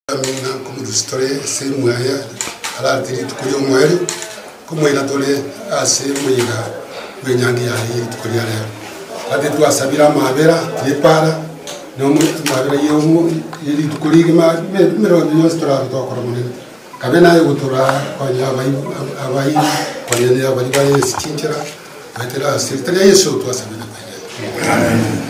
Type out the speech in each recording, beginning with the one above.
Amina nkomorusia tore ase emwaya ararete rituko ri'omoerio, nkomoira tore ase omoyega bw'enyangi yaye ye rituko ria rero. Gati twasabire amabera y'epaara, na amabera ye rituko rigima, emerobio yonsi torabe togokora Omonene. Kabe naye gotoraa konya abairi, konya baria bare ase chinchera, goetera ase erieta ria Yeso twasabire na kwegena. Amen.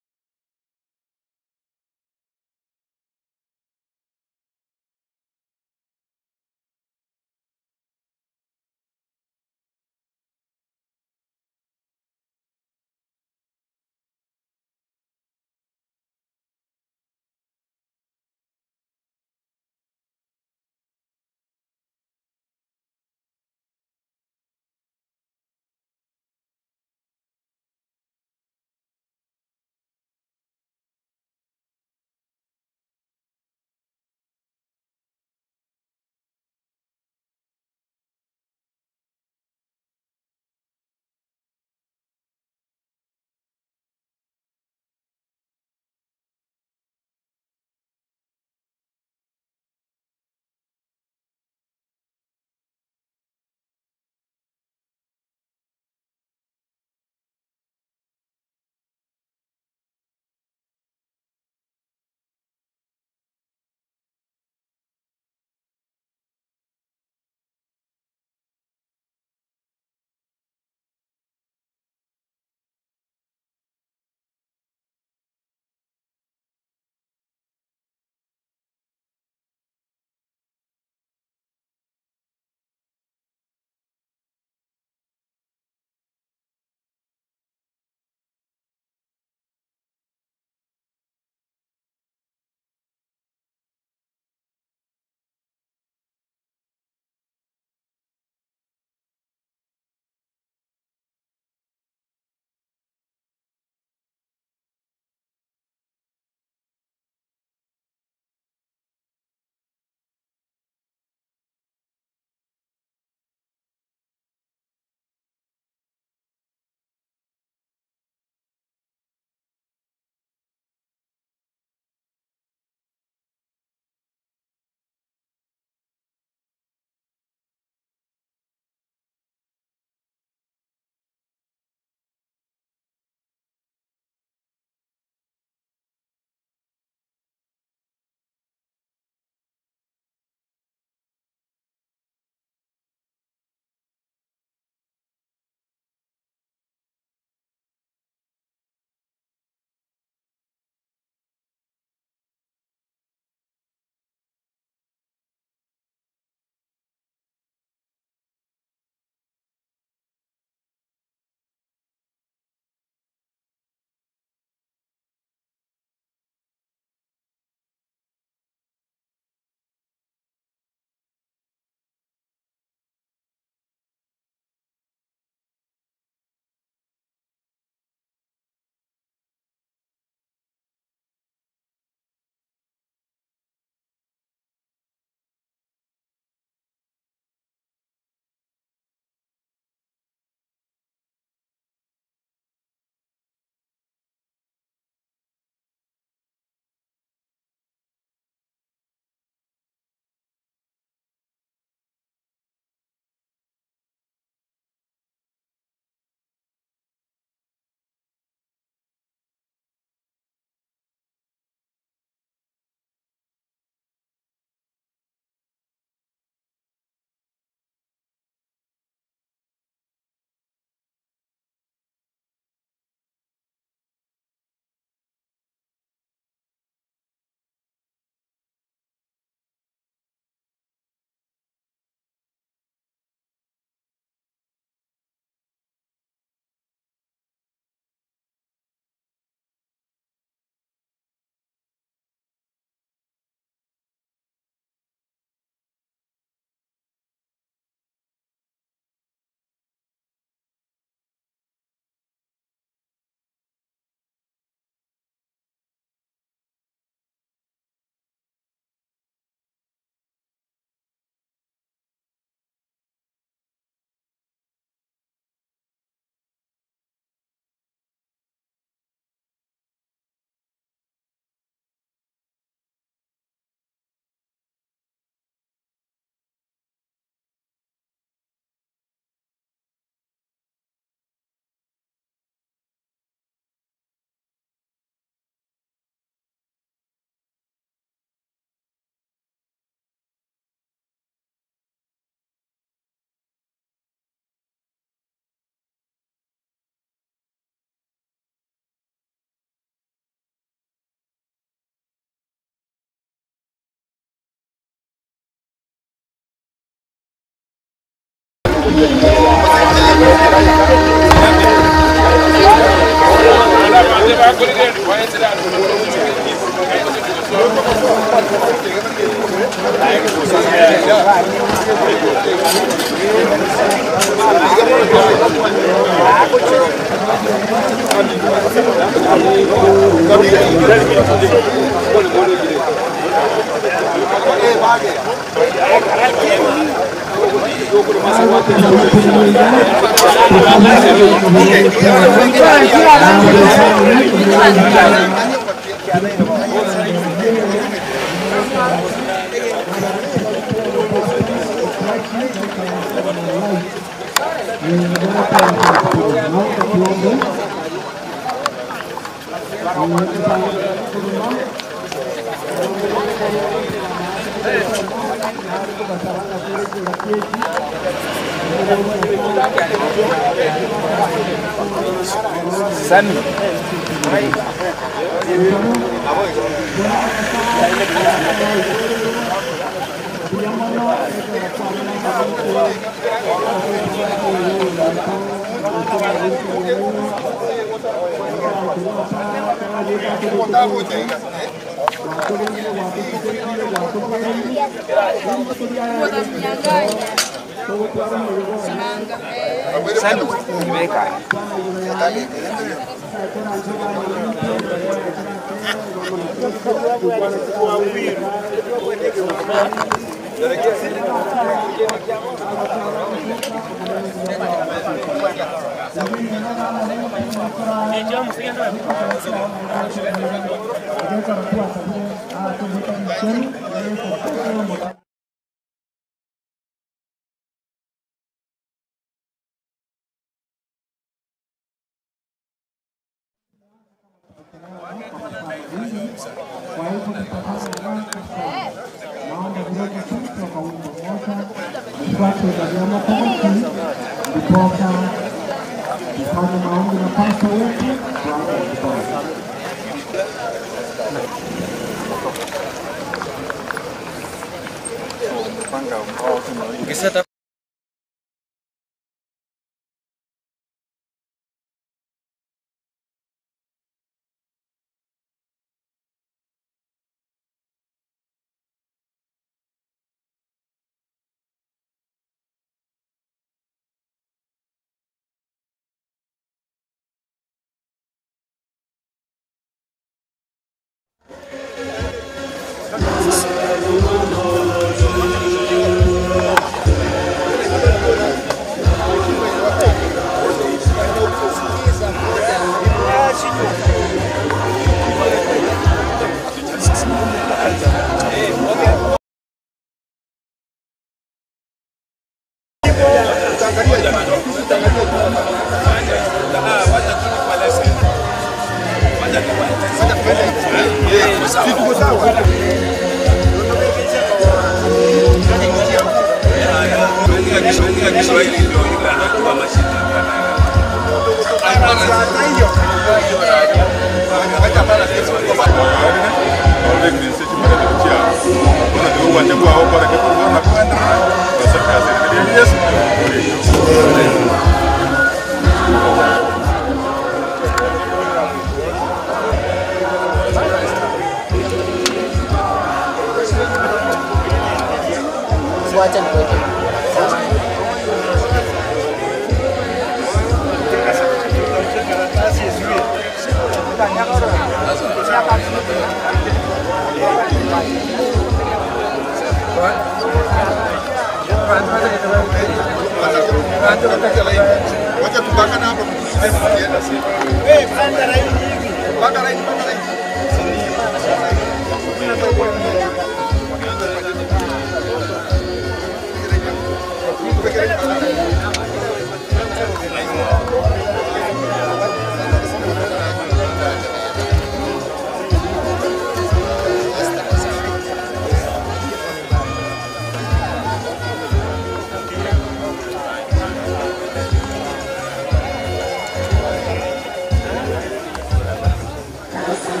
Thank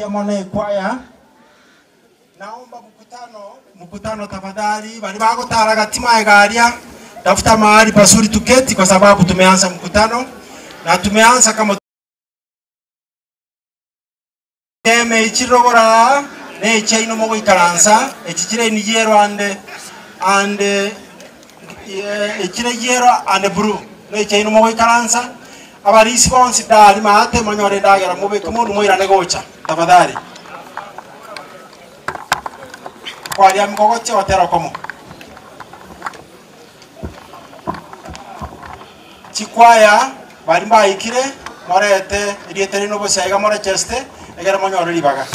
Mbuya mono ekwaya. Naomba mkutano, mkutano tafadhali, bali bagotara gati maega aria, tafuta mahali pazuri tuketi kwa sababu tumeanza mkutano na tumeanza kama Eme echirogora ne echiaino mogoikaransa echi chire ni yellow and and echire yellow and blue ne echiaino mogoikaransa abarisi bonsi dari maate monyore endagera mobeke mondu moirane gocha tafadhali kwaria mikogochia gotera komo Chikwaya baria mbaikire, morete erieta riaino bosa iga morecheste, ekero monyore ribaga.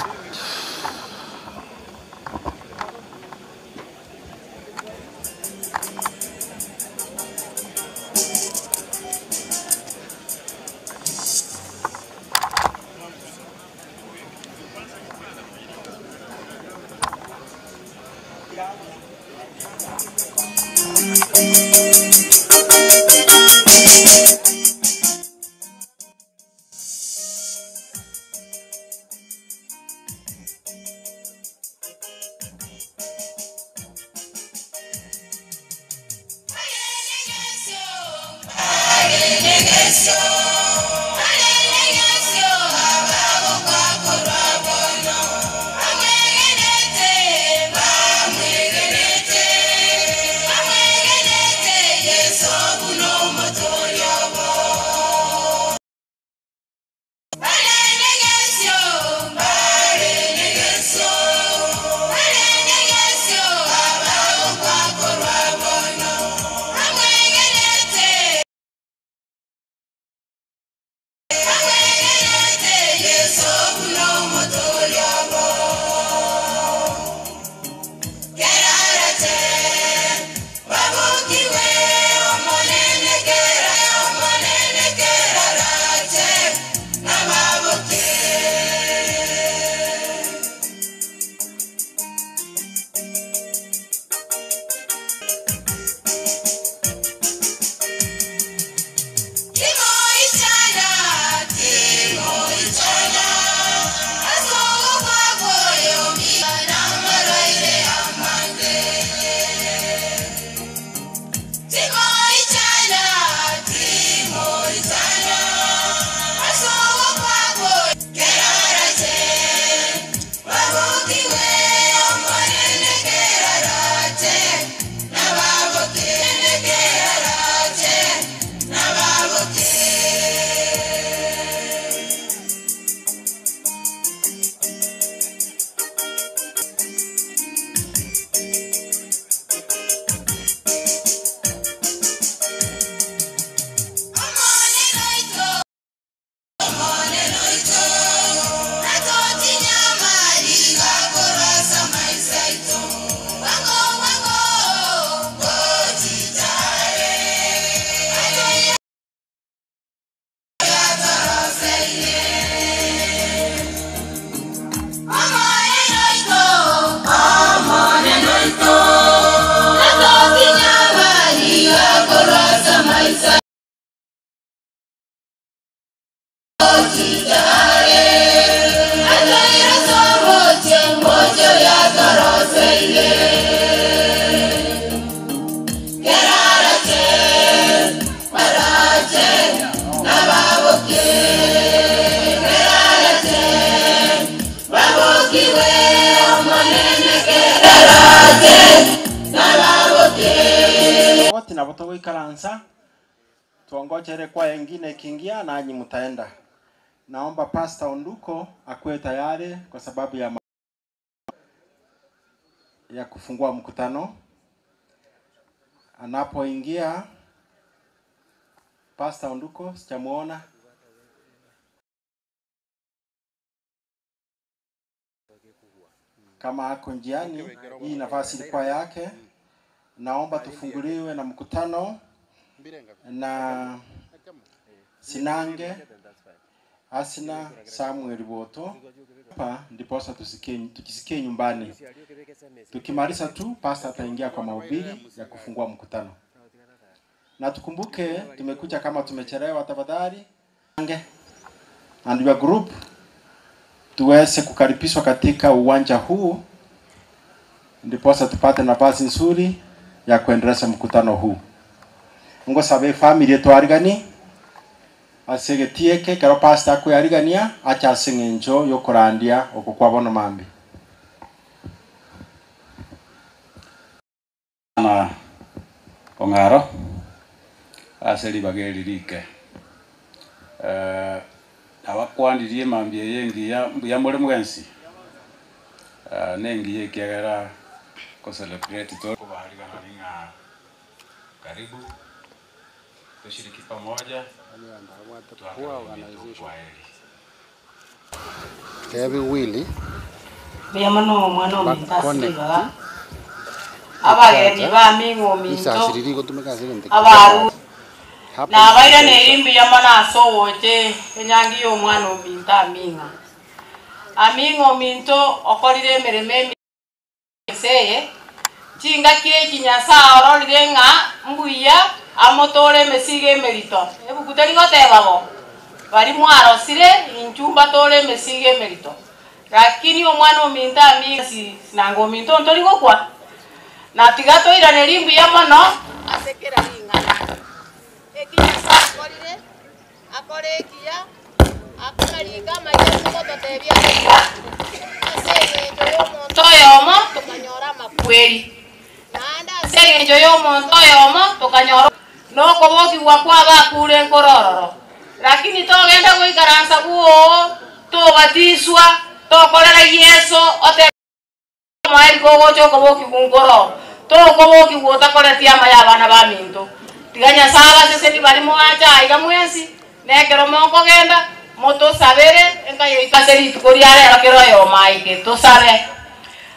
Wote nabo togoikaransa tuongojere kwaya ingine ikiingia nanyi mtaenda. Naomba Pastor Onduko akuwe tayari kwa sababu ya ya kufungua mkutano. Anapoingia Pastor Onduko, sijamuona. Kama ako njiani, hii nafasi ilikuwa yake. Naomba tufunguliwe na mkutano na Sinange Asina Samuel Boto hapa, ndiposa tusikie tujisikie nyumbani. Tukimaliza tu, pasta ataingia kwa mahubiri ya kufungua mkutano, na tukumbuke tumekuja kama tumechelewa. Tafadhali Sinange and your group. Tuweze kukaribishwa katika uwanja huu ndiposa tupate nafasi nzuri ya kuendeleza mkutano huu. Ngosabe efamiri etwariganie ase egetii eke ekero pastor akoyarigania ache ase eng'encho yokorandia oko kwa bono mambia. Na ong'aro ase ribaga eri rike. Nabakwanirie mambia eye engiya, mbuya more mwensi? Nengiya ekiagera ko celebrate to. Kobariganani ng'a karibu toshiriki pamoja twakare ebinto kwaheri. Tebi Willy Mbuya mono omwana ominto ase Connect ribaga. Abageni ba ming'o ominto, Risasi riri rigotumeka ase egento abaru Happens nabairaneiri mbuya mono ase ogocha enyangi ya omwana ominto aming'a. Aming'a ominto okorire emeremo emi ense eye, chingaki echi Nyasae ororire ng'a mbuya amotore emesigo emerito. Ebuku teri goteba bo, Baria mwarosire, inchuo mbatore emesigo emerito. Lakini omwana ominto aming'a nanga ominto ntori gokwa, na tiga toiranerie mbuya mono ase kera ring'ana. Eki Nyasae akorire, akore ekiya, akorarike amaya ase gototebia ng'a ase engencho y'omonto oyomo tokanyora amakweri, naende ase engencho y'omonto oyomo tokanyora nokobokigwa kw'abakure nkore ororo. Lakini togenda goikaransa bwoo, tobatiswa, tokorera Yeso, otebe Omoerio kogocha okobokigwa nkoro, tokobokigwa otakoreti amaya abana baminto. Tiga Nyasae abasesenie baria moache aiga mwensi, na ekero mokogenda, motosabere enka yaito ase rituko ria rero kera oyomo aike. Tosabe.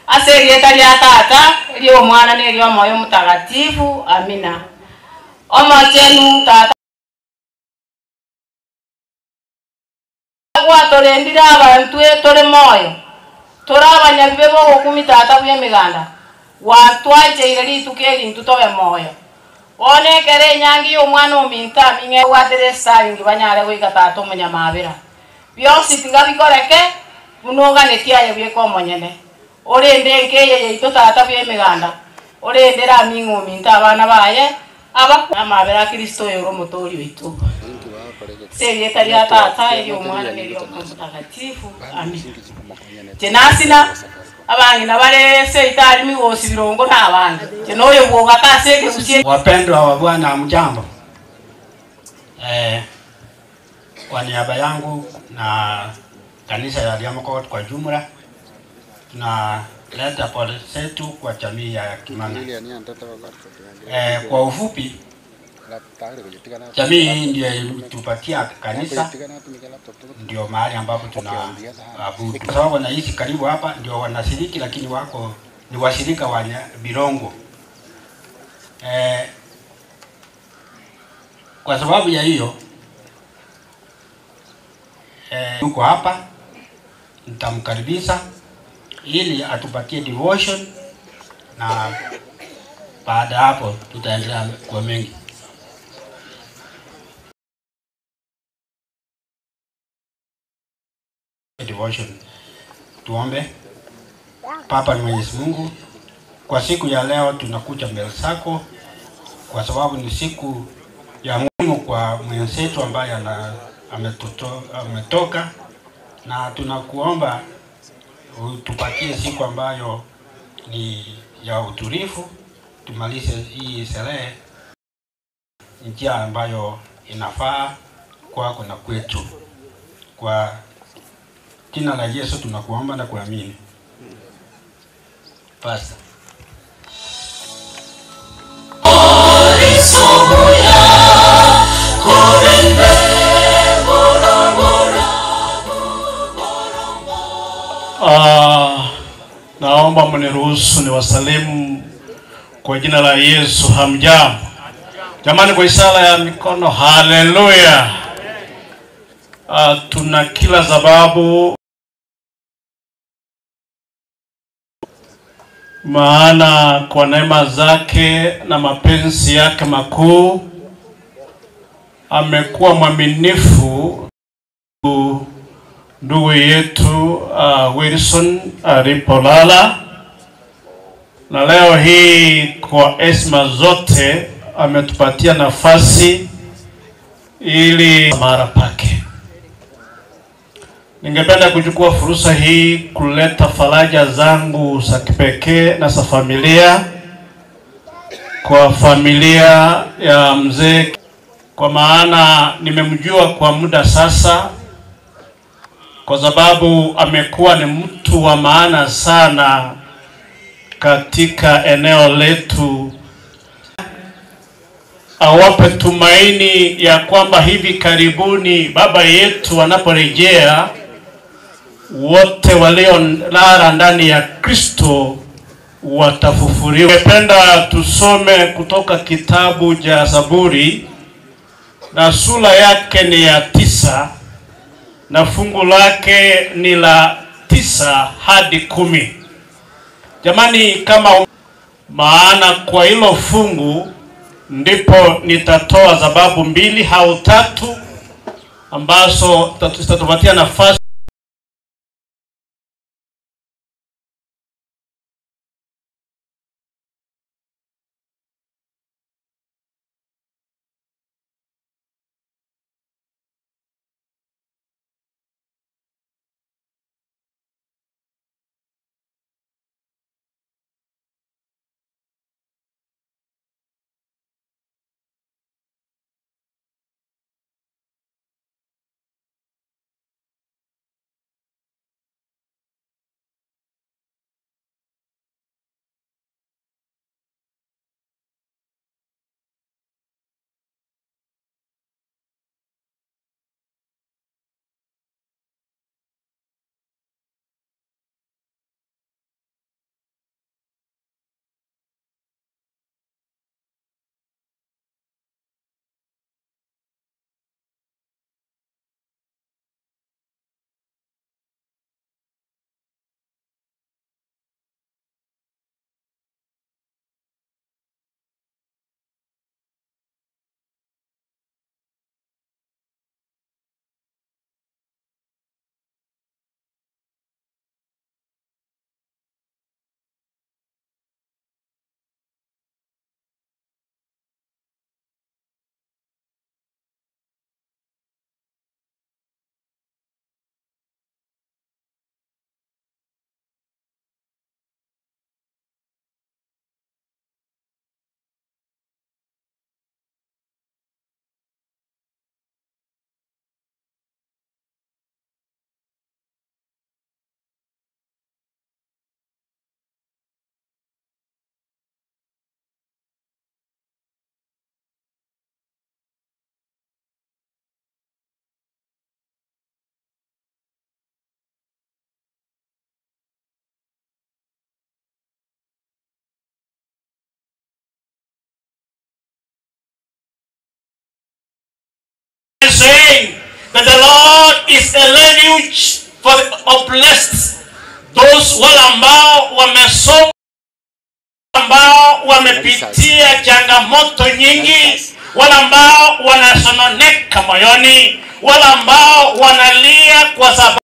Ase erieta ria Tata, eri'Omwana, na eri'Omoyo Omotagatifu. Amina. Omochenu Tata. Gwatorendire abantwe tore moyo, tore abanyabibe b'ogokumia Tata bw'Emeganda, gwatwancheire rituko eri intwe tobe moyo. Bono ekero enyangi y'omwana ominto aming'e ebwatire esitaringi banyare goika Tata omonyamabera. Bionsi tiga bikoreke buna oganetie aye bweka omonyene. Orende enka eye yaito Tata bw'Emeganda, orendere aming'e ominto abana baye, Abakwa namabera a Kristo oyore Omotoori oito. Ase erieta ria Tata, eri'Omwana, na eri'Omoika Omotakatifu. Amina. Inche nasina, abang'ina bare seito aria migosi birongo na abange. Inche noyo bw'ogaka ase ekegusi. Wapendwa wa Bwana hamjambo? Eh, kwa niaba yangu na kanisa ya Liamokot kwa jumla tunaleta pole zetu kwa jamii ya Kimana. Eh, kwa ufupi jamii hii ndio ilitupatia kanisa, ndio mahali ambapo tunaabudu. Kwa sababu wanaishi karibu hapa, ndio wanashiriki, lakini wako ni washirika wa Birongo. Eh, kwa sababu ya hiyo eh, yuko hapa, nitamkaribisha ili atupatie devotion na baada ya hapo tutaendelea kwa mengi. Devotion. Tuombe. Baba ni Mwenyezi Mungu, kwa siku ya leo tunakuja mbele zako kwa sababu ni siku ya muhimu kwa mwenzetu ambaye ana, ametoto, ametoka na tunakuomba utupatie siku ambayo ni ya utulivu, tumalize hii sherehe njia ambayo inafaa kwako na kwetu. Kwa jina la Yesu tunakuomba na kuamini. Pastor. Ah, naomba mniruhusu niwasalimu kwa jina la Yesu. Hamjambo jamani, kwa ishara ya mikono, haleluya. Ah, tuna kila sababu maana kwa neema zake na mapenzi yake makuu amekuwa mwaminifu ndugu yetu Wilson alipolala, na leo hii kwa heshima zote ametupatia nafasi ili mara pake. Ningependa kuchukua fursa hii kuleta faraja zangu za kipekee na za familia kwa familia ya mzee, kwa maana nimemjua kwa muda sasa, kwa sababu amekuwa ni mtu wa maana sana katika eneo letu. Awape tumaini ya kwamba hivi karibuni baba yetu anaporejea, wote waliolala ndani ya Kristo watafufuliwa. Ningependa tusome kutoka kitabu cha Zaburi na sura yake ni ya 9 na fungu lake ni la 9 hadi 10. Jamani, kama maana kwa hilo fungu ndipo nitatoa sababu 2 au 3 ambazo zitatupatia nafasi saying that the Lord is a refuge for the oppressed, those wale ambao wamesoma, ambao wamepitia changamoto nyingi, wale ambao wanasononeka moyoni, wale ambao wanalia kwa sababu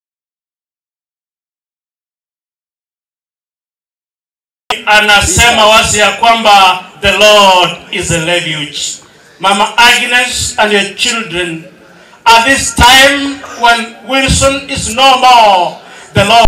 anasema wazi ya kwamba the Lord is a refuge. Mama Agnes and your children, at this time when Wilson is no more, the Lord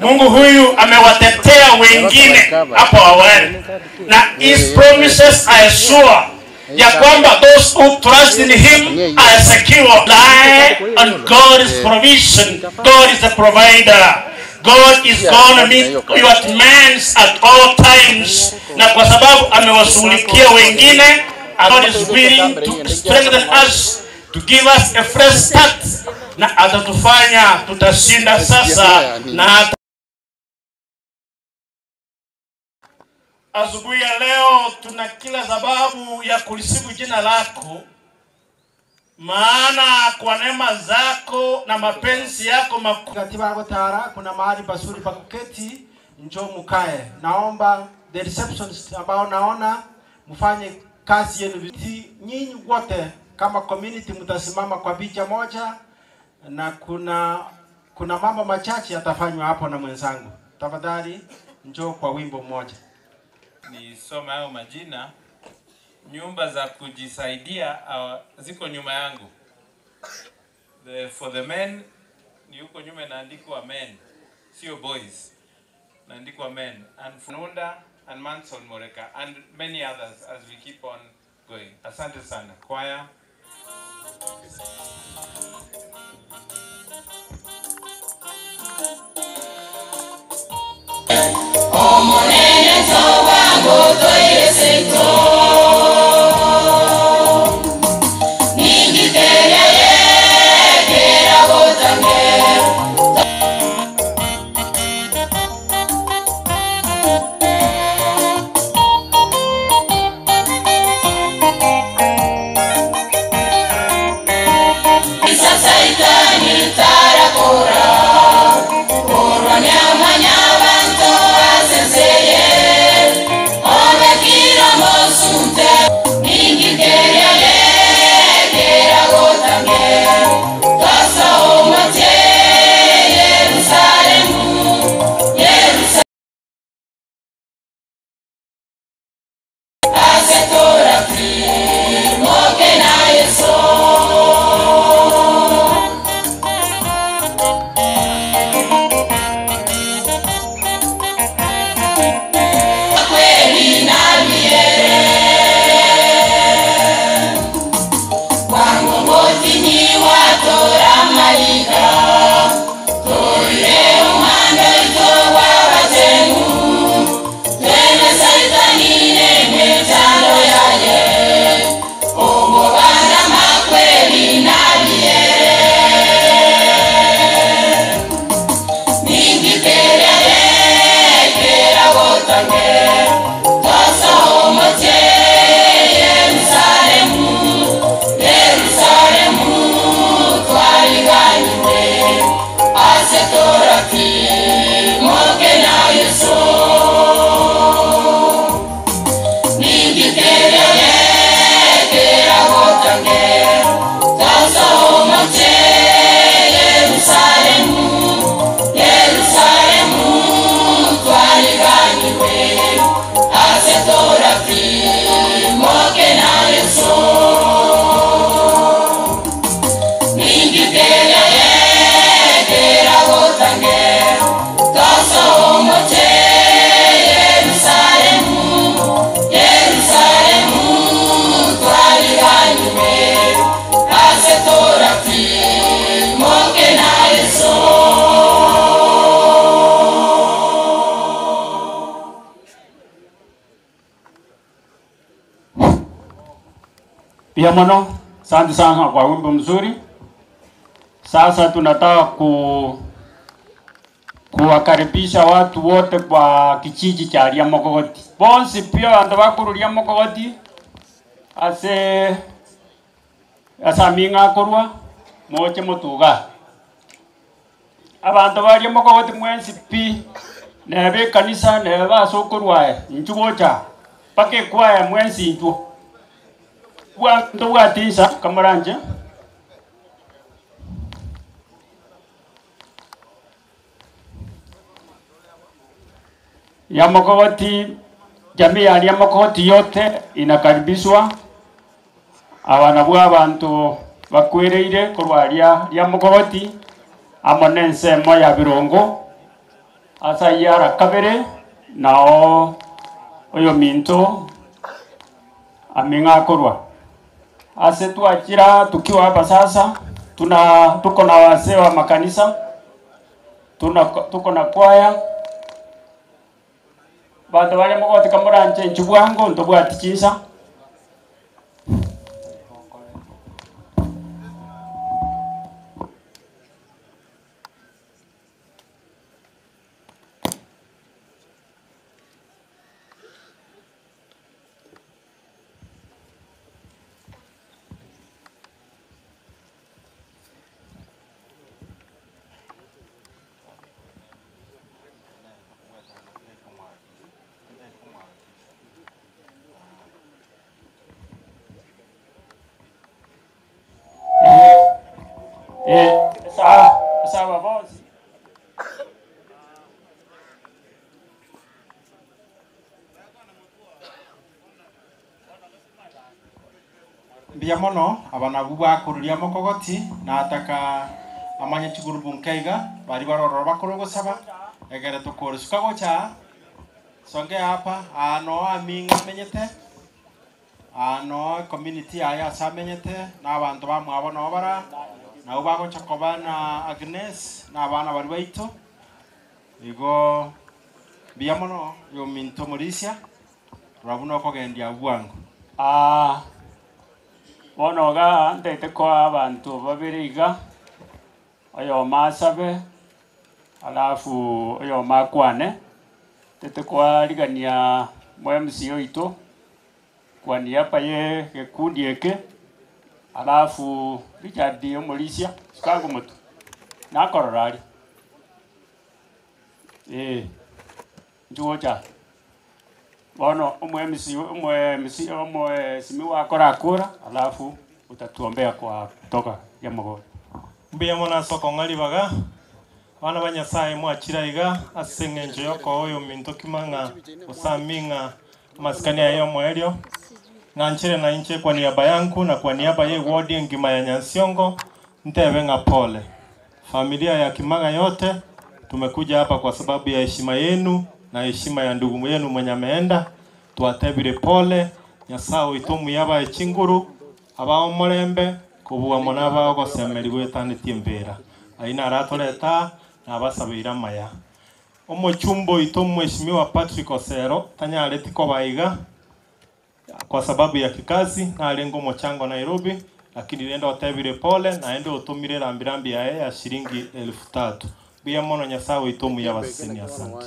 Mungu huyu amewatetea wengine hapo awali, na his promises are sure ya kwamba those who trust in him are secure. Rely on God's provision. God is the provider. God is gonna meet your demands at all times, na kwa sababu amewashughulikia wengine, God is willing to strengthen us to give us a fresh start, na atatufanya tutashinda sasa na hata Asubuhi ya leo tuna kila sababu ya kulisifu jina lako, maana kwa neema zako na mapenzi yako makuu Katiba Gotara, kuna mahali pazuri pa kuketi, njoo mukae. Naomba the receptionist ambao naona mfanye kazi yenu vizuri. Nyinyi wote kama community mtasimama kwa picha moja, na kuna kuna mambo machache yatafanywa hapo na mwenzangu. Tafadhali njoo kwa wimbo mmoja. Nisome hayo majina. Nyumba za kujisaidia ziko nyuma yangu. For the men ni huko nyuma inaandikwa men, sio boys. Inaandikwa men and Fununda and Manson Moreka and many others as we keep on going. Asante sana. Choir. Omonene tobango toireseito Ningiteria yekera gotange Isasaitani tarakora Korwa nyamanya bantu asenseye Obekira mosunte Ningiteria yekera gotange Tosa omoche Yerusalemu Yerusalemu Asetora moke na Yesu. Kweli na miere Wangongoti ni watora malika Toire umando ito wabatemu Twene saitani nene chalo yaye Ongo bana makweli na miere Ningiteria yekera gotange Tosa omoche Yerusalemu Yerusalemu twariganywe Asetorati moke na Yesu Ningiteria yekera gotange Tosa omoche Yerusalemu Yerusalemu twariganywe Asetorati moke na Yesu Ningiteria yekera gotange Tosa omoche Yerusalemu Yerusalemu twariganywe Asetorati moke na Yesu. Pia mono, asante sana kwa wimbo mzuri. Sasa tunataka kuwakaribisha watu wote kwa kijiji cha Riamokogoti. Bonsi pia bantu bakuru Riamokogoti ase asaminga korwa moche motuga. Abantu ba Riamokogoti mwensi pi nebe kanisa nebe basokorwa inchu gocha paka ekwaya mwensi inchu bwanto bwatisa kamoranje. Riamokogoti, jamii ya Riamokogoti yote inakaribishwa. Aba nabwo abantu bakwereire korwa ria Riamokogoti amo na ensemo ya Birongo. Ase ayio ara kabere, nao oyominto aming'a akorwa. Ase twachira tukiwa hapa sasa, tuna tuko na wazee wa makanisa, tuna tuko na kwaya, banto baria mogotika moranche inchu bwango ntobwati chinsa. Sawa sawa bosi. Mbuya mono aba nabwo bakoruria mokogoti nataka amanye chigurubu nkeiga bari barororo bakoro gosaba egere tukore suka gocha songe hapa ano aming'a amenyete ano community aya ase amenyete na abanto bamwabo nabo bara nabo bagocha koba na Agnes na abana bari baito igo mbuya mono yominto morisia rabu nokogendia bwango. Ah, bono iga ntaete koa abanto babere iga, oyomo asabe, alafu oyomo akwane, ntaete koarigania mwa MC oito, kwa niaba ye gekundi eke, alafu Richard omorisia, sikago motu, nakorora aria. Eh, nchigocha. Bono omo MC omo MC omo mheshimiwa akorakora, alafu utatuombea kwa kutoka ya mogoro. Mbuya mono ase okong'a ribaga, abana ba Nyasaye mwachire iga ase eng'encho ya okoa oyominto kima ng'a gose aming'a amasikani aye y'omoerio. Ng'anchire nainche kwa niaba yangu na kwa niaba ya eward engima ya Nyansiongo ntebe ng'a pole. Familia ya Kimang'a yote tumekuja hapa kwa sababu ya heshima yenu na heshima ya ndugu yenu mwenye ameenda. Twatebire pole, Nyasaye oito omuya abae chinguru, abae omorembe, kobua mono abae ogosemeria goetanetie embera. Ayio naratoreta nabasabeire amaya. Omochumba oito Mheshimiwa Patrick Osero tanyareti koba iga kwa sababu ya kikazi, narenge omochango Nairobi, lakini rende otebire pole, naende otomire erambirambi yaye ya shilingi elfu tatu. Mbuya mono Nyasaye oito omuya abaseseni, asante.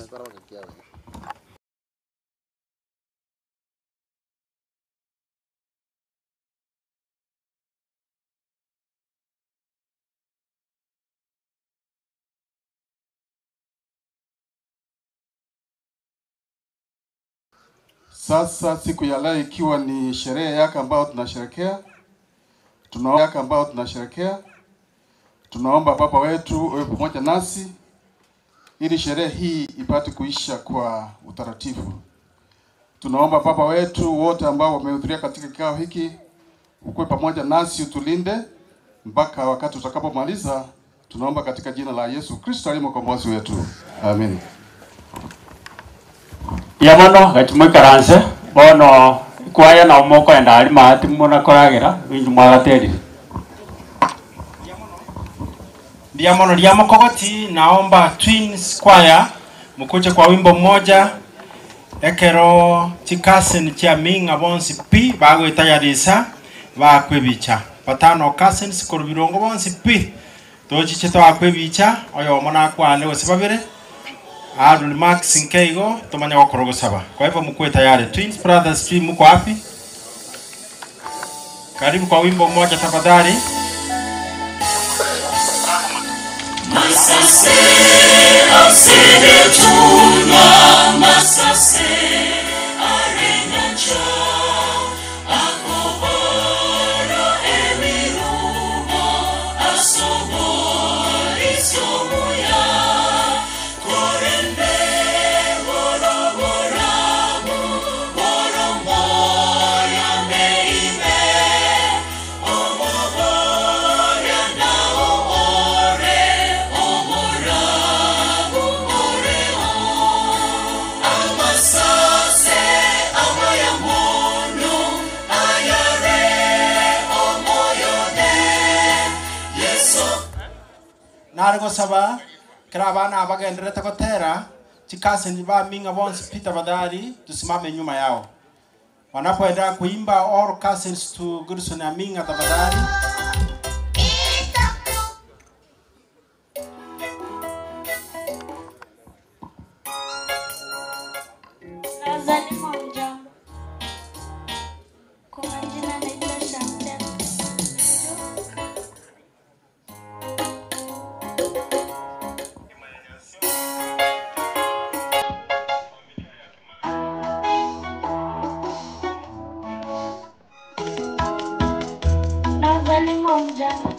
Sasa siku ya leo ikiwa ni sherehe yake ambayo tunasherekea, tunaomba yake ambayo tunasherekea, tunaomba Baba wetu uwe pamoja nasi ili sherehe hii ipate kuisha kwa utaratibu. Tunaomba Baba wetu wote ambao wamehudhuria katika kikao hiki ukuwe pamoja nasi, utulinde mpaka wakati utakapomaliza. Tunaomba katika jina la Yesu Kristo aliye mkombozi wetu, amin. Ya bono gachimoikaranse bono kwaya nao mokoenda aria maati monakoragera inchu mwagaterire. Mbuya mono ria mokogoti, naomba Twins Choir mukuje kwa wimbo mmoja ekero chikasen chia ming'a bonsi pi bagoetayarisa bakwebicha batano cousins korwa birongo bonsi pi tochiche twakwebicha oyomo nakwane gose babere Aaron Max nkeigo tumanya gokora gosaba. Kwa hivyo mkuwe tayari. Twins Brothers Twin, mko wapi? Karibu kwa wimbo mmoja tafadhali. Masase, asede tuna, masase, arenacha, akoboro emirumo, asobori somuya, korembe, boroborabu, boromoya meime, omoboria nao ore, omorabu oreo. Nare gosaba kera abana abagenderete gotera chikaseni baminga bonsi Peter tafadhali tusimame nyuma yao wanapoendelea kuimba all cousins to Goodson Aminga tafadhali. Nazalimu mjambo. Kwa majina naitwa Chantel. Nazalimu mjambo.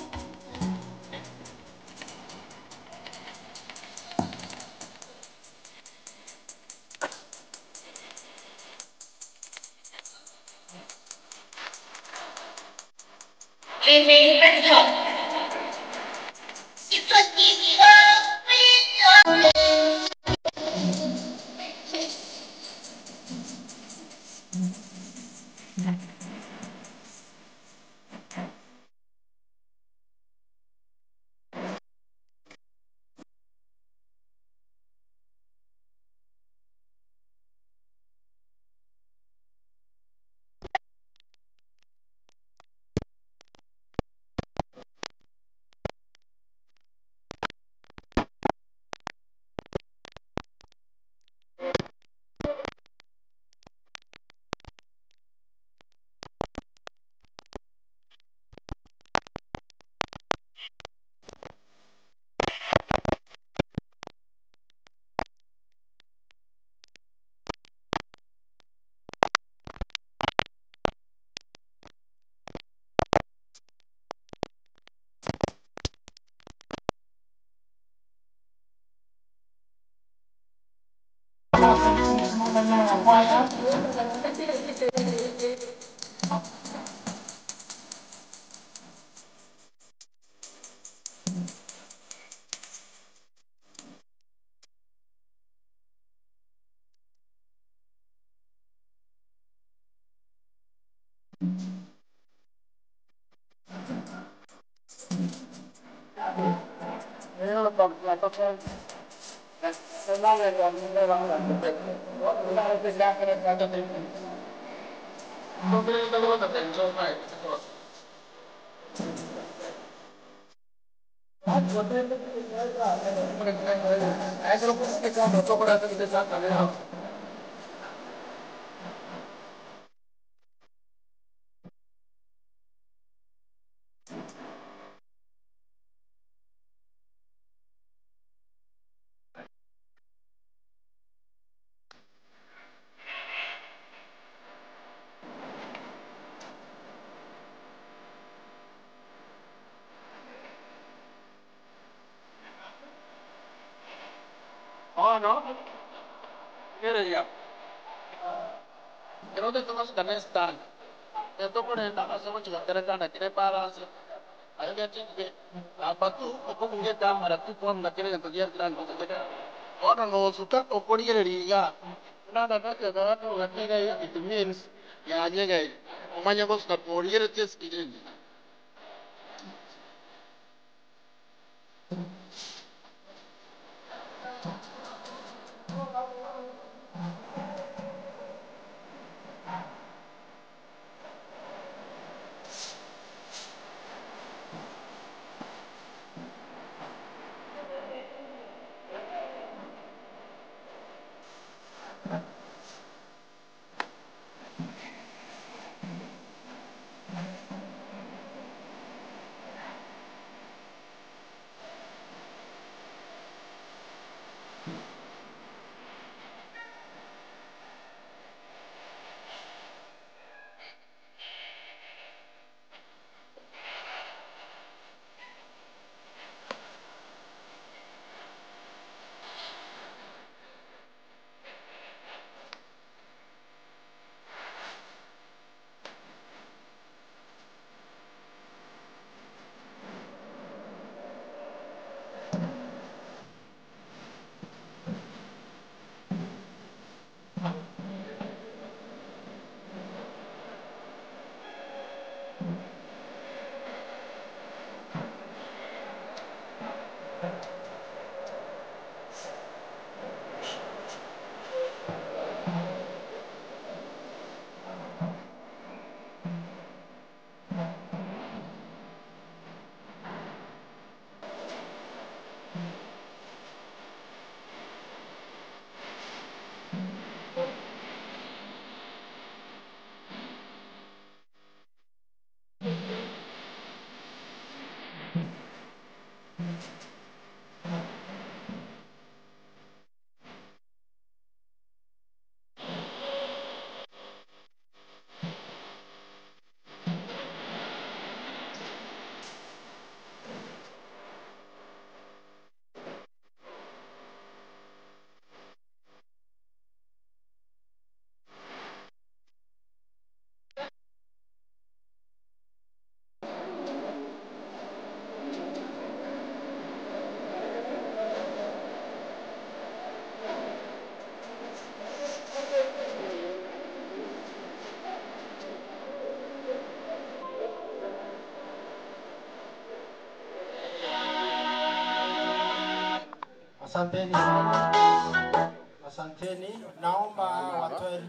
Asanteni sana. Asanteni. Naomba watoe,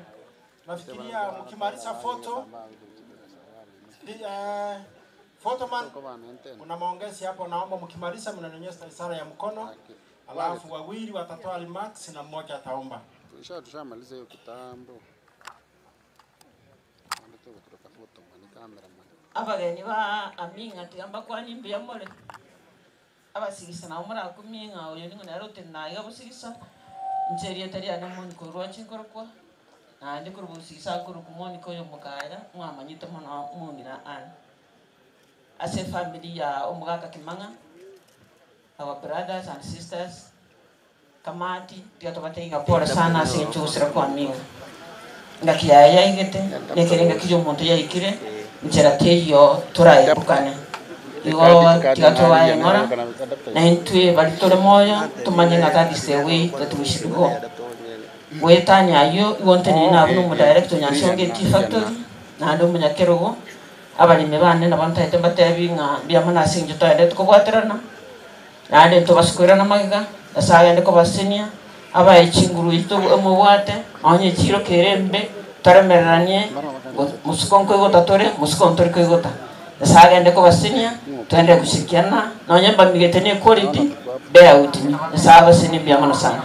nafikiria mkimaliza foto photoman, kuna maongezi hapo, naomba mkimaliza mnanionyesha ishara ya mkono, alafu wawili watatoa remarks na mmoja ataomba. Tushamaliza hiyo kitambo. Kutoka photo man, cameraman. Abageni ba aming'a tigamba kwani mbuya more abasigisa nabo morakuming'a oyo ning'o nere otenaiga bosigisa ncheria etari ane Monica orwache nkorokwa naende korwa bosigisa nkorokwa Monica oyo mokaya mwamanyete mono mong'ina ane ase efamily ya omogaka Kimang'a, our brothers and sisters, kamati tiga tobatebie ng'a pole sana ase eng'encho ogosira kwa aming'a. Ngaki yaye yaigete, nekere engaki ya omonto yaikire, nchera teiyo toraebukane. Igo tiga tobae ng'ora, na intwe baria tore moyo, tomanye ng'a that is the way that we should go. Goetania ayio, igo ntenene nabwo na omodirector Nyansonga Tea Factory, naende omonyakerogo, abaremi bane nabo ntaete mbatebi ng'a mbuya mono ase eng'encho toendete kobwaterana, naende ntobase koirana magega, Nyasae agende kobasenia, abae chinguru echio emobwate, nonya echiro kere embe, toremereranie, mosiko nkoigota tore, mosiko ntori koigota. Nyasae agende kobasenia, toenderere goshirikiana, nonya mbamigete ne equality, bear with me. Nyasae abasenie mbuya mono sana.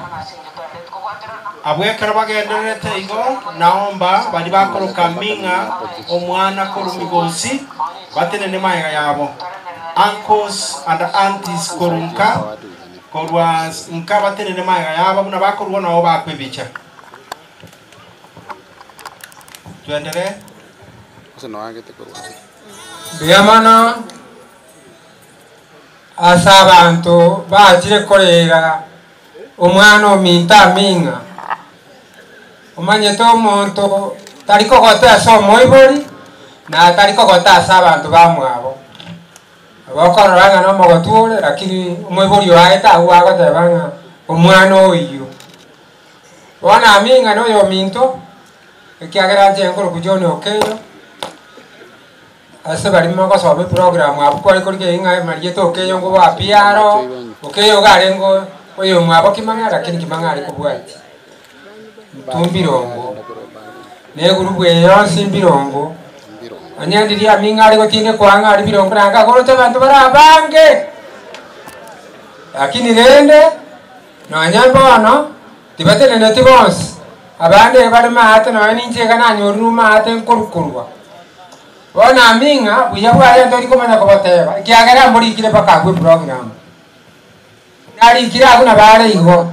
Abwo ekero bagendererete igo, naomba baria bakoroka Ming'a omwana korwa Migosi batenene magega yabo. Uncles and aunties korwa nka korwa nka batenene magega yabo buna bakorwa nao bakwe ebicha. Tuendelee. Mbuya mono ase abanto bachire korera omwana ominto aming'a. Omanyete omonto tari kogota ase omoibori, na tari kogota ase abanto bamwabo. Nabo okorora ng'a nomogotu ore, lakini omoibori oye tagwo agoteba ng'a omwana oyio. Bono aming'a noyominto, ekiagera inche nkorokwa John Okeyo, ase baria mogosoma eprogram abwo kware korigereria ng'a marieta Okeyo ngoboa PR, Okeyo iga arenge oyomwabo Kimang'a lakini Kimang'a are kobwatia. Intwe mbirongo, na egurubu eye yonsi mbirongo, onye ndiria aming'a are gotindekwa ang'e aria birongo naende agoroche abanto bare abange. Lakini rende, nonya mbono, tibateneneti bonsi, abande bare maate nonya ninche iga nanyorire maate nkorukorwa. Bono aming'a, buya bwaye ntori komanya koboteba, ekiagera mborikire mpaka agwo eprogram. Narikire agwo nabo are igo,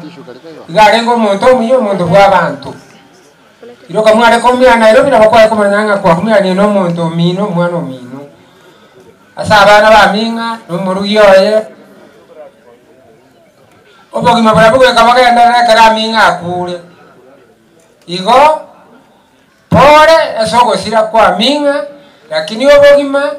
iga arenge omonto omuya, omonto bw'abanto. Iroka mware koumera Nairobi nabo kware komanya ng'a kwaumeranire na omonto omino, omwana omino. Ase abana baming'a, na omorugi oye, obogima boria bogoika bogenderere ekero aming'a akure. Igo, pore ase ogosira kwa aming'a, lakini obogima,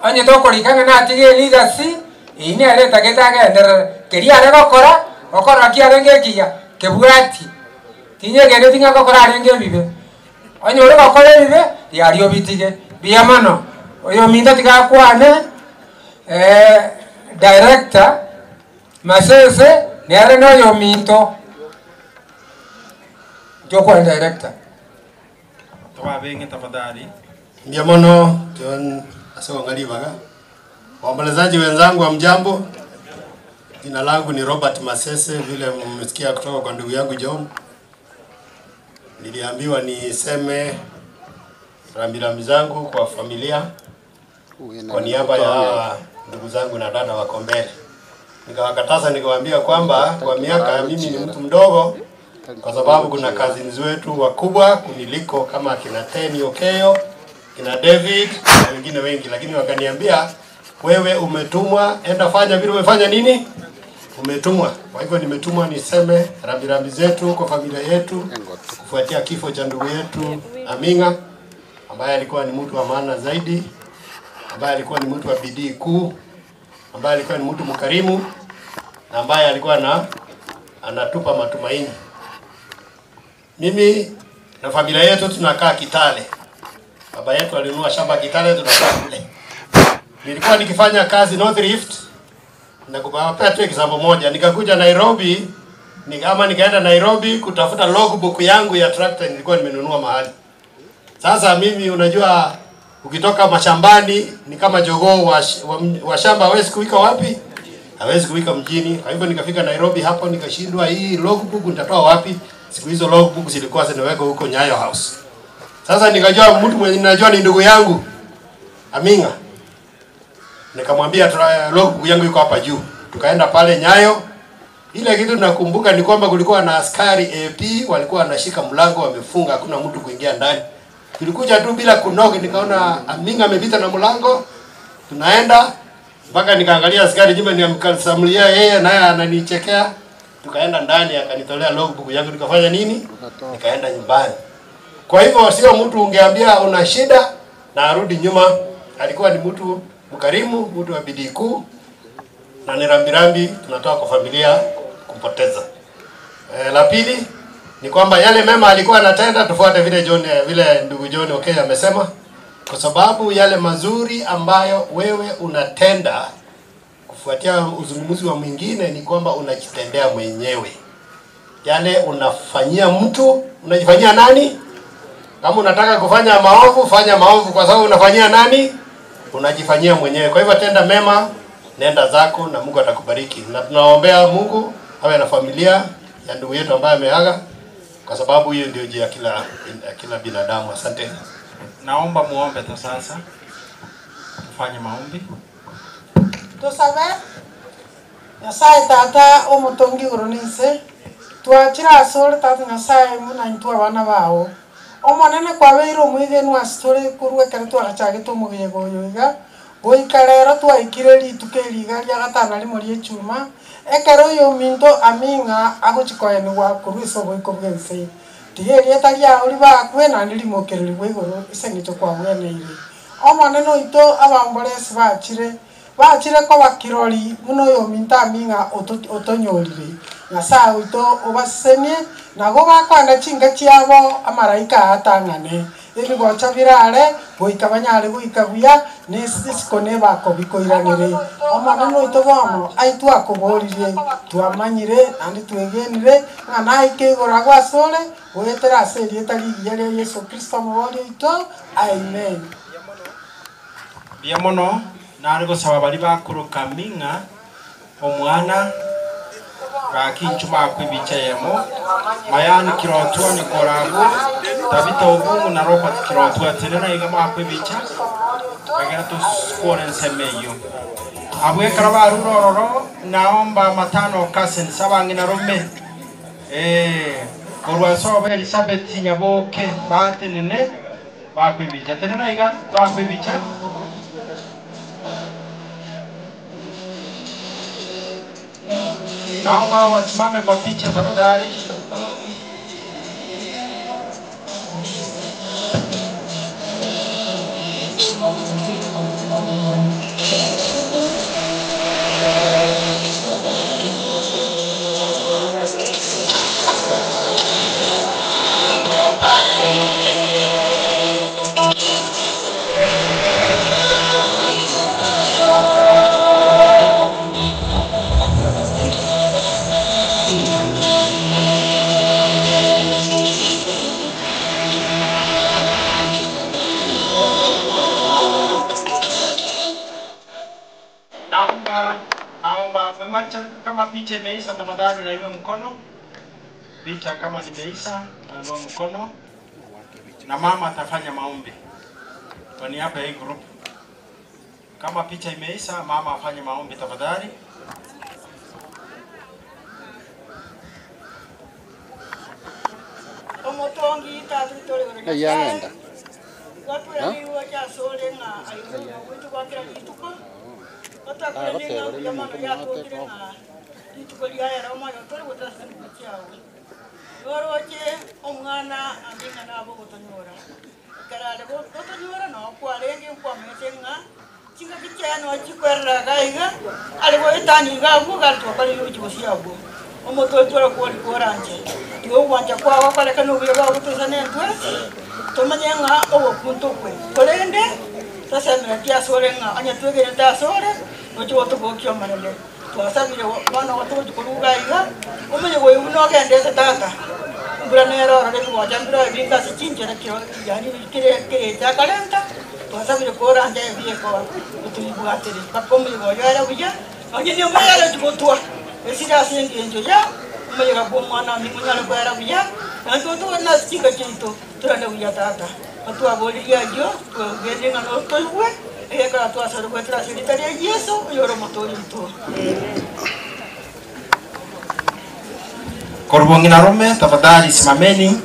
onye tokorika ng'a natige eligasi, eyio nere etagete agenderere, keria are gokora, okorora kiarenge ekiya, kebwatie. Tinyegeneti ng'a gokora arenge ebibe. Onye ore gokora ebibe, riaria obitige. Mbuya mono. Oyominto tiga akwane, director, Masese, nere noyominto. Inche okwane director. Tobabenge tafadhali. Mbuya mono John ase kong'a ribaga. Waombolezaji wenzangu hamjambo? Jina langu ni Robert Masese, vile mmesikia kutoka kwa ndugu yangu John. Niliambiwa niseme rambirambi zangu kwa familia kwa niaba ya ndugu zangu na dada wako mbele. Nikawakataza nikawaambia kwamba kwa miaka mimi ni mtu mdogo, kwa sababu kuna cousins wetu wakubwa kuniliko kama kina Teni Okeyo, kina David na wengine wengi, lakini wakaniambia wewe umetumwa, enda fanya vile umefanya nini, umetumwa. Kwa hivyo nimetumwa niseme rambirambi zetu kwa familia yetu kufuatia kifo cha ndugu yetu Aming'a ambaye alikuwa ni mtu wa maana zaidi, ambaye alikuwa ni mtu wa bidii kuu, ambaye alikuwa ni mtu mkarimu na ambaye alikuwa na anatupa matumaini. Mimi na familia yetu tunakaa Kitale. Baba yetu alinunua shamba Kitale, tunakaa kule. Nilikuwa nikifanya kazi North Rift Na kupapea tu example moja, nikakuja Nairobi ni, ama nikaenda Nairobi kutafuta logbook yangu ya tractor nilikuwa nimenunua mahali. Sasa mimi unajua, ukitoka mashambani ni kama jogoo wa, wa, wa shamba hawezi kuwika wapi? Hawezi kuwika mjini. Kwa hivyo nikafika Nairobi hapo nikashindwa hii logbook nitatoa wapi? Siku hizo logbook zilikuwa zinawekwa huko Nyayo House. Sasa nikajua mtu mwenye ninajua ni ndugu yangu Aminga, nikamwambia logbook yangu iko hapa juu. Tukaenda pale Nyayo. Ile kitu nakumbuka ni kwamba kulikuwa na askari AP walikuwa wanashika mlango wamefunga, hakuna mtu kuingia ndani. Tulikuja tu bila kunoki, nikaona Aminga amepita na mlango, tunaenda mpaka nikaangalia askari nyuma, nikamsamulia yeye, naye ananichekea. Tukaenda ndani, akanitolea logbook yangu, nikafanya nini? Nikaenda nyumbani. Kwa hivyo sio mtu ungeambia una shida na arudi nyuma. Alikuwa ni mtu mkarimu, mtu wa bidii kuu, na ni rambirambi tunatoa kwa familia kumpoteza. E, la pili ni kwamba yale mema alikuwa anatenda tufuate vile John, vile ndugu John Okey amesema, kwa sababu yale mazuri ambayo wewe unatenda kufuatia uzungumzi wa mwingine ni kwamba unajitendea mwenyewe. Yale unafanyia mtu unajifanyia nani? Kama unataka kufanya maovu, fanya maovu, kwa sababu unafanyia nani? Unajifanyia mwenyewe. Kwa hivyo tenda mema, nenda zako na Mungu atakubariki. Na tunaombea Mungu awe na familia ya ndugu yetu ambaye ameaga, kwa sababu hiyo ndio njia ya kila ya kila binadamu. Asante. Naomba muombe tu sasa, tufanye maombi. Tusabe Nyasaye tata omotongi igoro ninse twachire ase ore tata Nyasaye muna intwe abana bao omonene kwabeire omwigenu ase tore korwa ekero twagachagete omogego oyo iga goika rero twaikire rituko eriga ria gatano rimo ria echuma ekero oyo ominto aming'a agochikoenigwa korwa ase oboiko bwa ense tiga erieta riao ribakwe naende rimokererigwa igoro ase eng'encho kwabweneire omonene oito abamboresi bachire bachire koba kirori muno oyo ominto aming'a otonyorire Nyasaye oito obasesenie nago bakoenda chinka chiabo amaraika atang'ane ebigocha birare goika banyare goika buya na esiko nebako bikoiranire omonene oito bono aitwakoboririe twamanyire naende twegenire ng'a naike igoro agwo ase ore goetera ase erieta rigiya ria Yesu Kristo omobori oito amen. Mbuya mono nare gosaba bari bakoroka ming'a omwana gakinchuma akwibicha yemo mayani kirotwa ni korago Tabita obungu na Robert kirotwa tenena iga makwibicha egera tuskore nseme iyo abwekara barurororo naomba matano cousins abang'ina rume korwa sobe Elizabeth Nyaboke batenene bakwibicha tenena iga bakwibicha. Naomba wasimame kwa picha tafadhali. Naomba memacha, kama picha imeisha tafadhali nainua mkono. Picha kama zimeisha nainua mkono, na mama atafanya maombi kwa niaba ya hii group. Kama picha imeisha, mama afanye maombi tafadhali. Omotongi tatu tore Yagenda. Gatwira niwa kyasore ng'a ayo gwitu gwakira rituko otakura ninga yamano yatwokire ng'a rituko riaera omoyo tore gotasa kyawe yoroche omwana ambinga nabo gotonyora karare gotonyora no kwarenge nkwamete ng'a chinga kichano chikwerera gaiga ari goetani gabu gatwakare yochigo ciabwo omotwe kwori kworanje tigo gwanja kwago koreka nobuya bwagotosana entwe tumanye ng'a ogokuntu kwe korende tasemera tiasore ng'a onye twegerete asore nochi gotogokia omonene Twasabire bono gotogochi koruga iga, omonye goyio buna ogendete tata, embura nere orore ebigocha mbire ebinge ase chinchera kero yaani kere kerecha akarenta, twasabire koranja ebieko otoibwatere mpaka omoyega oyo ere buya, nonye na embura yarechi gotwa, esire ase engencho ya omoyega bwa omwana one onyare koera buya, naintwe otogende na ase chinka chiaito torende buya tata. Twaboririe ayio, twegenire ng'a notoigwe, egekora twasore goetera ase erieta ria Yeso, oyore Omotoori oito. Korwa ng'ina rome, tafadhali simameni.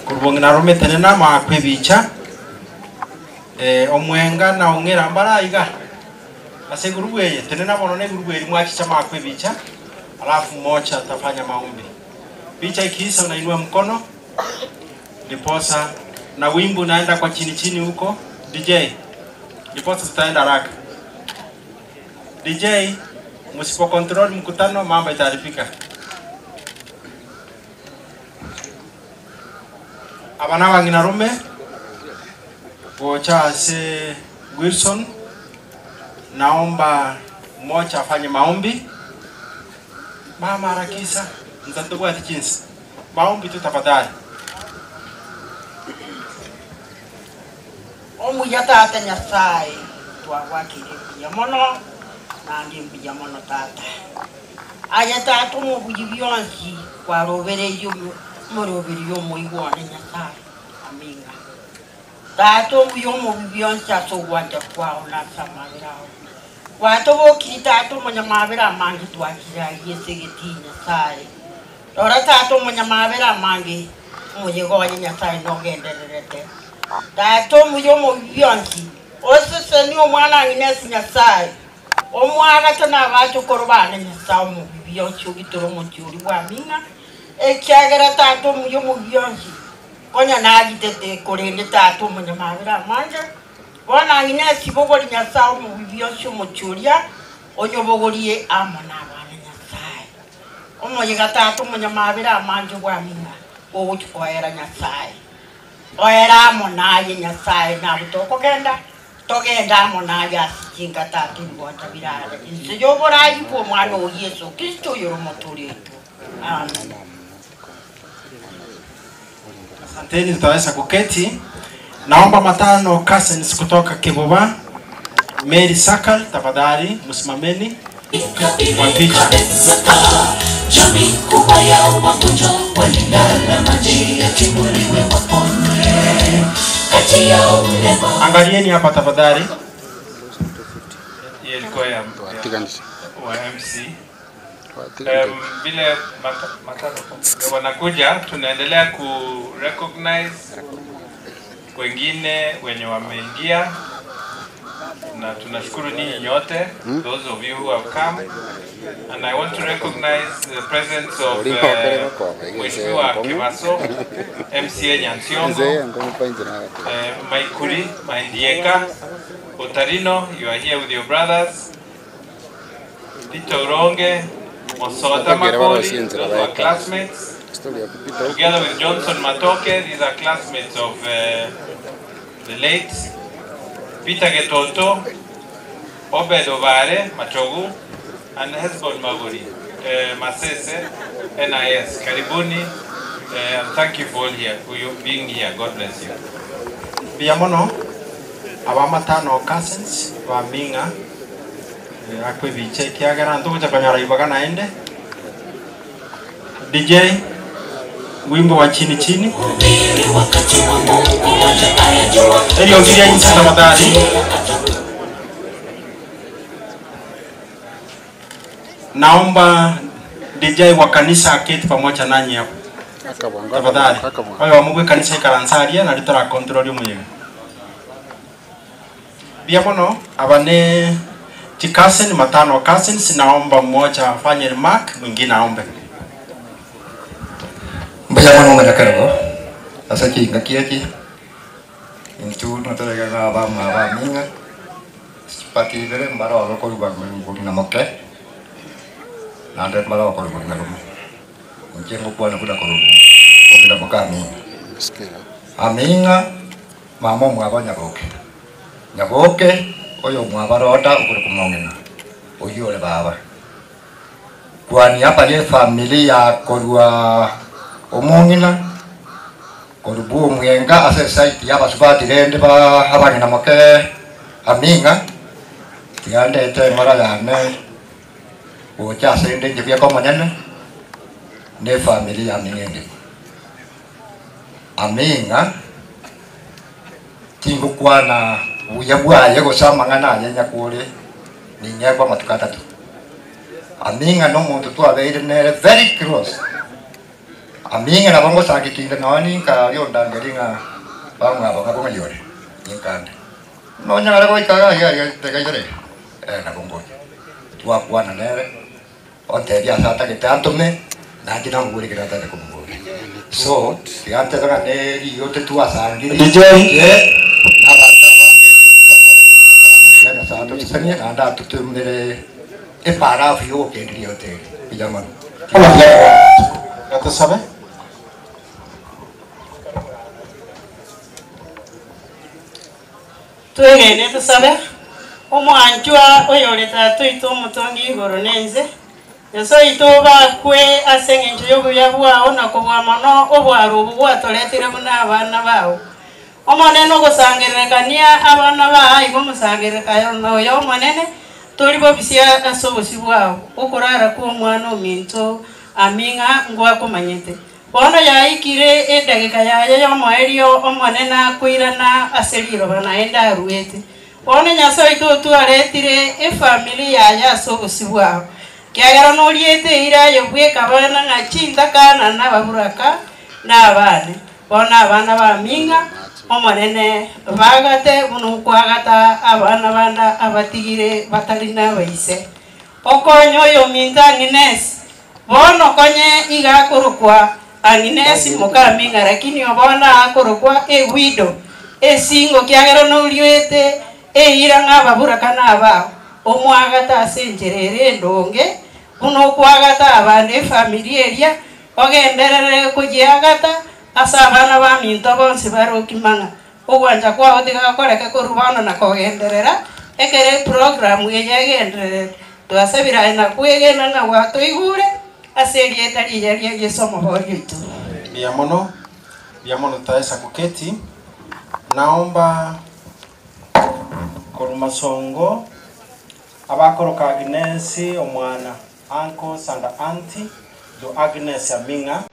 Korwa ng'ina rome tenena moakwe ebicha. Eh, omwenga na ong'era mbara iga ase egurubu eye tenena bono na egurubu eri mwachicha moakwe ebicha alafu mmocha atafanya maombi picha ikiisha unainua mkono ndiposa na wimbo unaenda kwa chini chini huko DJ ndiposa tutaenda haraka DJ msipo control mkutano mambo itaharibika aba nabang'ina rume gocha ase Wilson naomba mmoja afanye maombi mama harakisha nzantobwati chinsi maombi tu tafadhali Omuya tata Nyasaye, twagwakire mbuya mono, naende mbuya mono tata. Aye tata omobuyi bionsi, kwarobereirie omoroberi omoigwa one Nyasaye. Amina. Tata omuya omobi bionsi ase ogwancha kwao na ase amabera ao. Gwatobokirie tata omonyamabera amange twachire ayio ase egetii Nyasaye. Rora tata omonyamabera amange, omoyega oye Nyasaye nogendererete. Tata omuya omobi bionsi, osesenie omwana ang'ina ase Nyasaye, omwagacho na abachokoro bane Nyasaye omobi bionsi ogitore omochie oria bw'amina, ekiagera tata omuya omobi bionsi konya nagitete, korende tata omonyamabera amange, bono ang'ina ase bogori Nyasaye omobi bionsi omochie oria, onyobogorie amo nabana Nyasaye. Omoyega tata omonyamabera amange bw'amina, ogochia koera Nyasaye. Oere amo naye Nyasae, nabo tokogenda, togende amo naye ase chinka tata ebigocha birare inse y'oboraai bw'Omwana oo Yeso Kristo oyore Omotoori oito. Amen. Asanteni, tutaweza kuketi. Naomba matano cousins kutoka Kivuva, Mary Sakal, tafadhali msimameni kwa picha. Jamii kubwa ya wagonjwa walilala maji yatibuliwe wapone. Kati yao mlemavu Angalieni hapa tafadhali. Hiyo ilikuwa ya, ya wa MC. Vile matano wanakuja, tunaendelea ku recognize wengine wenye wameingia na tunashukuru ninyi nyote, those of you who have come, and I want to recognize the presence of Mheshimiwa Kimaso, MCA Nyansiongo, Maikuri, Maindieka, Otarino, you are here with your brothers, Peter Oronge, Mosota Makori, those were classmates, together with Johnson Matoke, these are classmates of the late Peter Getoto, Obed Obare, Machogu, and Hesbon Maguri, Masese, NIS. Karibuni, and thank you for all here, for you being here. God bless you. Biamono, abamatano cousins baminga akwe biche kiagera ntugucha konyora ibaga naende DJ wimbo wa chini chini eliogiria insi tafadhali naomba DJ wa kanisa aketi pamoja nanyi hapo tafadhali oyo wamugwe kanisa ikaransaria na ritora control omuyega biamono abane chikasen matano cousins naomba mmoja afanye remark mwingine aombe Mbuya mono mwenyekerero ase chinga kieki intu notorega abamwe abaminga chipatirere mbarogo koruba ng'ina moke naende mbarogo koruba ng'ina rume inche ngokwana buna korubu ng'ina moke aminga aminga mama omwabo nyaboke nyaboke oyo omwabo aroda okore komong'ina oyio ore baba Kwa niaba ya efamiri ya korwa omong'ina korwa bwa omwenga ase eside ya abasubati rende ba abang'ina moke aming'a tiga ndete eng'ora yane gocha ase ende inche bieka omonyene na efamiri ya aming'a engima. Aming'a tingokwana buya bwaye gose amang'ana aye nyakore ning'ekwa amatuko atato. Aming'a na omonto twabeire nere very close. Aming'a nabo ngosangekinde nonya ninka aria ondangerie ng'a bamwabo ng'a bong'ai ore ninkande. Nonyare goika iga iga iga tega igoro iga eh nabo ngocha. Twakwana nere ontebia ase atagete antome nainche namobori ekero atagete komoboria. So tiga ntebe ng'a ne riyote twasangire DJ. inche na abanto abange riyote twanyorire tiga Nyasaye atosesenie naende atotomere ebarafu ya ogokendia riyote eri mbuya mono. Gatosabe. Twegene tosabe, Omwanchwa oyore Tata oito omotongi igoro na ense, Nyasae oito obakwe ase eng'encho y'obuya bwao na kobua mono obwaro obo gwatoretire buna abana bao. Omonene ogosangererekania abana bao igo omosangererekano oyo Omonene, tori bobisia ase obosio bwao, okorara kw'omwana ominto aming'a ngwakomanyete. Bono yaikire edageka yaye y'omoerio Omonene akoirana ase riroba naende aruete. Bono Nyasae oito otwaretire efamiri yaye ase obosio bwao, ekiagera noriete eira aye bweka bana ng'a chintakana nababuraka na abane. Bono abana baming'a Omonene bagate buna okwagata abana bande abatigire batari nabaise. Okonye oyominto Agnes, bono konye iga akorokwa Agnes mokaming'a lakini bono akorokwa ewidow, esingo kiagera norioete eira ng'a ababuraka nabao, omwagate ase enchera ere endonge buna okwagata abande efamiri eria, ogenderere koyiagata ase abana baminto bonsi barokima ng'a ogwancha kwao tiga gokoreke korwa bono na kogenderera ekero eprogramu eye egendererete. Twasabire aye na kwegena ng'a gwatoigure ase erieta riya ria Yeso Omobori oito. Mbuya mono, mbuya mono tutaesa kuketi. Naomba korwa Masongo abakoroka Agnes omwana, uncles and auntie to Agnes Aming'a.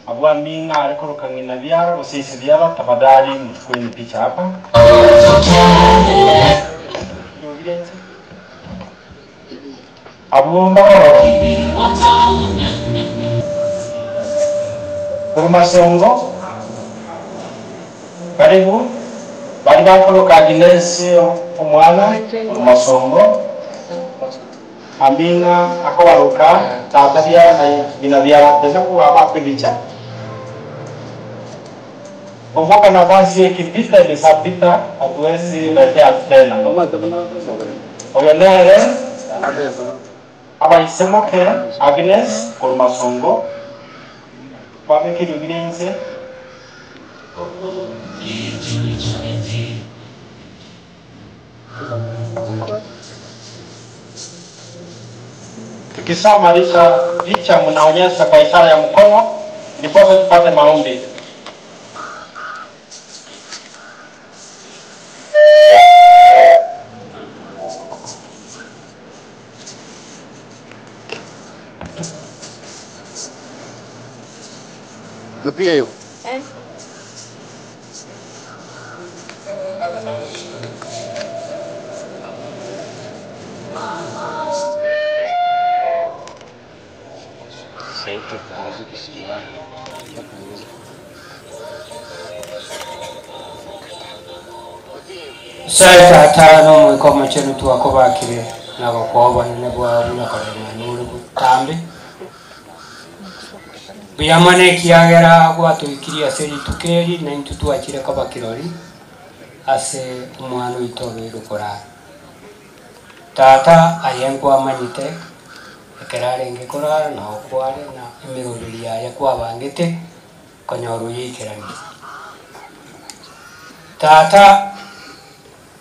Abwo Aming'a are koroka ng'ina biara gose ise biara, tafadhali mchukueni picha hapa. Abwo mbakorora. Korwa Masongo, karibu baria bakoroka Agnes omwana korwa Masongo. Aming'a akobaroka tata biara na ng'ina biara tesa kogamba ebicha. Kumbuka nafasi ikipita imeshapita, hatuwezi rejea tena. Oyo nere abaisemoke Agnes korwa Masongo kwabekire inse. Tukishamaliza picha mnaonyesha kwa ishara ya mkono, ndiposa tupate maombi. Napiga hiyo. Nyasaye tata nomwika omochenu twakobakire na gokoa obonene bwao buna koreng'ana ore botambe. Mbuya mono ekiagera gwatoikirie ase rituko eri na intwe twachire koba kirori ase omwana oito obeire korara. Tata aye nkwamanyete ekero arenge korara nao kware na emeroberi yaye kwabangete konyora oyoikeranie. Tata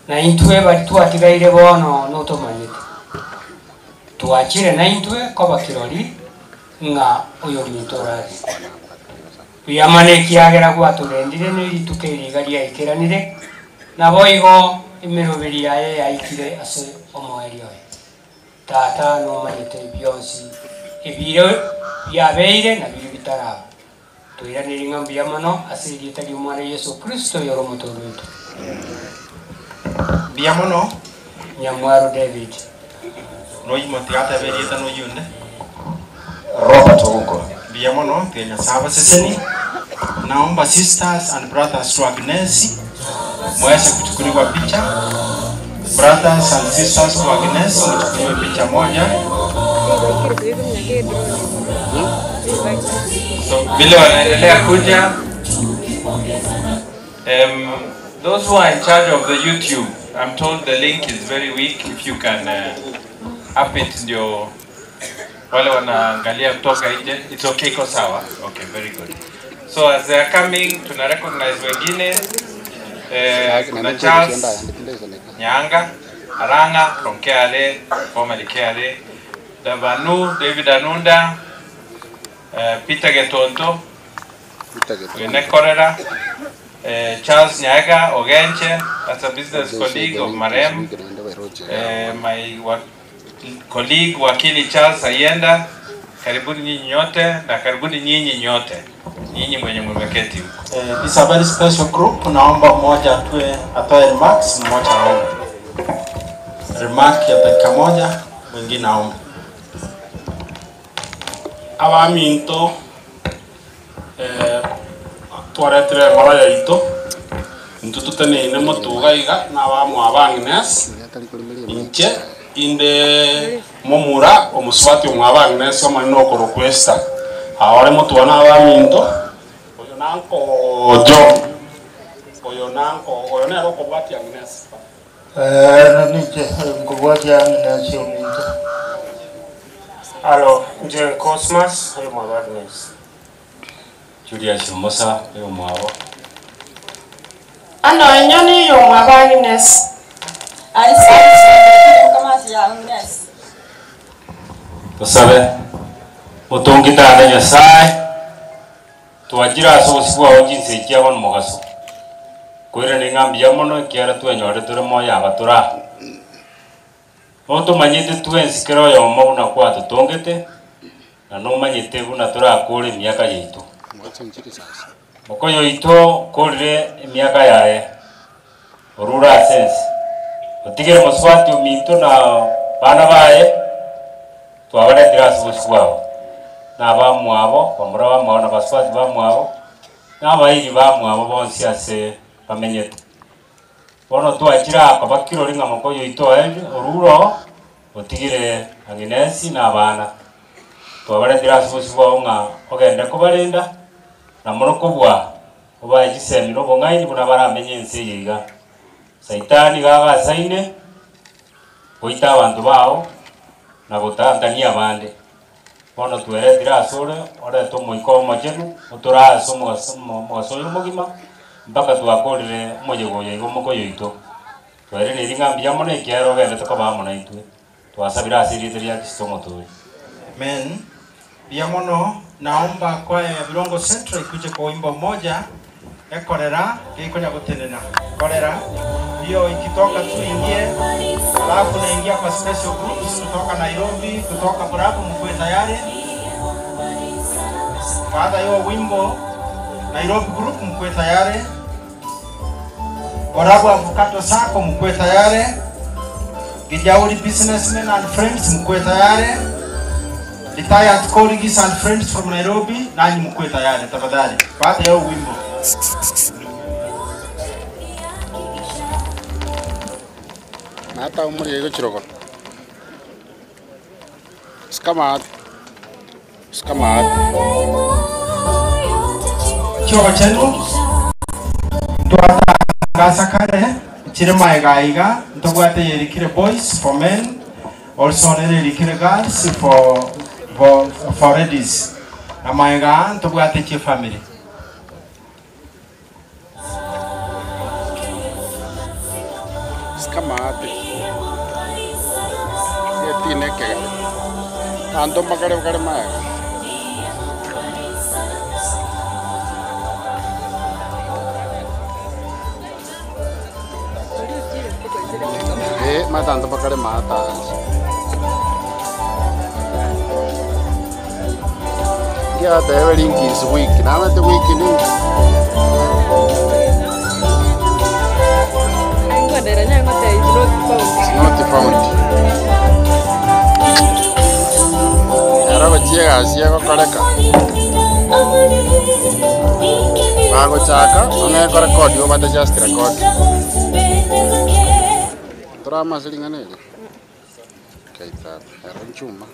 na intwe bari twatigaire bono notomanyete. Twachire naintwe koba kirori ng'a oyominto orare. Buya mono ekiagera gwatorendire ne rituko eri iga riaikeranire, naboigo emeroberi yaye yaikire ase omoerio oye. Tata nomanyete bionsi ebire biabeire na biria bitaraba. Toiranerie ng'a mbuya mono ase erieta ri'Omwana Yeso Kristo oyore Omotoori oito. Mbuya mono. Nyamwaro David. Noyimo tiga atebe erieta noyio onde. Robert Ouko. Mbuya mono tiga Nyasaye abaseseni. Naomba sisters and brothers to Agnes mwese kuchukuliwa picha. Brothers and sisters to Agnes muchukuliwe picha moja. So vile wanaendelea kuja those who are in charge of the YouTube, I'm told the link is very weak. If you can up it ndio wale wanaangalia kutoka nje. It's okay, iko sawa. Okay, very good. So as they are coming, tuna recognize wengine kuna Charles Nyanga Aranga from KRA, formerly KRA, Davanu, David Anunda, Peter Getonto, Wene Korera, Charles Nyaga Ogenche, that's a business colleague of Marem, my colleague Wakili Charles Ayenda, karibuni nyinyi nyote na karibuni nyinyi nyote, nyinyi mwenye mmeketi huko. This is a very special group. Naomba mmoja atoe remarks, mmoja aombe. Remark ya dakika moja, mwingine aombe. Abaminto twaretire ngoro yaito intwe tuteneine motuga iga na abamwa ba Agnes inche inde momura omuswati omwa ba Agnes omonene okorokwa Esther aore motuga na abaminto oyo nanko John oyo nanko oyo nero okobwatia Agnes Ninche nkobwatia Agnes ominto. Alo, nje Cosmas, oyo mwa Agnes. Julius Musa, oyo mwabo. Ano enyoni yo mwa Agnes. Kamasi ya Agnes. Tusabe mutungitane Nyasaye twajira ase obusibu bwao chinse echi abo nomogaso kwire ni ng'ambi ya mono ekiara twenyore tore moyo aba tora notomanyete twensi kera oyomo buna kwatotongete na nomanyete buna torakore emiaka yaito mokoyo oito korire emiaka yaye orure ase ense otigere mosubati ominto na bana baye twabaretire ase obusibu bwabo na abamwabo bamura bamwabo na basubati bamwabo na abairi bamwabo bonsi ase bamenyete bono twachira akabakirori ng'a mokoyo oito aende oruro otigire Agnes na abana twabaretire ase obusibu bwabo ng'a ogende kobarenda na mono kobua obae chisemi na obong'aini buna baramenye ense eye iga saitani gagasaine goita abanto bao na gotantania abande bono tweretire ase ore orete omoika omochenu otora ase omogaso oyo omogima mpaka twakorire omoyego oyo iga omokoyo oito twerereiri ng'a mbuya mono ekiagera ogendete koba amo naintwe twasabire ase erieta ria Kristo omotoori. Amen. Mbuya mono naomba kwaya ya Birongo Central ikuje kwa wimbo mmoja ekorera geikonya gotenena korera hiyo ikitoka tu ingie, alafu naingia kwa special groups kutoka Nairobi, kutoka Burabu, mkuwe tayari. Baada ya wimbo Nairobi group mkuwe tayari, Borabu Avocado Sacco mkuwe tayari, Gijauri businessmen and friends mkuwe tayari, retired colleagues and friends from Nairobi nanyi mkuwe tayari tafadhali. Baada ya wimbo Nata umuri ego chiroko. Skamad. Skamad. Chiro chenu twatangasa kare chire maega iga ntobwate yerikire boys for men also nererikire girls for ladies na maega ntobwate chi family. Skamad. Egetine ekegare. Abanto mbakare bakare magega. Eh, omanyete abanto mbakare maate ase. Nkiatebe link is weak, namanyete weak ninki? It's not found. Ero gochia egasi egokoreka, bagochaka onye ekorekodi obate just record. Torama ase ring'ana eri? Okay tata, ero nchuma.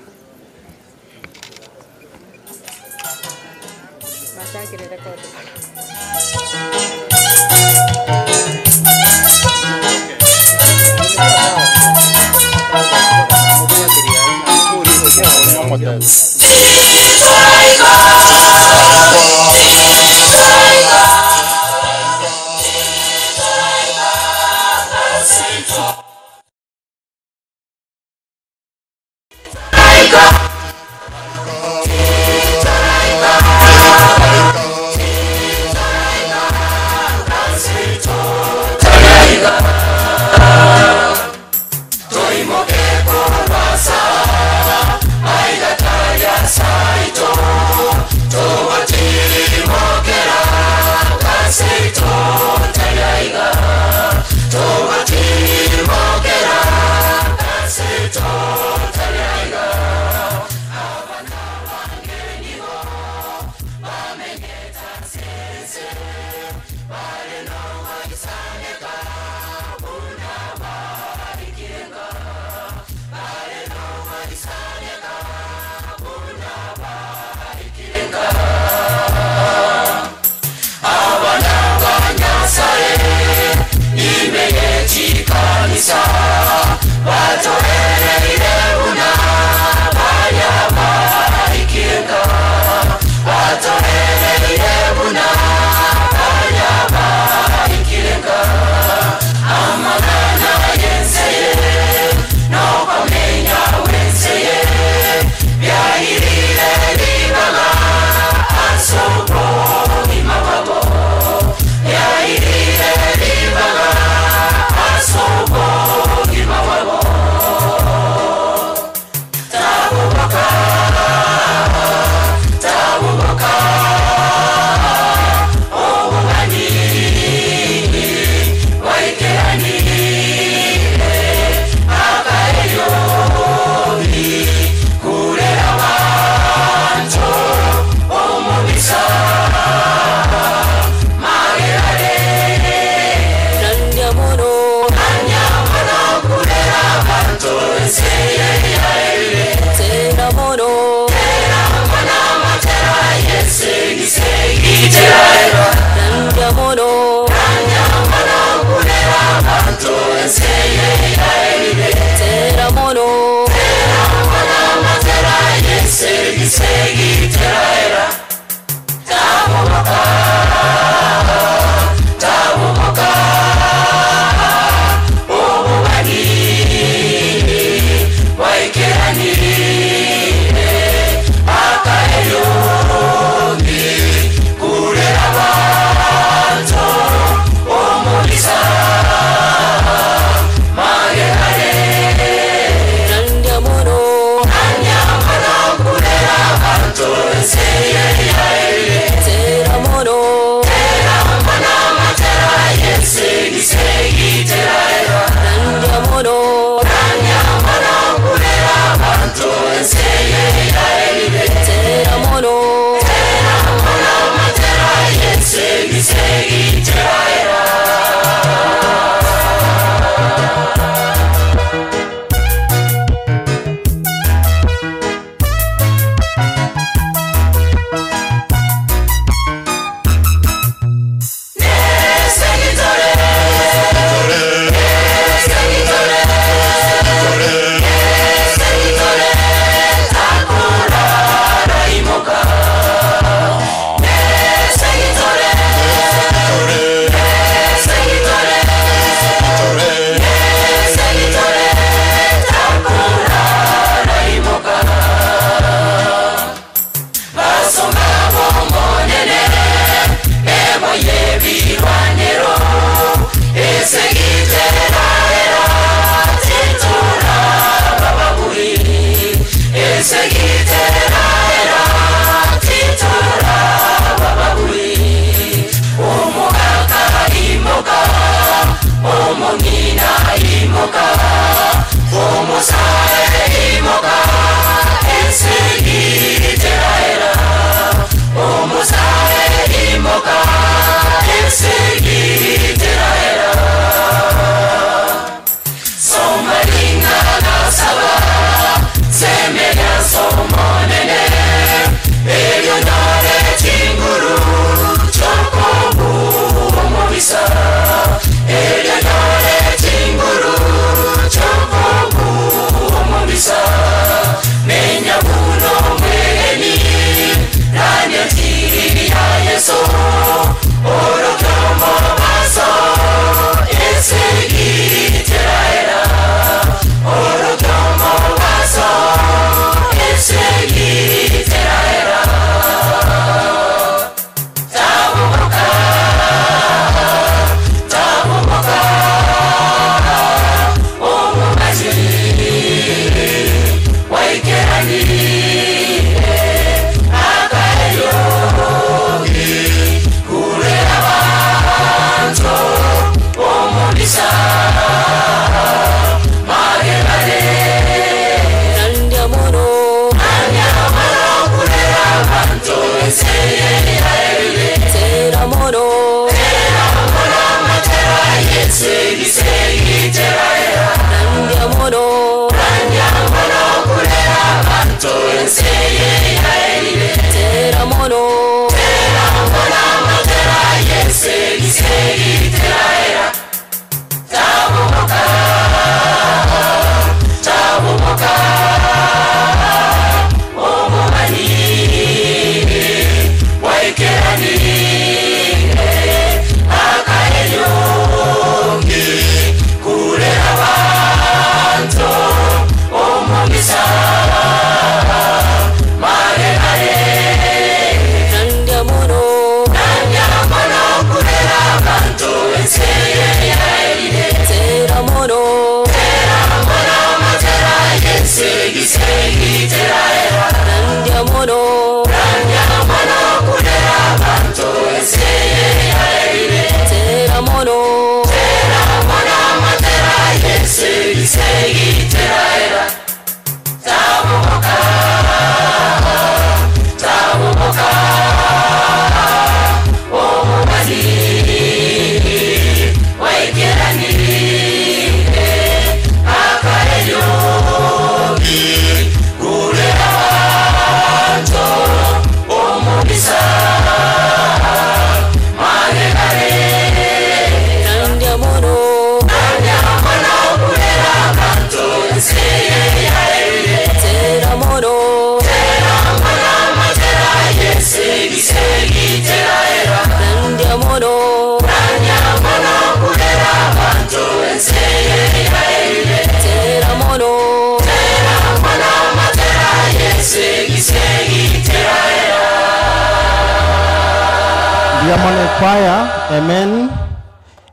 Mbiamone kwaya, amen.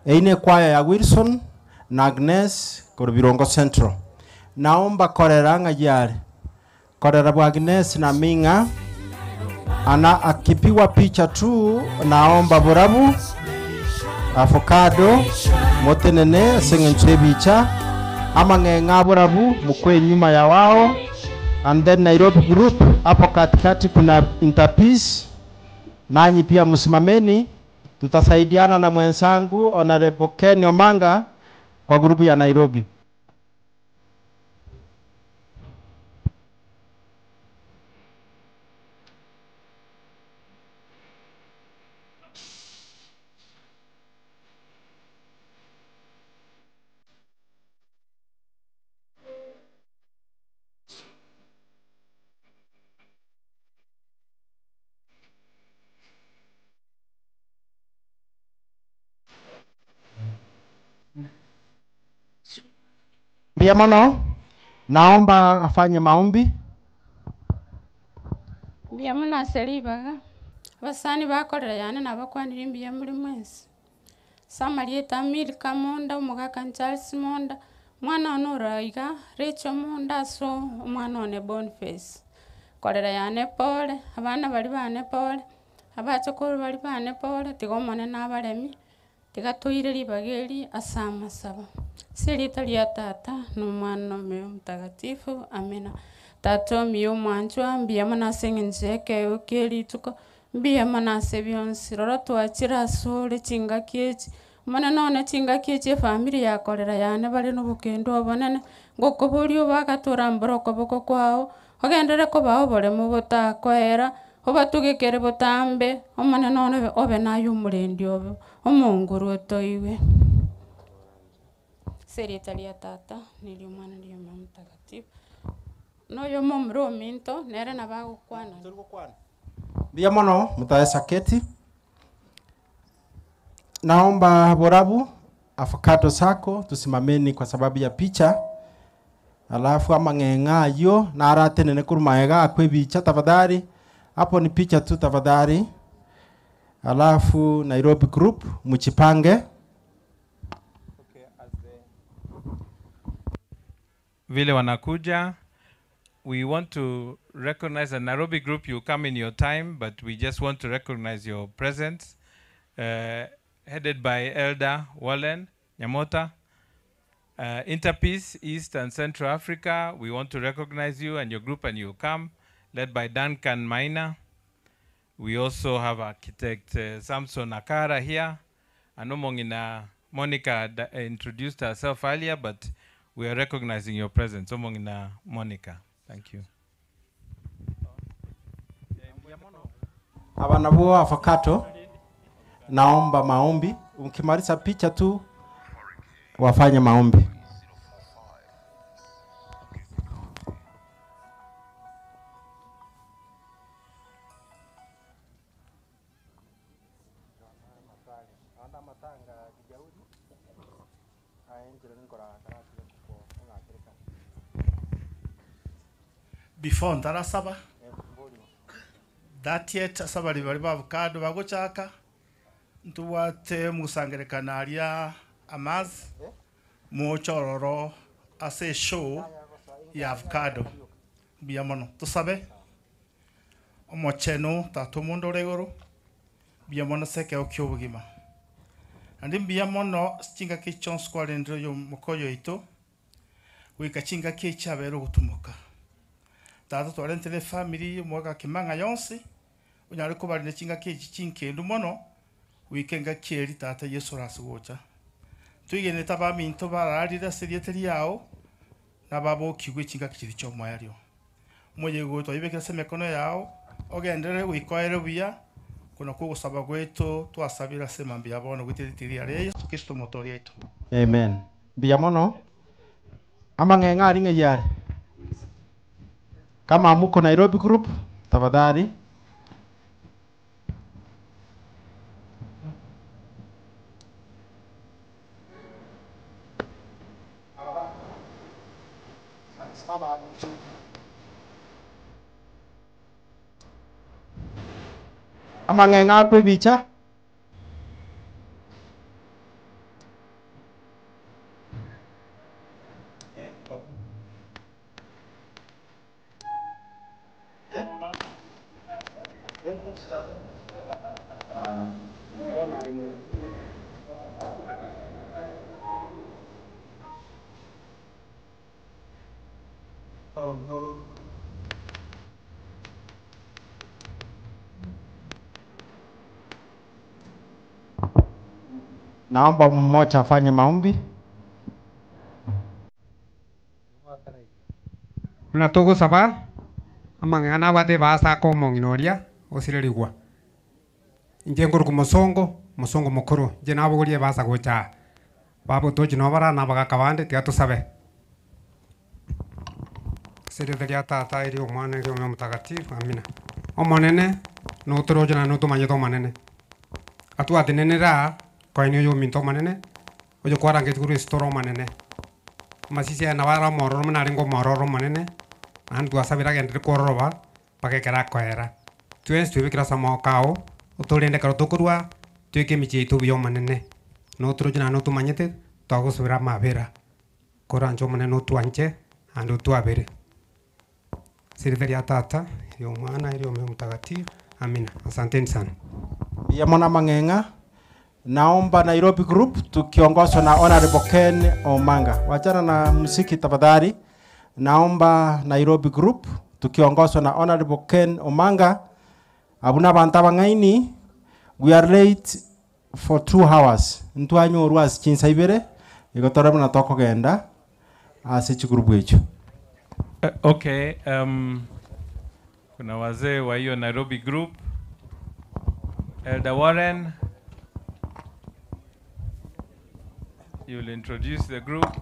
Eine kwaya ya Wilson na Agnes Korubirongo Central. Naomba korera ng'ayare. Korera bwa Agnes na Ming'a ana akipigwa picha tu, naomba burabu avocado motenene seng'encho ebicha amang'eng'a burabu mukwe nyuma ya wao, and then Nairobi group hapo katikati kuna Interpeace, nanyi pia msimameni, tutasaidiana na mwenzangu Honorable Ken Omanga kwa grupu ya Nairobi. Mbia mono, naomba afanye maombi. Mbuya mono ase ribaga, abasani bakorera yane nabakwanire mbuya muri mwensi. Ase amarieta a Milka Monda, omogaka Charles Monda, omwana one ore iga, Rachel Monda ase omwana one Boniface. Korera yane pole, abana baria bane pole, abachokoro baria bane pole, tiga omonene abaremie, tiga toire ribaga eri ase amasabo. Ase erieta ria tata, na omwana, na omoyo mtakatifu, amina. Tata omuya omwanchwa, mbuya mono ase eng'encho ya ekeegwa kia erituko, mbuya mono ase bionsi, rora twachire ase ore chingaki echi, omonene one chingaki echi efamiri yakorera yane bare na obokendo obonene, ngokoboria obagatore okoboko kwago, ogenderere kobaa oboremo botakoera, obatugekere botambe, omonene one obe naye omorendi obo, omonguru otoiwe. Ase erieta ria tata, na eria omwana, na eria omoyo mtakatifu. Na oyo omomura ominto, nere nabo agokwana. Mbuya mono mutaweza keti. Naomba Borabu avocado sako tusimameni kwa sababu ya picha. Alafu amang'eng'a ayo naratenene kuruma akwe bicha tafadhali. Hapo ni picha tu tafadhali. Alafu Nairobi group mchipange. Vile wanakuja, we want to recognize the Nairobi group. You come in your time, but we just want to recognize your presence. Headed by Elder Wallen Nyamota. Interpeace, East and Central Africa, we want to recognize you and your group, and you come, led by Duncan Maina. We also have architect Samson Akara here. Anomongina Monica introduced herself earlier, but we are recognizing your presence. Omongina Monica, thank you. Abana bo avocado, naomba maombi. Ukimaliza picha tu wafanye maombi. Before ntarasaba that yet asabari bari ba avocado bagochaka ntubwate musangerekana aria amazi muchororo ase show ya avocado mbuya mono tusabe omocheno tata omonde ore igoro mbuya mono ase ekero kia obogima naende mbuya mono chingaki chionsi kwarendire oyo omokoyo oito goika chingaki echiabere ogotumoka tata twarentire efamiri omwaka kimang'a yonsi onyare kobarenda chingaki echi chinkendu mono goika engaki eri tata Yesu orase gocha twigenete abaminto bararire ase erieta riao nababokigwe chingaki chiri chia omoerio omoyego twaibekire ase emikono yao ogenderere goikoere buya kuna kogosaba gwetu twasabire ase emambi ya bono goetera ritiri riaria Yesu Kristo omotoria oito. Amen. Mbuya mono amang'eng'a ari ng'ai are kama muko Nairobi group tafadhali. Amang'eng'a akwe bicha. Naomba mmoja afanye maombi. Buna togosaba, amang'ana nabwate ebasa ake omong'ina oria, osirerigwa. Inche nkorokwa mosongo, mosongo mokoro, inche nabogoria ebasa gocha aa. Baba otochi nabo bare aa na abagaka bande, tiga tosabe. Ase erieta ria Tata, eria Omwana, eria Omoyo Omotagatifu, amina. Omonene, notoroche naende notomanyete Omonene. Atwatenenere aa, koenia oyominto Omonene, oyokwarangetie korwa esitoro Omonene. Amasisi aye nabo are omororo buna arenge omororo omonene, naende twasabire agenderere kwororoba, mpaka ekero akoera. Twensi twebekire ase amagoko ao, otorende ekero tokorwa, tweke emichie yaito buya Omonene, notoroche naende notomanyete, twagosabera amabera, koranche Omonene otwanche, naende otwabere. Ase erieta ria Tata, eria Omwana, eria Omoyo Omotagatifu, amina. Asanteni sana. Mbuya mono amang'eng'a. Naomba Nairobi Group tukiongozwa na Honorable Ken Omanga. Wachana na muziki tafadhali. Naomba Nairobi Group tukiongozwa na Honorable Ken Omanga. Abwo nabanto abang'aini, we are late for 2 hours. Ntwanyorwa ase chinsa ibere, igo tore buna tokogenda ase chigroup echio. Okay, kuna wazee wa hiyo Nairobi Group. Elder Warren, you'll introduce the group.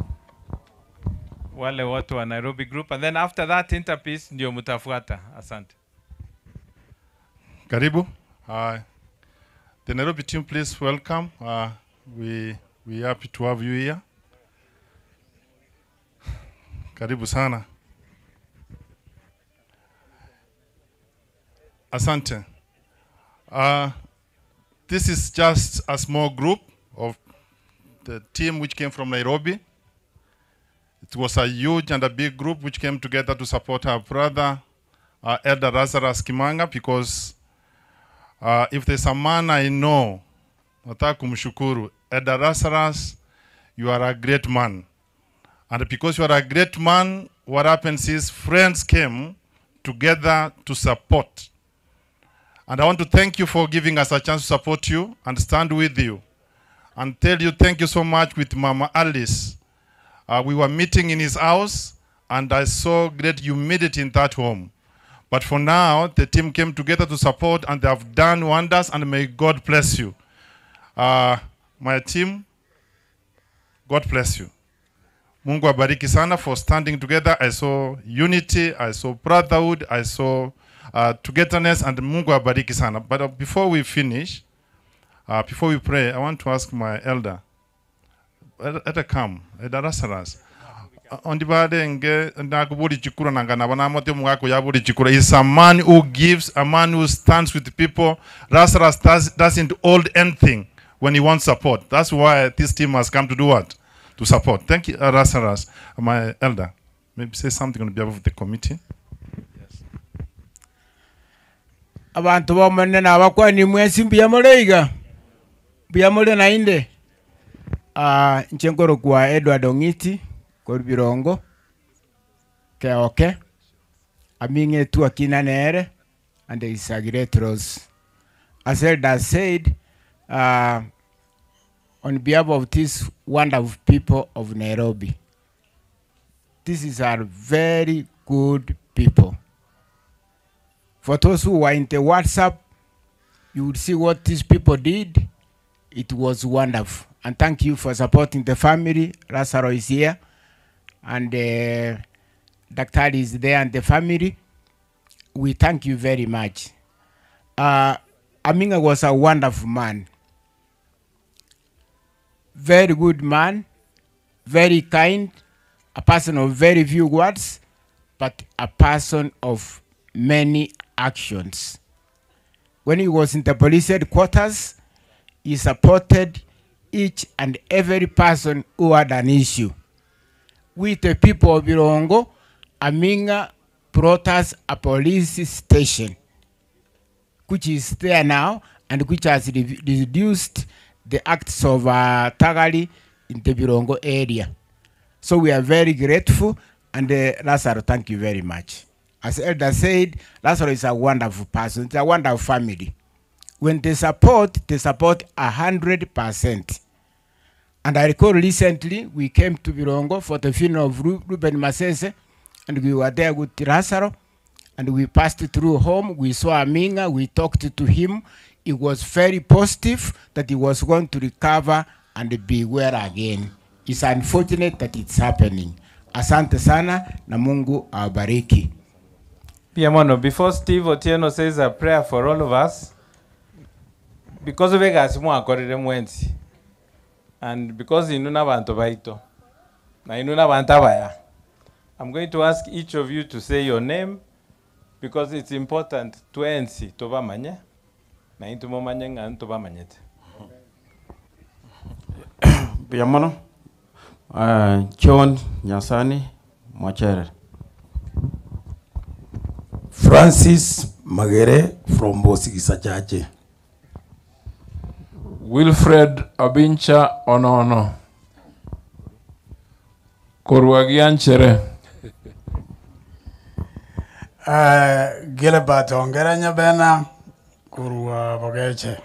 Wale watu wa Nairobi Group and then after that interpeace ndio mtafuata. Asante. Karibu. The Nairobi team, please welcome. We happy to have you here. Karibu sana. Asante. This is just a small group of the team which came from Nairobi. It was a huge and a big group which came together to support our brother, Elder Lazarus Kimanga, because if there's a man I know, nataka kumshukuru, Elder Lazarus, you are a great man. And because you are a great man, what happens is friends came together to support. And I want to thank you for giving us a chance to support you and stand with you. And tell you thank you so much with Mama Alice. We were meeting in his house, and I saw great humidity in that home. But for now, the team came together to support, and they have done wonders, and may God bless you. My team, God bless you. Mungu abariki sana for standing together. I saw unity, I saw brotherhood, I saw togetherness, and Mungu abariki sana. But before we finish, before we pray, I want to ask my elder, Elder come, Elder Lazarus. Ondibadenge nakubuli chikura nangana banamote omwako yabuli chikura is a man who gives, a man who stands with people. Lazarus doesn't hold anything when he wants support. That's why this team has come to do what? To support. Thank you, Lazarus, my elder. Maybe say something on behalf of the committee. Abantu bomonene nabakwani mwensi mbuya more iga mbuya more nainde. Ah, inche nkorokwa Edward Ong'iti korwa Birongo Keoke aming'etwe akina nere and is a great rose. As Elder said, on behalf of these wonderful people of Nairobi, this is our very good people. For those who were in the WhatsApp, you would see what these people did. It was wonderful. And thank you for supporting the family. Lazaro is here, and Dr. is there, and the family. We thank you very much. Aminga was a wonderful man. Very good man, very kind, a person of very few words, but a person of many actions. When he was in the police headquarters, he supported each and every person who had an issue. With the people of Birongo, Aminga brought us a police station, which is there now and which has reduced the acts of Tagari in the Birongo area. So we are very grateful And uh, Lazaro, thank you very much. As Elder said, Lazaro is a wonderful person. It's a wonderful family. When they support, they support 100%. And I recall recently we came to Birongo for the funeral of Ruben Masese, and we were there with Lazaro, and we passed through home. We saw Aminga, we talked to him. It was very positive that he was going to recover and be well again. It's unfortunate that it's happening. Asante sana na Mungu awabariki. Piamono, before Steve Otieno says a prayer for all of us, because Vegas mwakorire mwensi, and because inuna bantu baito, na inuna bantu abaya, I'm going to ask each of you to say your name because it's important twensi tobamanye na intu momanye ng'a ntobamanyete. Mbuya mono. John Nyasani Mochere. Francis Magere from Bosigisa Chache. Wilfred Abincha Onono. Korwa Gianchere. Gilbert Ongera Nyabena korwa Bogeche.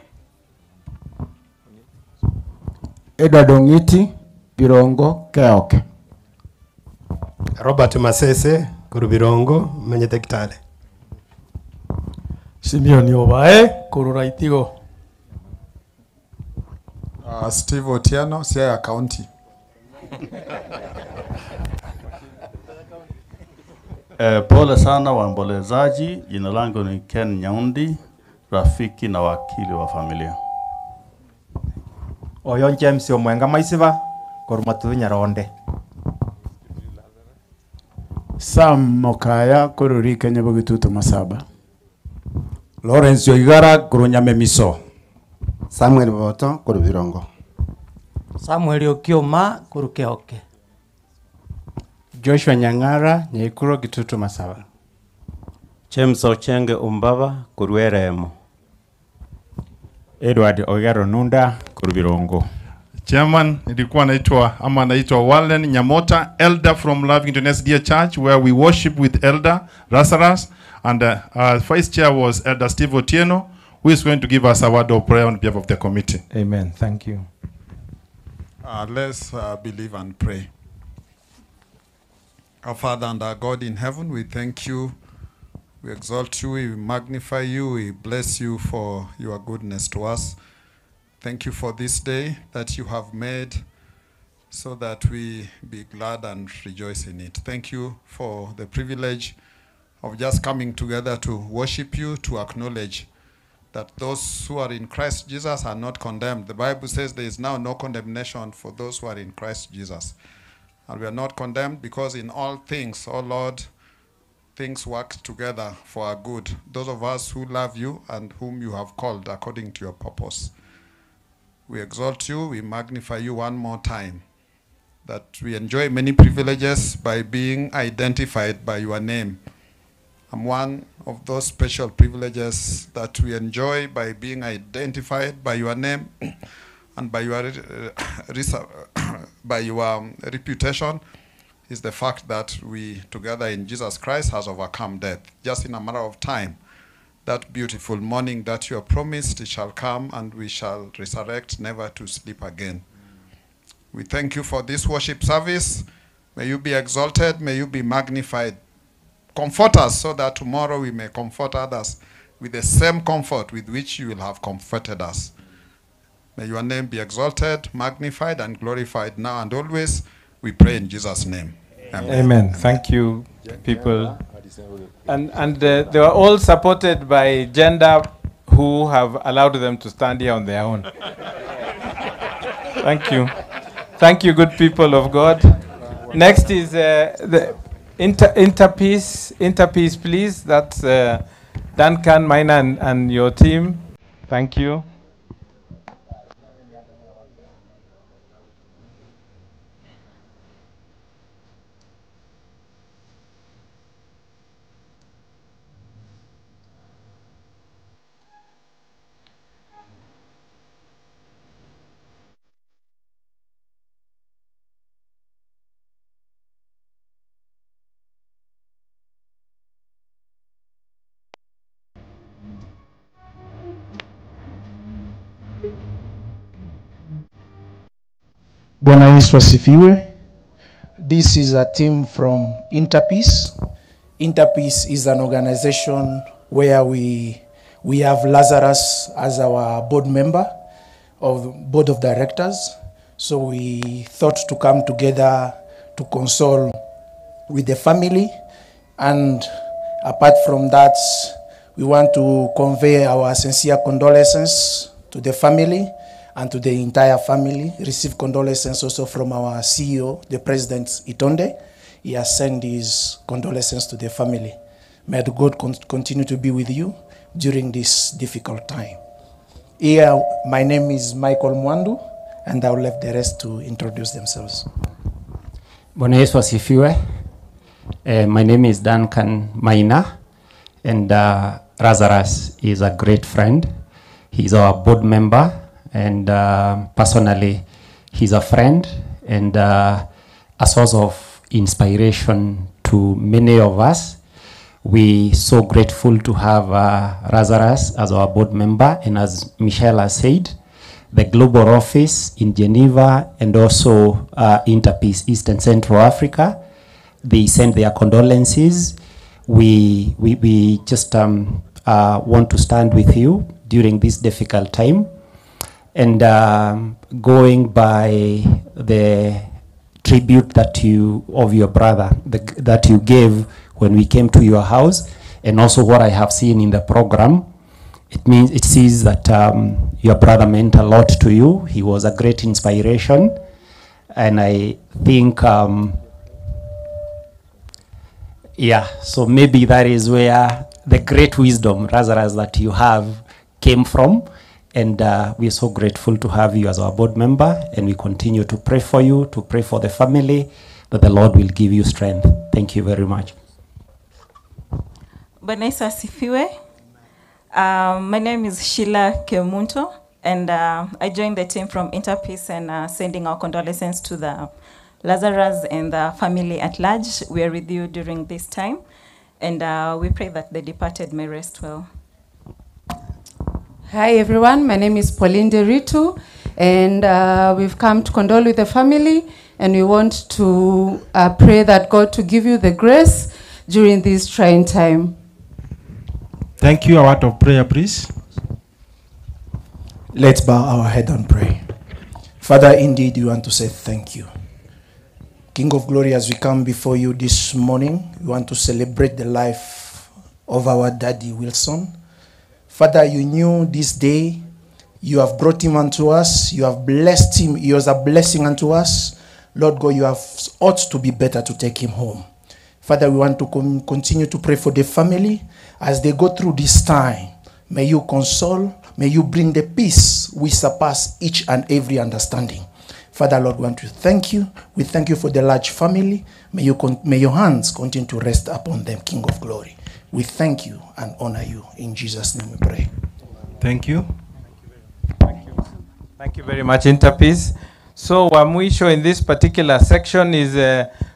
Edward Ongiti, Birongo, Keoke. Robert Masese korwa Birongo menyete Kitale. Simeon Obae korwa Itigo. Steve Otieno, Siaya County. Pole sana waombolezaji. Jina langu ni Ken Nyaundi, rafiki na wakili wa familia. Oyo James Omwenga Maisiba korwa Matutu Nyaronde. Sam Mokaya korwa Kenya Bogitutu Masaba. Lawrence Oigara korwa Nyamemiso. Samuel Boto korwa Birongo. Samuel Okioma korwa Keoke. Joshua Nyang'ara, Nyaikuro, Gitutu Masaba. James Ochenge Umbaba korwa Eremo. Edward Ogero Nunda korwa Birongo. Chairman, nilikuwa naitwa ama naitwa Wallen Nyamota, elder from Lavington SDA Church where we worship with Elder Lazarus and our vice chair was Elder Steve Otieno who is going to give us a word of prayer on behalf of the committee. Amen. Thank you. Let's believe and pray. Our Father and our God in heaven, we thank you, we exalt you, we magnify you, we bless you for your goodness to us. Thank you for this day that you have made so that we be glad and rejoice in it. Thank you for the privilege of just coming together to worship you, to acknowledge that those who are in Christ Jesus are not condemned. The Bible says there is now no condemnation for those who are in Christ Jesus. And we are not condemned because in all things, oh Lord, things work together for our good. Those of us who love you and whom you have called according to your purpose. We exalt you, we magnify you one more time, that we enjoy many privileges by being identified by your name. I'm one of those special privileges that we enjoy by being identified by your name and by your, by your reputation is the fact that we together in Jesus Christ has overcome death. Just in a matter of time, that beautiful morning that you have promised, it shall come and we shall resurrect, never to sleep again. We thank you for this worship service. May you be exalted, may you be magnified. Comfort us so that tomorrow we may comfort others with the same comfort with which you will have comforted us. May your name be exalted, magnified, and glorified now and always. We pray in Jesus' name. Amen. Amen. Thank you, people. And they were all supported by gender who have allowed them to stand here on their own. Thank you. Thank you, good people of God. Next is the Interpeace. Interpeace, please. That's Duncan, Maina, and your team. Thank you. Bwana Yesu asifiwe. This is a team from Interpeace. Interpeace is an organization where we have Lazarus as our board member of board of directors. So we thought to come together to console with the family, and apart from that, we want to convey our sincere condolences to the family and to the entire family. Receive condolences also from our CEO, the President Itonde. He has sent his condolences to the family. May God continue to be with you during this difficult time. Here, my name is Michael Mwandu, and I'll leave the rest to introduce themselves. Bwana Yesu asifiwe. My name is Duncan Maina, and Lazarus is a great friend. He's our board member, and personally, he's a friend and a source of inspiration to many of us. We so grateful to have Lazarus as our board member, and as Michelle has said, the global office in Geneva and also Interpeace East and Central Africa, they send their condolences. We just want to stand with you during this difficult time. And going by the tribute that you of your brother that you gave when we came to your house, and also what I have seen in the program, it means it sees that your brother meant a lot to you. He was a great inspiration, and I think so maybe that is where the great wisdom, Lazarus, that you have came from. And we are so grateful to have you as our board member, and we continue to pray for you, to pray for the family, that the Lord will give you strength. Thank you very much. Bwana Yesu asifiwe. My name is Sheila Kemunto, and I joined the team from Interpeace, and sending our condolences to the Lazarus and the family at large. We are with you during this time, and we pray that the departed may rest well. Hi everyone, my name is Pauline Deritu, and we've come to condole with the family, and we want to pray that God to give you the grace during this trying time. Thank you. A word of prayer, please. Let's bow our head and pray. Father, indeed, we want to say thank you. King of glory, as we come before you this morning, we want to celebrate the life of our daddy Wilson. Father, you knew this day. You have brought him unto us. You have blessed him. He was a blessing unto us. Lord God, you have ought to be better to take him home. Father, we want to continue to pray for the family as they go through this time. May you console. May you bring the peace which surpass each and every understanding. Father, Lord, we want to thank you. We thank you for the large family. May your hands continue to rest upon them, King of glory. We thank you and honor you. In Jesus' name we pray. Thank you. Thank you. Thank you very much, Interpeace. So, wa mwisho in this particular section is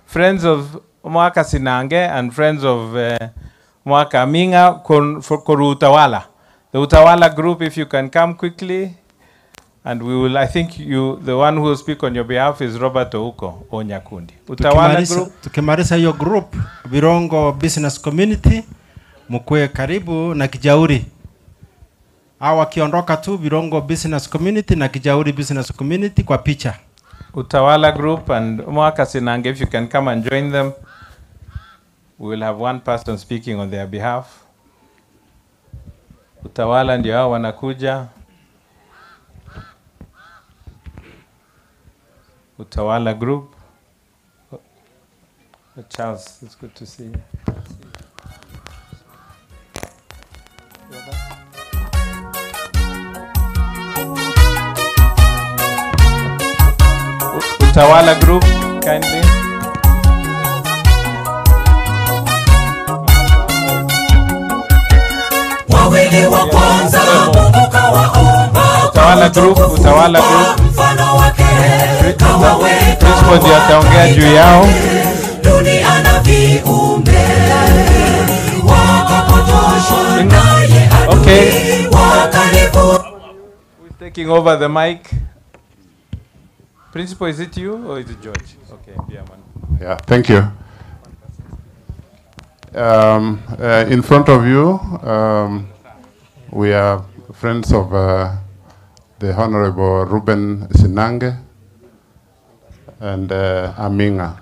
Friends of Mwaka Sinange and Friends of Mwaka Aminga for Utawala. The Utawala group, if you can come quickly, and we will, I think you, the one who will speak on your behalf is Robert Ouko Onyakundi. Utawala group. Tukimaliza hiyo group, Birongo Business Community, mkue karibu na Kijauri. Hawa wakiondoka tu Birongo Business Community na Kijauri Business Community kwa picha. Utawala group and Mwaka Sinange, if you can come and join them. We will have one person speaking on their behalf. Utawala ndio hao wanakuja. Utawala group. Charles, it's good to see you. Utawala group, kindly. Wawili wa kwanza Mungu kawaumba. Utawala group, Utawala group. Mfano wake kawaweka. Principal ndiye ataongea juu yao. Dunia na viumbe wakapotoshwa naye adui. Okay. Wakaribu. Who is taking over the mic? Principal, is it you or is it George? Okay, yeah, man. Yeah, thank you. In front of you, we are friends of the Honorable Reuben Sinange and Aminga.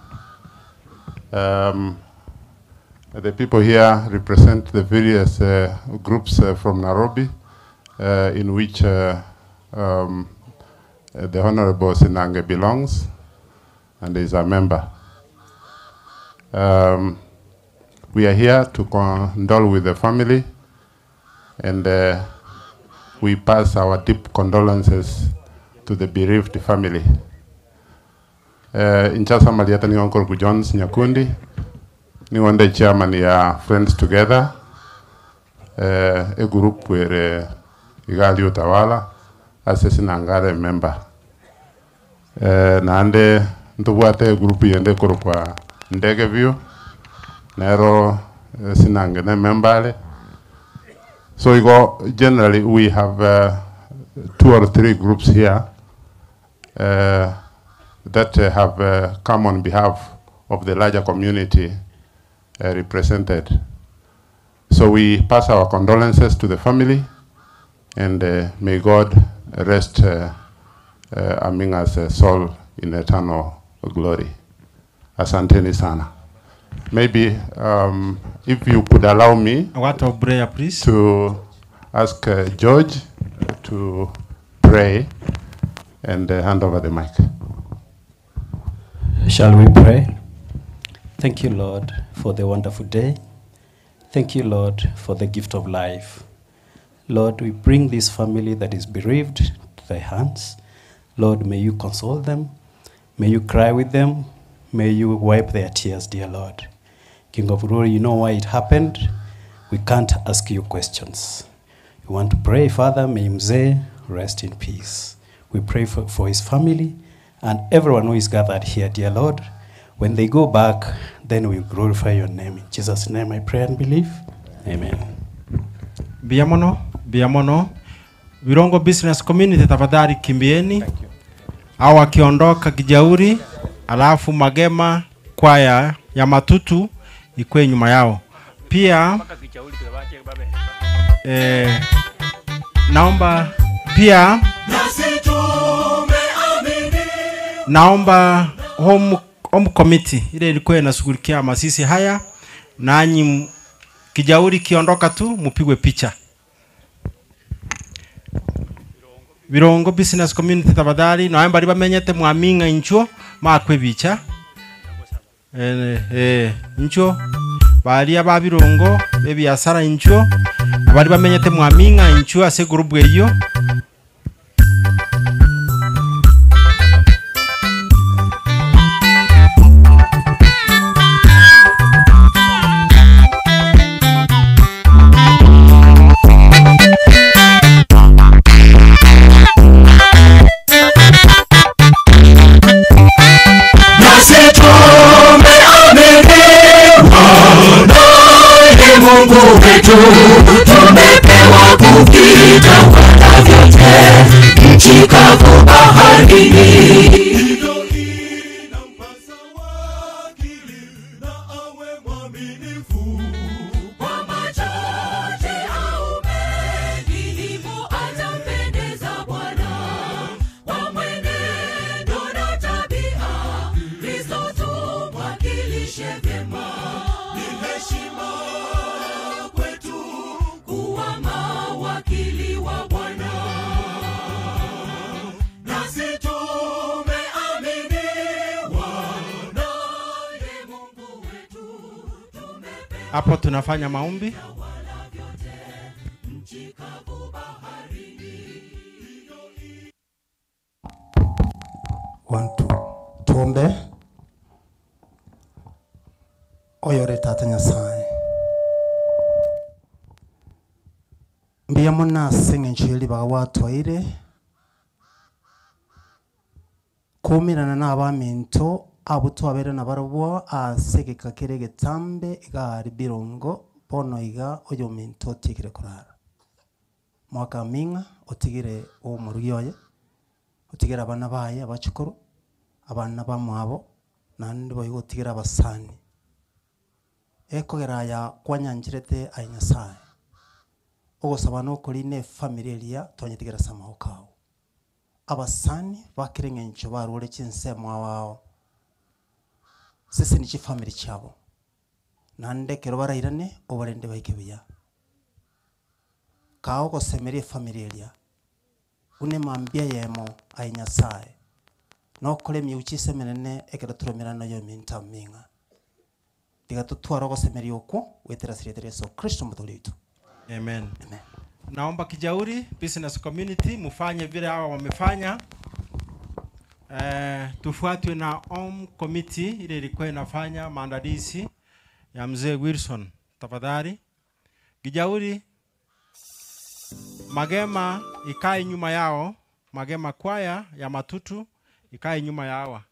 The people here represent the various groups from Nairobi in which the Honorable Sinange belongs and is a member. We are here to condole with the family, and we pass our deep condolences to the bereaved family. Inchasa Maliata ni Uncle Jones Nyakundi, ni wande chairman ya Friends Together, a group where Igali Utawala ase Sinangare member. Naande ntubwate group yende korokwa Ndege View, nero Sinange ne membale. So we go, generally we have 2 or 3 groups here that have come on behalf of the larger community represented. So we pass our condolences to the family, and may God rest Aminga's soul in eternal glory. Asanteni sana. Maybe if you could allow me A word of prayer, please. to ask George to pray and hand over the mic. Shall we pray? Thank you, Lord, for the wonderful day. Thank you, Lord, for the gift of life. Lord, we bring this family that is bereaved to thy hands. Lord, may you console them. May you cry with them. May you wipe their tears, dear Lord. King of glory, you know why it happened. We can't ask you questions. We want to pray, Father, may Mzee rest in peace. We pray for his family and everyone who is gathered here, dear Lord. When they go back, then we glorify your name. In Jesus' name I pray and believe. Amen. Biamono, Biamono. Birongo Business Community, tafadhali kimbieni. Au akiondoka Kijauri, alafu Magema kwaya ya Matutu ikwe nyuma yao. Pia naomba pia naomba home committee ile ilikuwa inashughulikia masisi haya, nanyi Kijauri kiondoka tu mupigwe picha. Birongo Business Community tafadhali, na bari bamenyete mwaminga inchuo makwe bicha. Inchuo baria ba Birongo ebiasara inchuo bari bamenyete mwaminga inchuo ase group eyo. Mungu wetu tumepewa kuvitawala vyote, nchi kavu baharini. Hapo tunafanya maombi. One, two. Tuombe. Oyore tata Nyasaye. Mbiya mona sing'encho bagawatwaire kumirana n'abaminto abo twabere na barobwo ase geka kere getambe igari birongo bono iga oyo minto otigire korara mwaka minga otigire omorugi oye otigire abana baye abachukuru Abana bamwabo, naende boigo otigere abasani. Ekogera aya kwanyancherete aye Nyasae, ogosaba nokori na efamiri eria twanyetigera ase amaboko ao. Abasani ba kera eng'encho barure chinsemo ao ao, seseni chifamiri chiabo, naende ekero barairane obarende baike buya. Kaa ogosemeria efamiri eria, buna emambia eyemo aye Nyasae, nokore emiuchisa emenene ekero toromerane na oyominto aming'a. Tiga totware ogosemeria okwo goetera ase erieta ria Yeso Kristo Omotoori oito. Amen. Amen. Naomba Kijauri Business Community mufanye vile hawa wamefanya. Eh, tufuatwe na Om Committee ile ilikuwa inafanya maandalizi ya mzee Wilson. Tafadhali. Kijauri Magema ikae nyuma yao, Magema kwaya ya Matutu ikae nyuma ya hawa.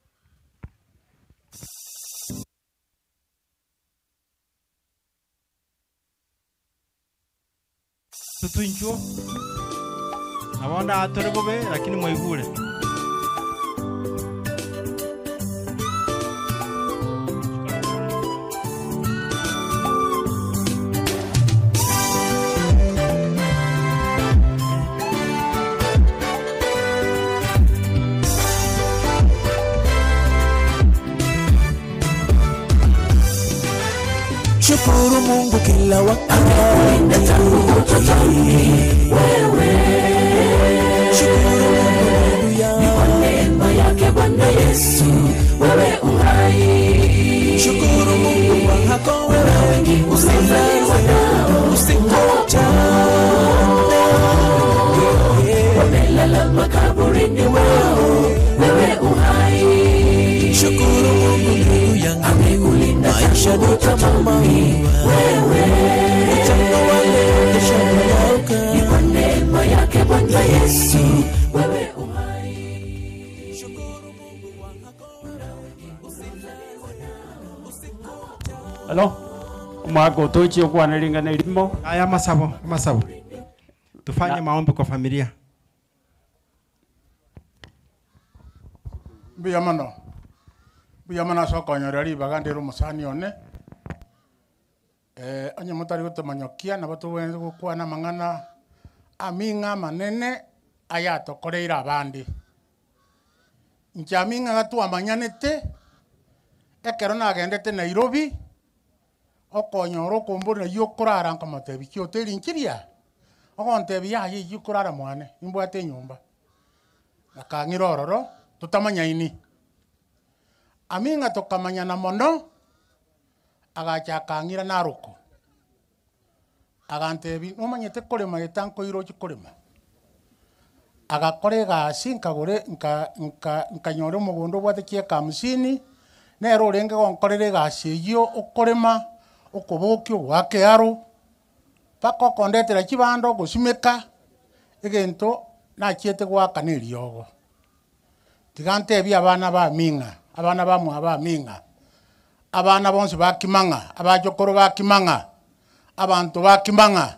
Tutu inchuo nabo ndatore bobe lakini mwaigure. Shukuru Mungu kila wakati. Wewe shukuru Mungu ndugu yangu, ni kwa neema yake Bwana Yesu wewe uhai. Shukuru Mungu wako wewe, wengi usizaliwa nao usiku wamelala makaburini wao, wewe uhai. Shukuru Mungu ndugu yangu, amekulinda maisha ni kama maua, wewe mchanga wa leo kesho kunyauka. Ni kwa neema yake Bwana Yesu wewe uhai. Halo omwaka otochie okwana ring'ana erimo. Aya amasabo amasabo tufanye maombi kwa familia. Mbuya mono mbuya mono ase okonyora ribaga ndire omosani one onye motari gotomanyokia nabo tobwenerete gokwana amang'ana aming'a amanene ayatokoreire abande. Inche aming'a iga twamanyanete, ekero nagendete Nairobi, okonyora okombori naywo okorara nkomotebia ki hoteli nchiria? Ogontebia yaya eywo okorara mwane, nimbwate enyomba. Akang'ira ororo, totamanyaini. Aming'a tokamanyana mono, agacha akang'ira Naroko, agantebia nomanyete korema gete nkoira ochie korema. Agakora egasi nkagora nka nka nkanyora omogondo obwate chieka hamsini, nere orenge gonkorera egasi eywo okorema, okobokia ogoaka earo, mpaka okondetera chibando ogosimeka, egento nachiete goaka na eriogo. Tiga ntebie abana ba aming'a, abana ba mwabo aming'a, abana bonsi ba kimang'a, abachokoro ba kimang'a, abanto ba kimang'a,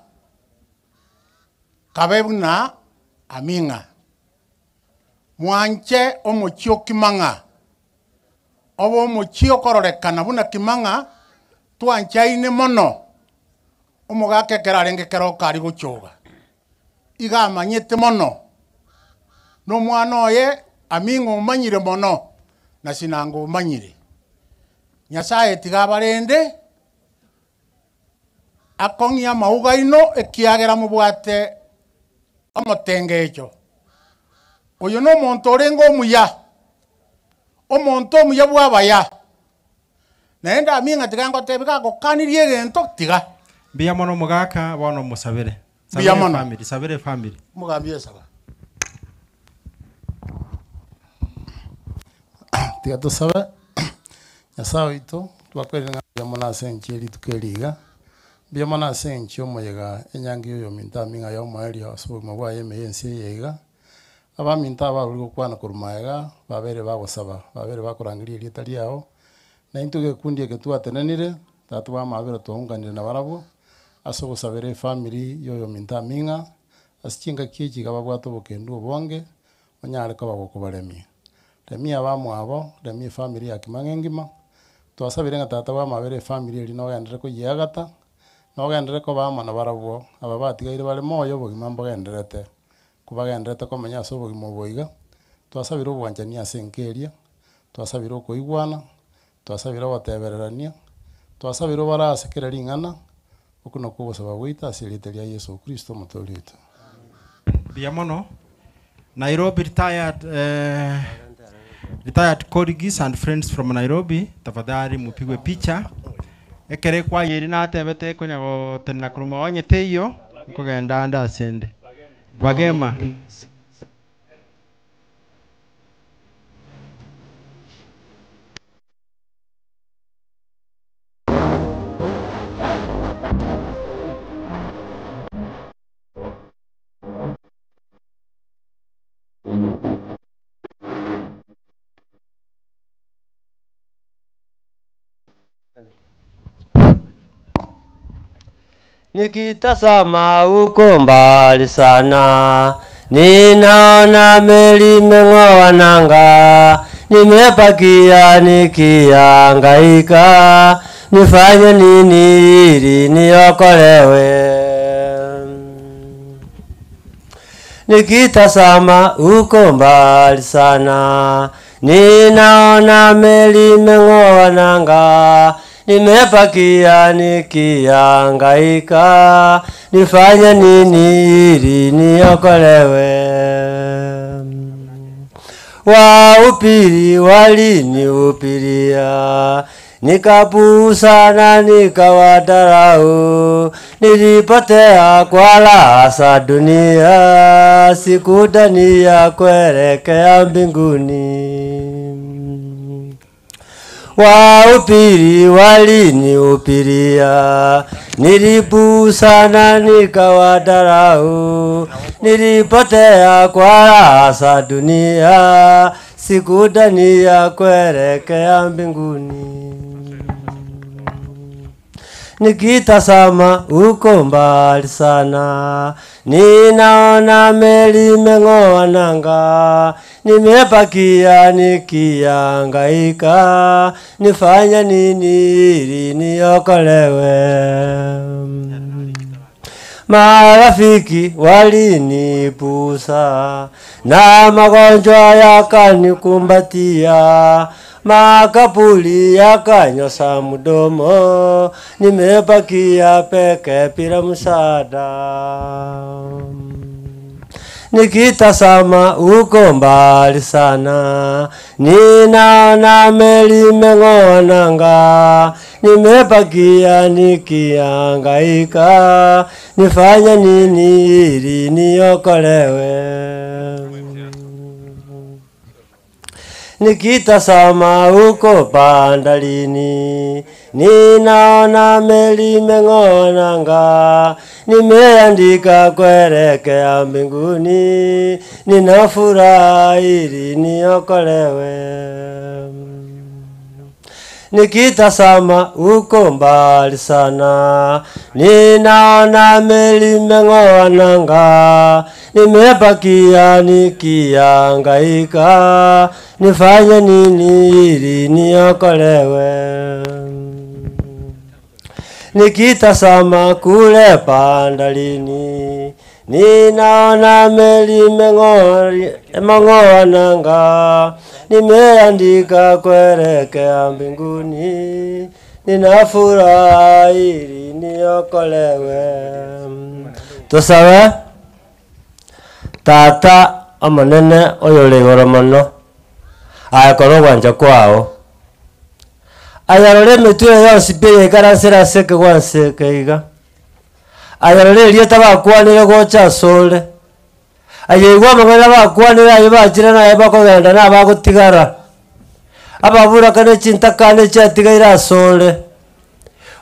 kabe buna aming'a. Mwanche omochie o kimang'a, obe omochie okororekana buna kimang'a, twanchaine mono, omogaka ekero arenge keroka aria gochoga, iga amanyete mono, na omwana oye aming'a omanyire mono, na sinanga omanyire. Nyasaye tiga abarende, akong'ie amauga aino ekiagera mobwate omotengecho. Oyo na omonto orenge omuya, omonto omuya bwa abaya, naende aming'a tiga ngotebi gagokanirie egento tiga. Mbuya mono omogaka, bono mosabere. Mbuya Sabere mono. efamiri, sabere efamiri. Omogambi esaba. Tiga tosabe, Nyasae oito, twakwerire ng'a mbuya mono ase eng'encho ye rituko eri iga, mbuya mono ase eng'encho ya omoyega enyangi ya oyominto aming'a ya omoerio ase obogima bwaye ime ya ense eye iga. Abaminto aba barure gokwana korwa magega, babere bagosaba, babere bakorangeria erieta riao, na intwe egekundi eke twatenenire, tata bw'amabera twaunganire nabarabwo, ase ogosabera efamiri ya oyominto aming'a, ase chingaki echi iga babwate obokendu obonge, onyare koba gokobaremia. Remia abamwabo, remia efamiri ya Kimang'a engima, twasabire ng'a tata bw'amabera efamiri eria nogenderere koyiagata, nogenderere koba amo nabarabwo, aba batigaire bare moyo obogima mbogendererete, kobagendererete komenya ase obogima obo iga, twasabire obwanchani ase enka eria, twasabire okoigwana, twasabire ogotebererania, twasabire obare ase kera ring'ana, okwo nakwo ogosaba gwaito ase erieta ria Yeso Kristo omotoori oito. Mbuya mono. Nairobi retired, eh, retired colleagues and friends from Nairobi, tafadhali mupigwe picha. Ekero ekwaya eri natebete ekonya gotenena korwa magonye teiyo, nkogenda ande asende. Bagema. Nikitazama huko mbali sana, ninaona meli imeng'oa nanga, nimepakia nikihangaika, nifanye nini ili niokolewe? Nikitazama huko mbali sana, ninaona meli imeng'oa nanga, nimepakia nikihangaika, nifanye nini ili niokolewe? Wahubiri walinihubiria, nikapuuzana nikawadharau, nilipotea kwa raha za dunia, sikudhania kuelekea mbinguni. Wahubiri walinihubiria, nilipuuzana nikawadharau, nilipotea kwa raha za dunia, sikudhania kuelekea mbinguni. Nikitazama huko mbali sana, ninaona meli imeng'oa nanga, nimepakia nikihangaika, nifanye nini ili niokolewe? Marafiki walinipuuza na magonjwa yakanikumbatia, makaburi yakanyosa mdomo, nimebakia peke bila msaada. Nikitazama huko mbali sana, ninaona meli imeng'oa nanga, nimebakia nikihangaika, nifanye nini ili niokolewe? Nikitazama huko bandarini, ninaona meli imeng'oa nanga, nimeandika kuelekea mbinguni, nina furaha ili niokolewe. Nikitazama huko mbali sana, ninaona meli imeng'oa nanga, nimepakia nikihangaika, nifanye nini ili niokolewe? Nikitazama kule bandarini, ninaona meli imeng'oa nanga, nimeandika kuelekea mbinguni, nina furaha ili niokolewe. Tusawe tata omonene oyore igoro mono ayekorwo gwanja kwao ayarore emetwe yonsi pi yaikaransera ase ekegwansi eke iga ayarore erieta bakwanire gocha asore ayaigwa amang'ana bakwanire aye bachire naye bakogenda na bagotigara ababurakane chintakane chiatigaire asore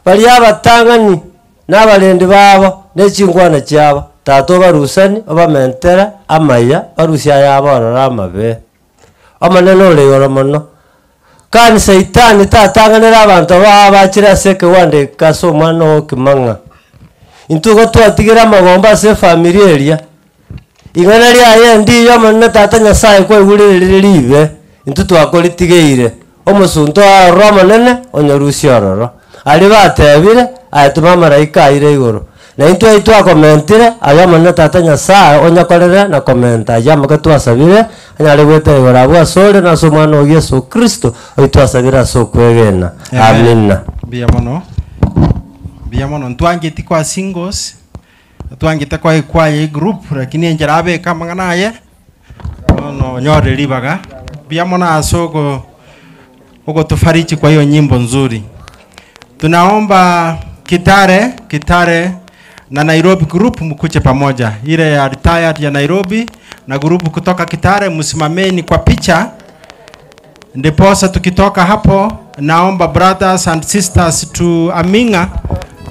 baria abatang'ani na abarendi babo na echingwana chiabo tata obarusani obamentere amaya barusia aya aborora amabe omonene ore igoro mono kani saitani tatang'anera abanto bao bachire ase ekewanda eke ase omwana oo kimang'a intwe igo twatigire amagomba ase efamiri eria ing'ana riaye ndiyo omonene tata nyasaye kwaigurerire ribe. Intwe twakoritigeire, omosunte oye ororo omonene, onyorusie ororo. Aria batebire, Aye toma amaraika aire igoro. Na intwe ayio twakomentire, aye Omonene Tata Nyasae, onyakorere na komenta ayio amake twasabire, anyare goetera igoro abwo asore na ase Omwana oo Yeso Kristo, oyio twasabire ase okwegena. Amina. Mbuya mono. Mbuya mono. Ntwangeti kwa singles, ntwangete kwa ekwaya egroup, lakini enchera abeke amang'ana aye, bono onyore ribaga. Mbuya mono ase ogo ogotufariji kwa hiyo nyimbo nzuri. Tunaomba Kitale, Kitale na Nairobi group mkuje pamoja, ile ya retired ya Nairobi na group kutoka Kitale, msimameni kwa picha, ndiposa tukitoka hapo, naomba brothers and sisters to Aminga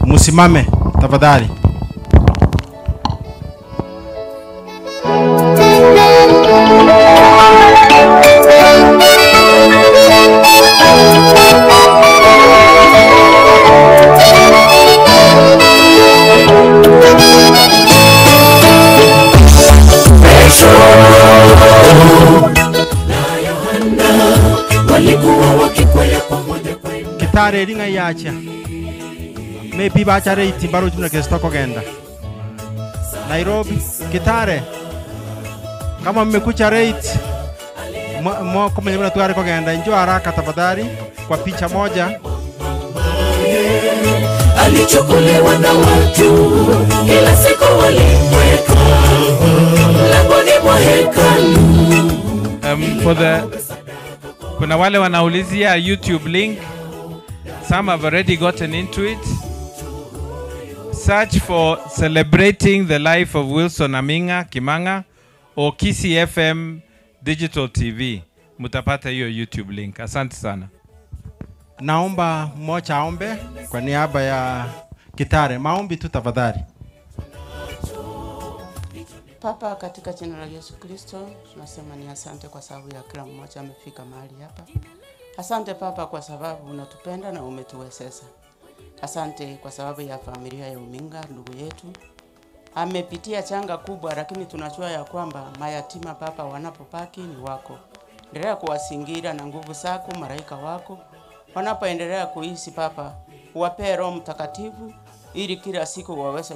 msimame tafadhali. Walikuwa wakikwea pamoja Kitale eri ng'ai yacha maybe bachare itimbaro chimuna kesito kogenda Nairobi Kitale kama mmekucha rate moko mwenye mna tware kogenda njoo haraka tafadhali kwa picha moja alichukuliwa na watu, kila siku walimweka mlangoni mwa hekalu. For the kuna wale wanaulizia YouTube link. Some have already gotten into it. Search for celebrating the life of Wilson Aminga Kimanga or Kisii FM Digital TV. Mutapata hiyo YouTube link. Asante sana. Naomba mmoja aombe kwa niaba ya Kitale. Maombi tu tafadhali. Papa, katika jina la Yesu Kristo tunasema ni asante kwa sababu ya kila mmoja amefika mahali hapa. Asante Papa kwa sababu unatupenda na umetuwezesha. Asante kwa sababu ya familia ya Uminga, ndugu yetu amepitia changa kubwa, lakini tunajua ya kwamba mayatima Papa wanapobaki ni wako. Endelea kuwasingira na nguvu zako, malaika wako wanapoendelea kuishi Papa, uwapee Roho Mtakatifu ili kila siku waweze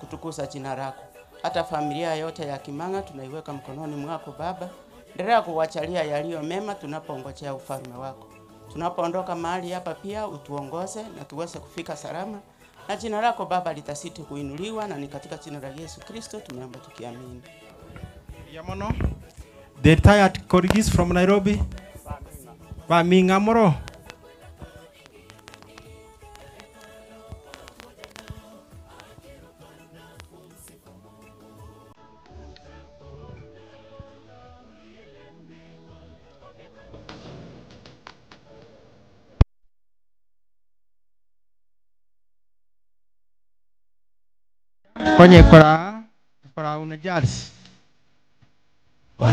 kutukuza jina lako. Hata familia yote ya Kimanga tunaiweka mkononi mwako Baba. Endelea kuwachalia yaliyo mema tunapongojea ufalme wako. Tunapoondoka mahali hapa pia utuongoze na tuweze kufika salama, na jina lako Baba litasiti kuinuliwa, na ni katika jina la Yesu Kristo tumeomba tukiamini. Yamono. The retired colleagues from Nairobi. Baminga moro. Konye kora kora una Charles.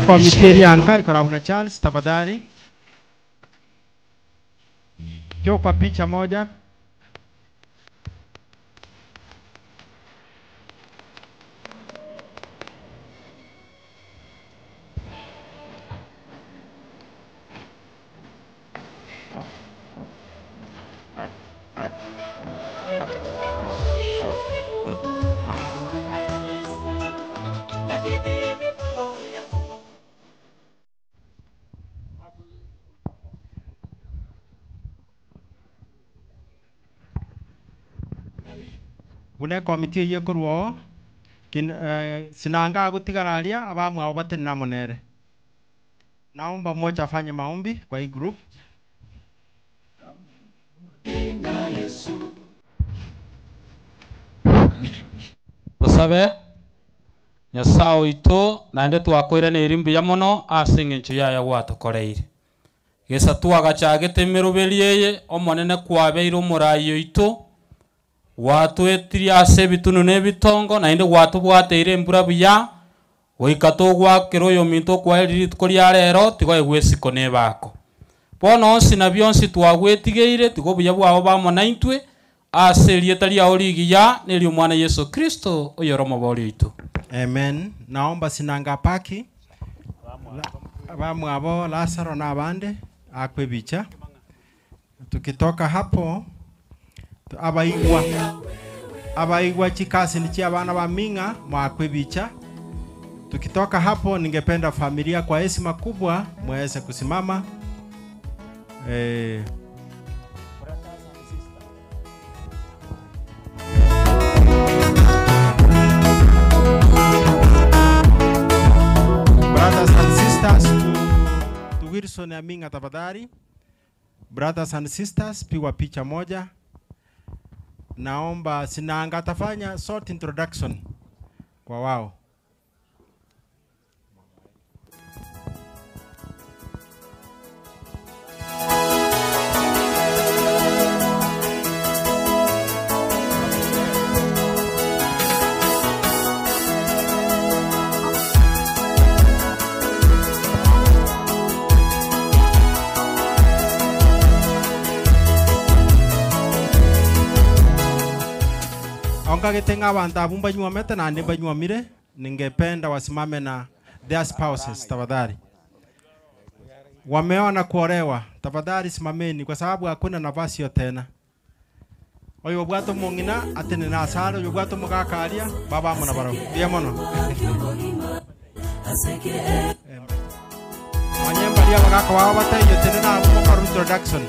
Komite yanka kora una Charles tafadhali. Njoo kwa picha moja. Buna ekomiti eywo ekorwa oo, kin- sinanga agotigara aria, abamwabo batenene amo nere. Naomba mmoja afanye maombi kwa hii group. Tosabe Nyasaye oito naende twakoiraneiri mbuya mono ase eng'encho yaya gwatokoreire. Gesa twagachagete emeroberi eye, omonene kwabeire omorai oito, gwatwetirie ase ebitunu na ebitongo, naende gwatobwateire embura buya, goika togwakera oyo ominto okwaerire rituko ria rero, tiga oegwe esiko na ebako. Bono onsi na bionsi twagwetigeire, tiga obuya bwabo bamo na intwe, ase erieta riao rigiya, na eria omwana Yesu Kristo, oyore omobori oito. Amen. Naomba sinanga paki. Abamwabo Lazaro na abande akwe bicha. Tukitoka hapo abaigwa abaigwa chikasi chia abana ba Ming'a mwakwe bicha. Tukitoka hapo, ningependa familia kwa heshima kubwa mweze kusimama eh. Brothers and sisters to Wilson Aminga tafadhali. Brothers and sisters, pigwa picha moja. Naomba Sinanga atafanya short introduction kwa wao. Ongagetenga abantu abu mbanyuomete na ndi mbanyuomire, ningependa wasimame na their spouses tafadhali. Wameoa na kuolewa, tafadhali simameni kwa sababu hakuna nafasi hiyo tena. Oyo bwato mong'ina atene na asare, oyo bwato mugakaria baba mona baro. Bia mono. Manyemba ria bagaka wao bataiyo tene na abu makaru introduction.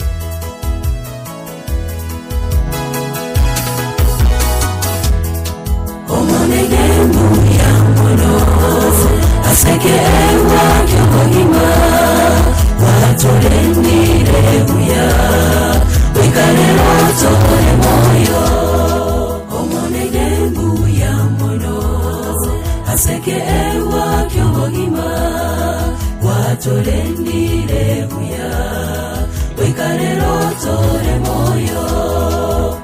Watorendire buya wikarero tore moyo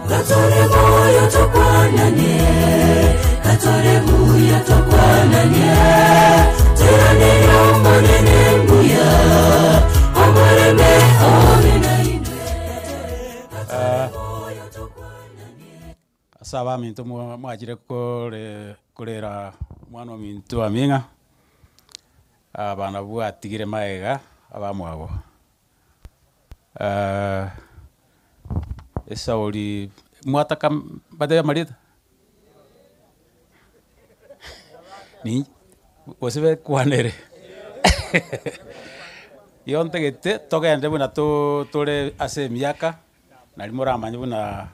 gatore moyo tokwananie gatore buya tokwananie teranere omonene mbuya omoreme obe na Ase abaminto mwachire korera omwana ominto Aming'a, abana bwatigire maega abamwabo. Esauri mwataka batebe amarieta? Ni gose bekwanere. Igo ntagete togende buna tore ase emiaka, nari moramanye buna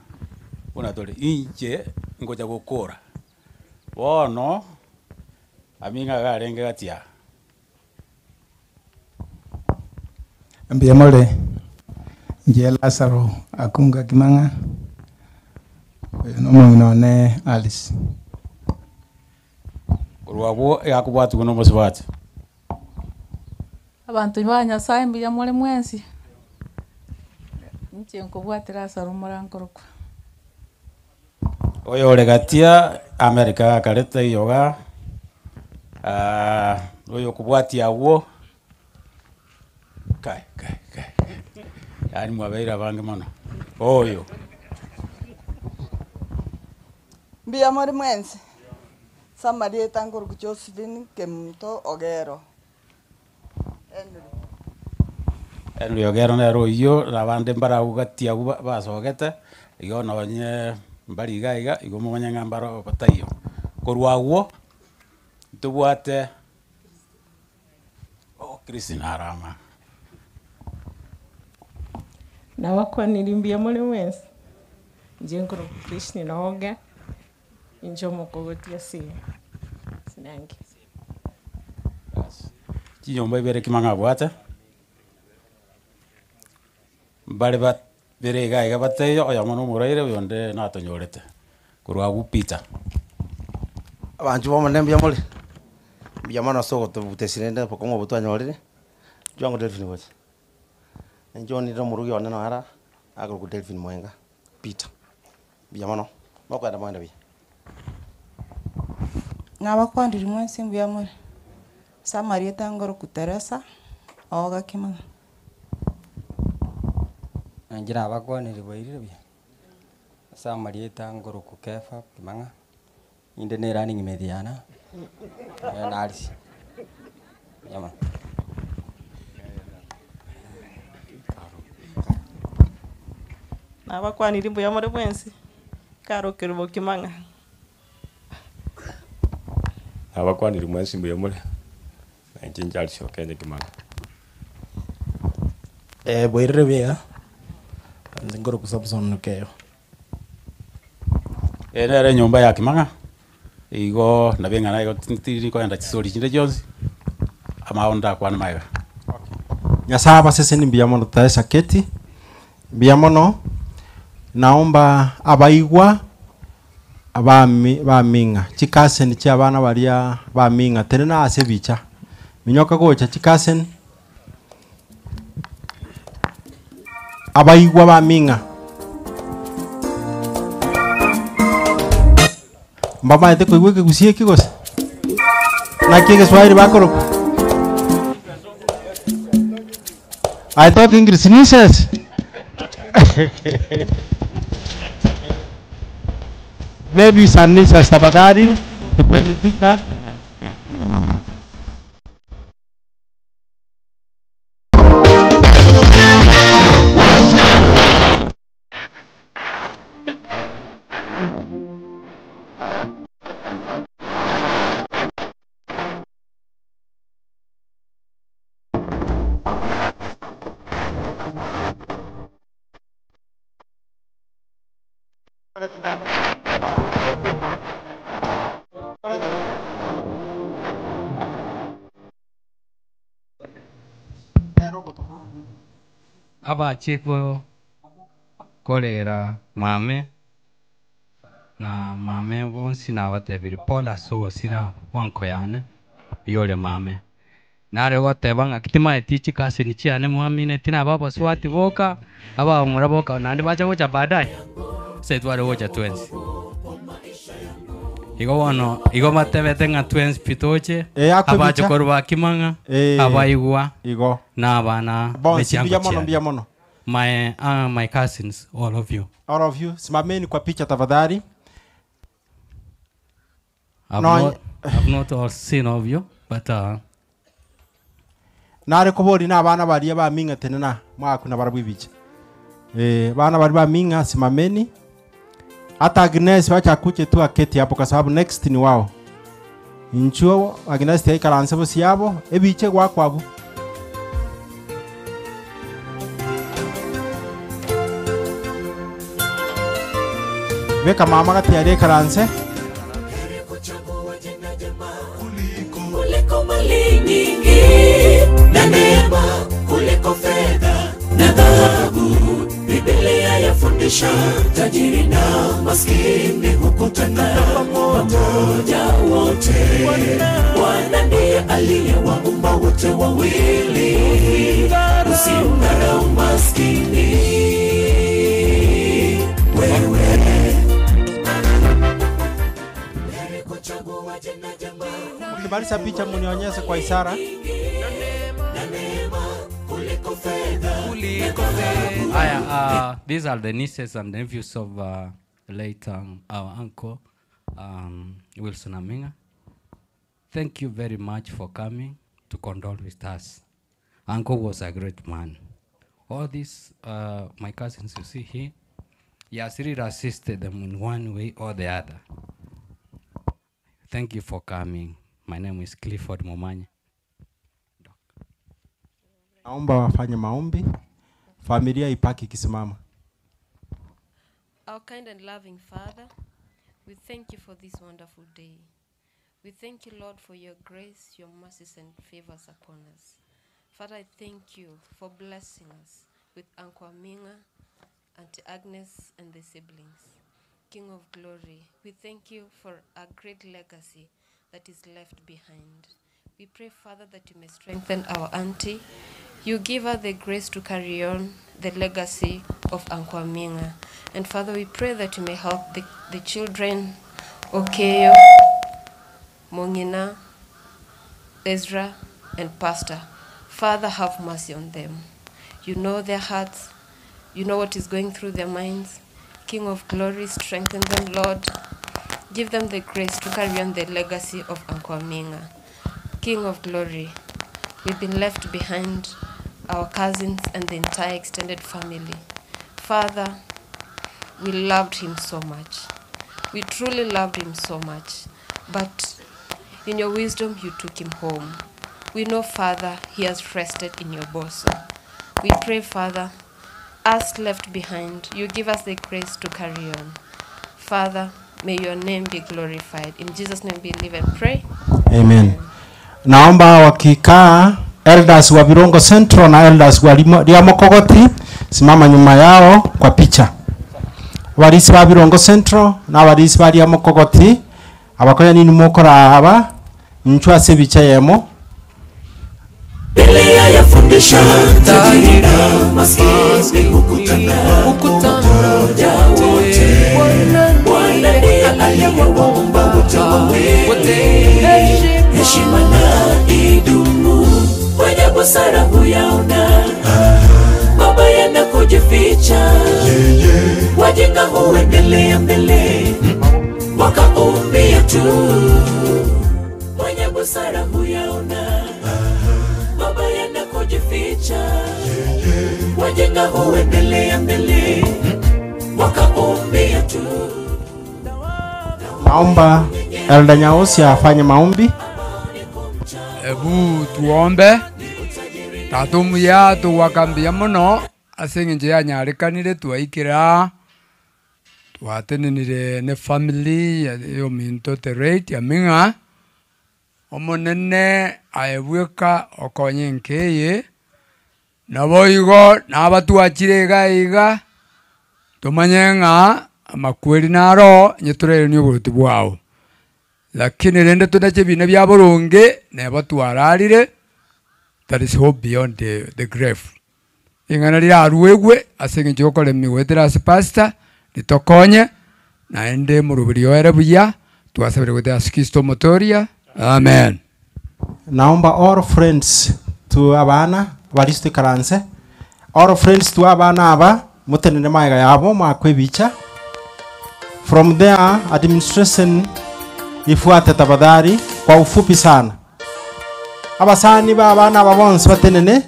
buna tore. Inche ngocha gokora. Bono, Aming'a iga arenge gati aa. Mbuya more, inche Lazaro Akunga Kimang'a, oyo na omong'ina one Alice. Korwa abwo egakobwatigwa na omosubati. Abanto ba Nyasaye mbuya more mwensi, inche nkobwati Lazaro morankorokwa. Oyo ore gatia America gakarete iyoga, oyo okobwatia abwo, kai kai kai, yaani mwabeire abange mono, oyo. Mbuya more mwensi, ase amarieta nkorokwa Josephine Kemunto Ogero. Henry. Henry Ogero nere oyio, na abande mbarabwo gati abwo basogete, igo nonye mbari iga iga, igo momanye ng'a mbaro bataiyo. Korwa agwo, ntobwate oh Christine arama. Nabakwanire mbuya more mwensi, inche nkorokwa Christine Oga, inche omokogoti ase Sinange. Chinyomba ibere Kimang'a abwate, mbare babere iga iga bataiyo, oyomo na omoraire oyonde natonyorete. Korwa abwo Peter. Abanchwa ba omonene mbuya more, mbuya mono ase ogotobutesia rende obokong'u obo twanyorire, Joango Delphine gocha. Inche onire omorugi one naro aa, akorokwa Delphine Mwenga Peter, mbuya mono, mokoenda mogende buya. Nabakwanire mwensi mbuya more, ase amarieta nkorokwa Teresa, Oga Kimang'a. Inche nabakwanire bwairire buya, ase amarieta nkorokwa Kefa Kimang'a, inde na erunning mate yane aa, na Alice, mbuya mono. Nabakwanirie mbuya more mwensi, nkarokirwe bokima ng'a. Nabakwanirie mwensi mbuya more, na inche Charles Okenye Kimani. Bwairire buya, inche nkorokwa Samson Okeyo. Eye nere enyomba ya Kimang'a, igo nabo eng'ana igo tiri kogenda chistori chinde chionsi, amao ndakwane magega. Nyasaye abaseseni mbuya mono tutaesa keti mbuya mono naomba abaigwa abami baming'a chikaseni chia abana baria baming'a tenena ase ebicha minyoka gocha chikaseni abaigwa baming'a mbamaete koigwa ekegusii eki gose? Naki egeswahili bakorokwa? I talk English nieces. Babies and nieces tafadhali tupeni picha. Abachiko korera mame na mame bonsi nabatebirie pole ase ogosira bwanko yane oyore mame. Nare goteba ng'aki timaeti chikasini chiane mwamineti naba abaswati boka, abamura boka naende bacha gocha baadaye, ase tware gocha twensi. Igo bono, igo batebete ng'a twensi pi toche, Eh, akwe abache bicha. korwa bakimang'a, Eh, abaigwa, igo. na abana Bonsi, bechiango mbuya mono, chiane. mbuya mono. My, my cousins, all of you. All of you, simameni kwa picha tafadhali. I've No, not, I've not all seen of you, but Nare kobori na abana baria baming'a tenena mwakuna barabwo ebicha. Eh, bana bari baming'a simameni. Hata Agnes wacha akuje tu aketi hapo kwa sababu next ni wao. Inchuo Agnes taikaranse bosiabo ebiche gwakwabu. Beka mama gati aria ekaranse. Kuliko mali nyingi na neema, kuliko fedha na dhahabu. Biblia yafundisha tajiri na maskini hukutana pamoja wote. Bwana ndiye aliyewaumba wote wawili, usimdharau maskini wewe. Ukimaliza picha munionyeshe kwa ishara. Aya, these are the nieces and nephews of late our uncle Wilson Aminga. Thank you very much for coming to condole with us. Uncle was a great man. All these, my cousins you see here, he has really assisted them in one way or the other. Thank you for coming. My name is Clifford Momanya. Naomba wafanye maombi, familia ipaki ikisimama. Our kind and loving Father, we thank you for this wonderful day. We thank you, Lord, for your grace, your mercies, and favors upon us. Father, I thank you for blessing us with Uncle Aminga, Auntie Agnes, and the siblings. King of glory, we thank you for a great legacy that is left behind. We pray, Father, that you may strengthen our auntie. You give her the grace to carry on the legacy of Uncle Aminga. And Father, we pray that you may help the children, Okeyo, Mongina, Ezra, and Pastor. Father, have mercy on them. You know their hearts. You know what is going through their minds. King of glory, strengthen them, Lord. Give them the grace to carry on the legacy of Uncle Aminga. King of glory, we've been left behind, our cousins and the entire extended family. Father, We loved him so much. We truly loved him so much. But in your wisdom, you took him home. We know, Father, he has rested in your bosom. We pray, Father, us left behind, you give us the grace to carry on. Father, may your name be glorified. In Jesus' name we live and pray. Amen. Naomba wakikaa elders wa Birongo Central na elders wa Riamokogoti simama nyuma yao kwa picha. Abarisi ba Birongo Central na abarisi ba Riamokogoti abakonya nini mokora aba nchwa ase ebicha yemo. Biblia yafundisha tajiri na maskini hukutana pamoja wote. Bwana ndiye aliyewaumba wote wawili, heshima na idumu. Mwenye busara huyaona mabaya na kujificha, wajinga huendelea mbele wakaumia tu. Mwenye busara huyaona mabaya na kujificha, wajinga huendelea mbele wakaumia tu. Naomba Elder Nyausi afanye maombi. Ebu tuombe tatumuya tugwakambia muno ase eng'encho yanyarekanire twaikira twatenenire ne family ya ominto terate aming'a omonene aebweka okonya enka eye nabo igo naba twachire iga iga tumanye ng'a amakweri naro onye torerenie oboroti bwao lakini rende tonache ebina bia boronge neba twararire there is hope beyond the grave ing'ana rirarwegwe ase eng'encho yokoremi goetera ase pastor ritokonye naende moroberi oere buya twasabire goetera ase Kristo omotoria amen. Naomba all friends tu abana barisi tuikaranse all friends tu abana aba mutenene maega yabo mwakwe ebicha from there administration ifuate tafadhali kwa ufupi sana abasani ba abana aba bonsi batenene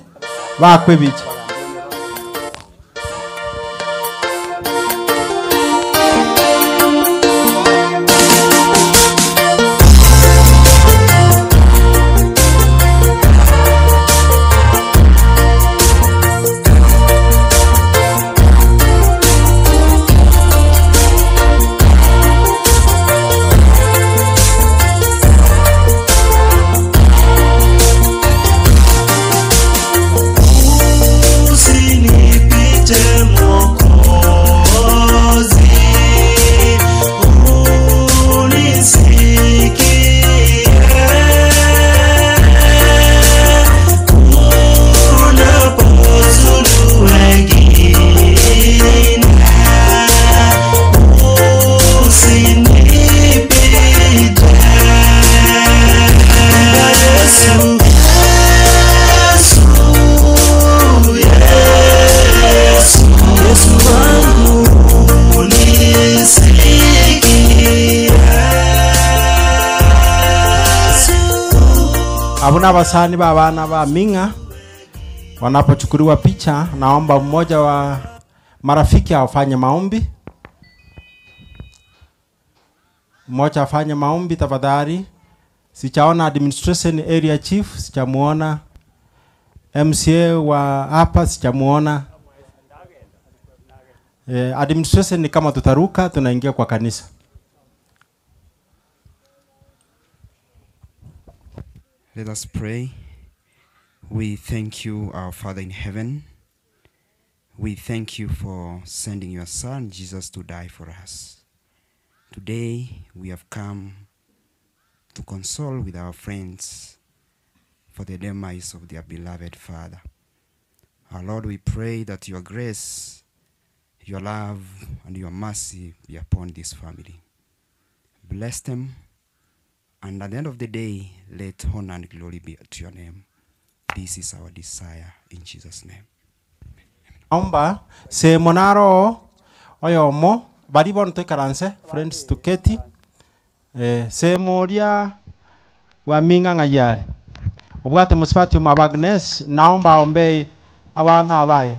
bakwe ebicha. Usinipite Mwokozi, unisikie. Unapozulu wengine, usinipite. Yesu, Yesu, Yesu, Yesu wangu unisikie. Abo na abasani ba abana ba Ming'a wanapochukuliwa picha, naomba mmoja wa marafiki afanye maombi, mmoja afanye maombi tafadhali. Sichaona administration area chief, sichamuona MCA wa hapa, sichamuona. Administration ni kama tutaruka, tunaingia kwa kanisa. Let us pray. We thank you, our Father in heaven. We thank you for sending your Son, Jesus, to die for us. Today, we have come to console with our friends for the demise of their beloved Father. Our Lord, we pray that your grace, your love, and your mercy be upon this family. Bless them, and at the end of the day, let honor and glory be to your name. This is our desire in Jesus' name. Naomba sehemu naro oyomo bari bono toikaranse friends tuketi sehemu oria wa Ming'a ng'ai are obwate mosubati omwabo Agnes naomba aombei abana abaye.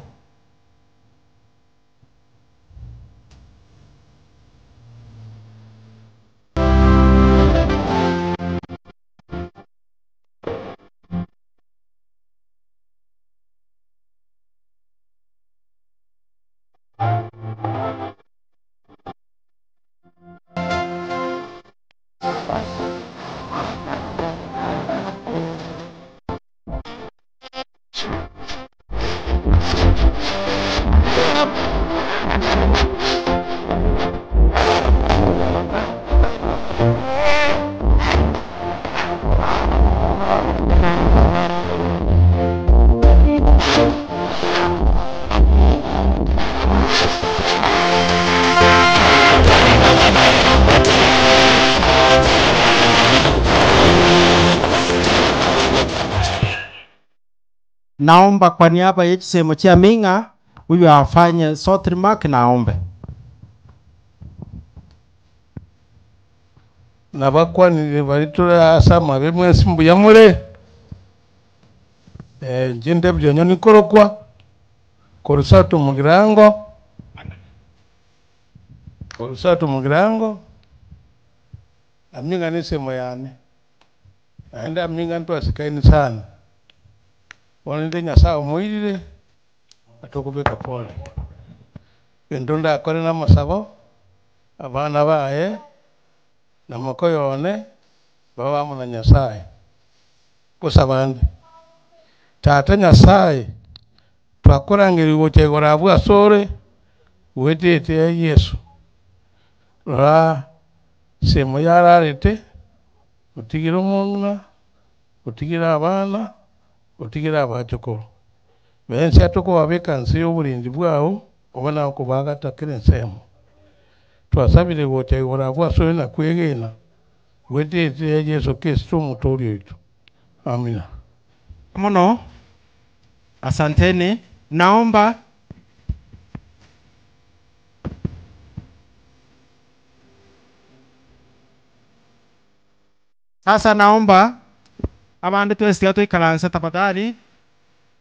Naomba kwa niaba ya chisemo chia Ming'a huyu afanye short remark na aombe. Nabakwanire bari tore ase amabe mwensi mbuya more, inche David Onyoni nkorokwa, korwa South Mugirango, korwa South Mugirango, Aming'a na esemo yane, naende Aming'a ntwasikaine sana, bono rende Nyasaye omoirire, atokobeka pole. Egento ndakore na amasabo, abana baye, na mokoyo one, babe amo na Nyasaye. Nkosaba nde, Tata Nyasaye, twakorangeria gocha igoro abwo asore, goetete aye Yeso. Rora ensemo yararete, otigire omong'ina, otigire abana, otigire abachokoro. Bensi atokobabeka nse ya oborendi bwao, obe naye okobagata kera ensemo. Twasabire gocha igoro abwo asore na kwegena, goetete aye Yeso Kristo omotoori oito. Amina. Mono, asanteni. Naomba Sasa naomba abande twensi tiga toikaranse tafadhali,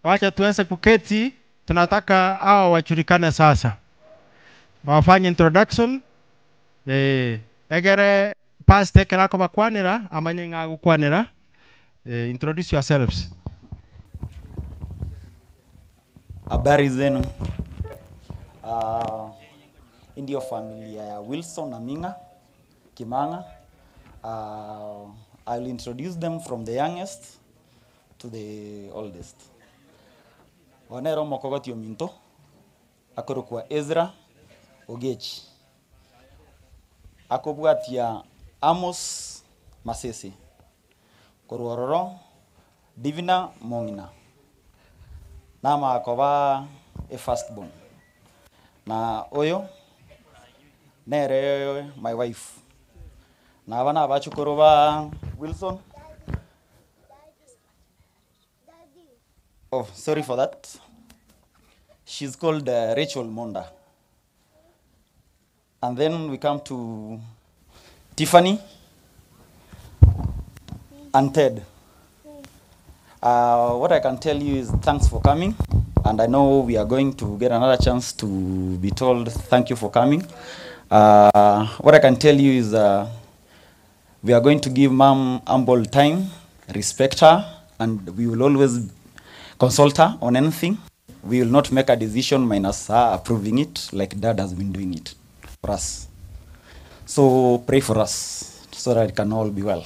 wacha tuweze kuketi. Tunataka hawa wajulikane sasa, wafanye introduction eh, egere pastor ekero akobakwanera amanye ng'a agokwanera eh, introduce yourselves. Habari zenu. Hii ndio familia ya Wilson Aming'a Kimang'a. I'll introduce them from the youngest to the oldest. Onere omokogoti ominto akorokwa Ezra Ogechi. Akobwatia Amos Masese. Korwa ororo Divina Mong'ina. Namakoba a firstborn. Na oyo nere my wife. Na aba nabachukuru ba Wilson. Oh, sorry for that. She's called Rachel Monda. And then we come to Tiffany and Ted. What I can tell you is thanks for coming. And I know we are going to get another chance to be told thank you for coming. What I can tell you is we are going to give Mom ample time, respect her, and we will always consult her on anything. We will not make a decision minus her approving it, like Dad has been doing it for us. So pray for us so that it can all be well.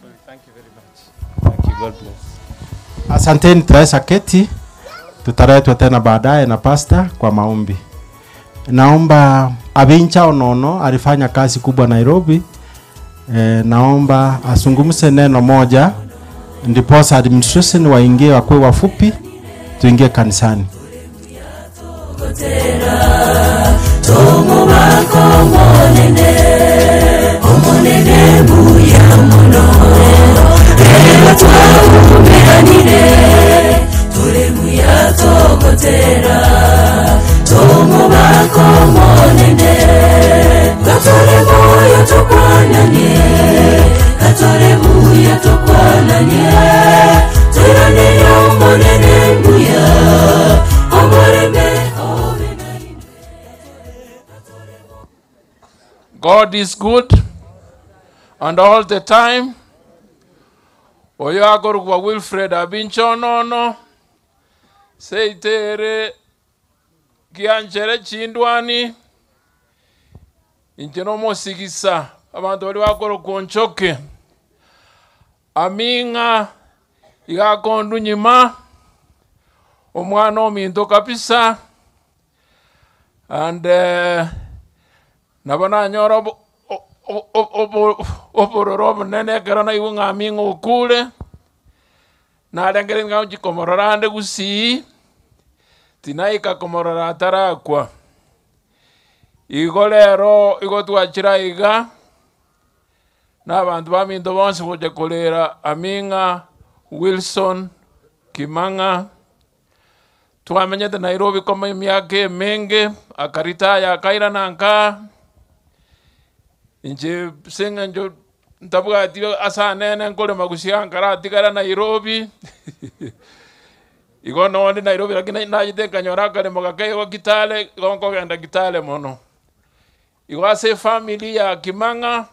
Sorry, thank you very much. Thank you, God bless. Asanteni, tutaweza keti, tutaletwa tena baadaye na pasta kwa maombi. Naomba Abincha Onono alifanya kazi kubwa Nairobi. E, naomba azungumze neno moja ndiposa administration waingie wakuwe wafupi, tuingie kanisani. Tomubako omonene omonene buya mono rero twakumeranire tore buya togotera tomubako omonene gatore moyo tokwananie gatore buya tokwananie tweranere omonene mbuya omoreme God is good and all the time. Oyo akorokwa Wilfred Abincho Onono seitere kianchere chindwani inche nomosigisa abanto bari bakorokwa Onchoke Aming'a iga akondwa nyuma, omwana ominto kabisa, and nabo nanyora obo- o- o- obo- obororo obonene ekero naigwa ng'a Aming'a okure, narengereria ng'a ngochia komorora ande gusii, tinaika komorora atarakwa. Igo rero igo twachire aiga. Na abanto baminto bonsi gocha korera Aming'a Wilson Kimang'a, twamenyete Nairobi koma emiaka emenge, akaritaya akairana nka, inche ase eng'encho ntabwati ase anene nkorema gusii nkaratigara Nairobi, igo nonde Nairobi lakini nachete nkanyora akaremo gake igo Kitale, igo nkogenda Kitale mono. Igo ase efamiri ya Kimang'a,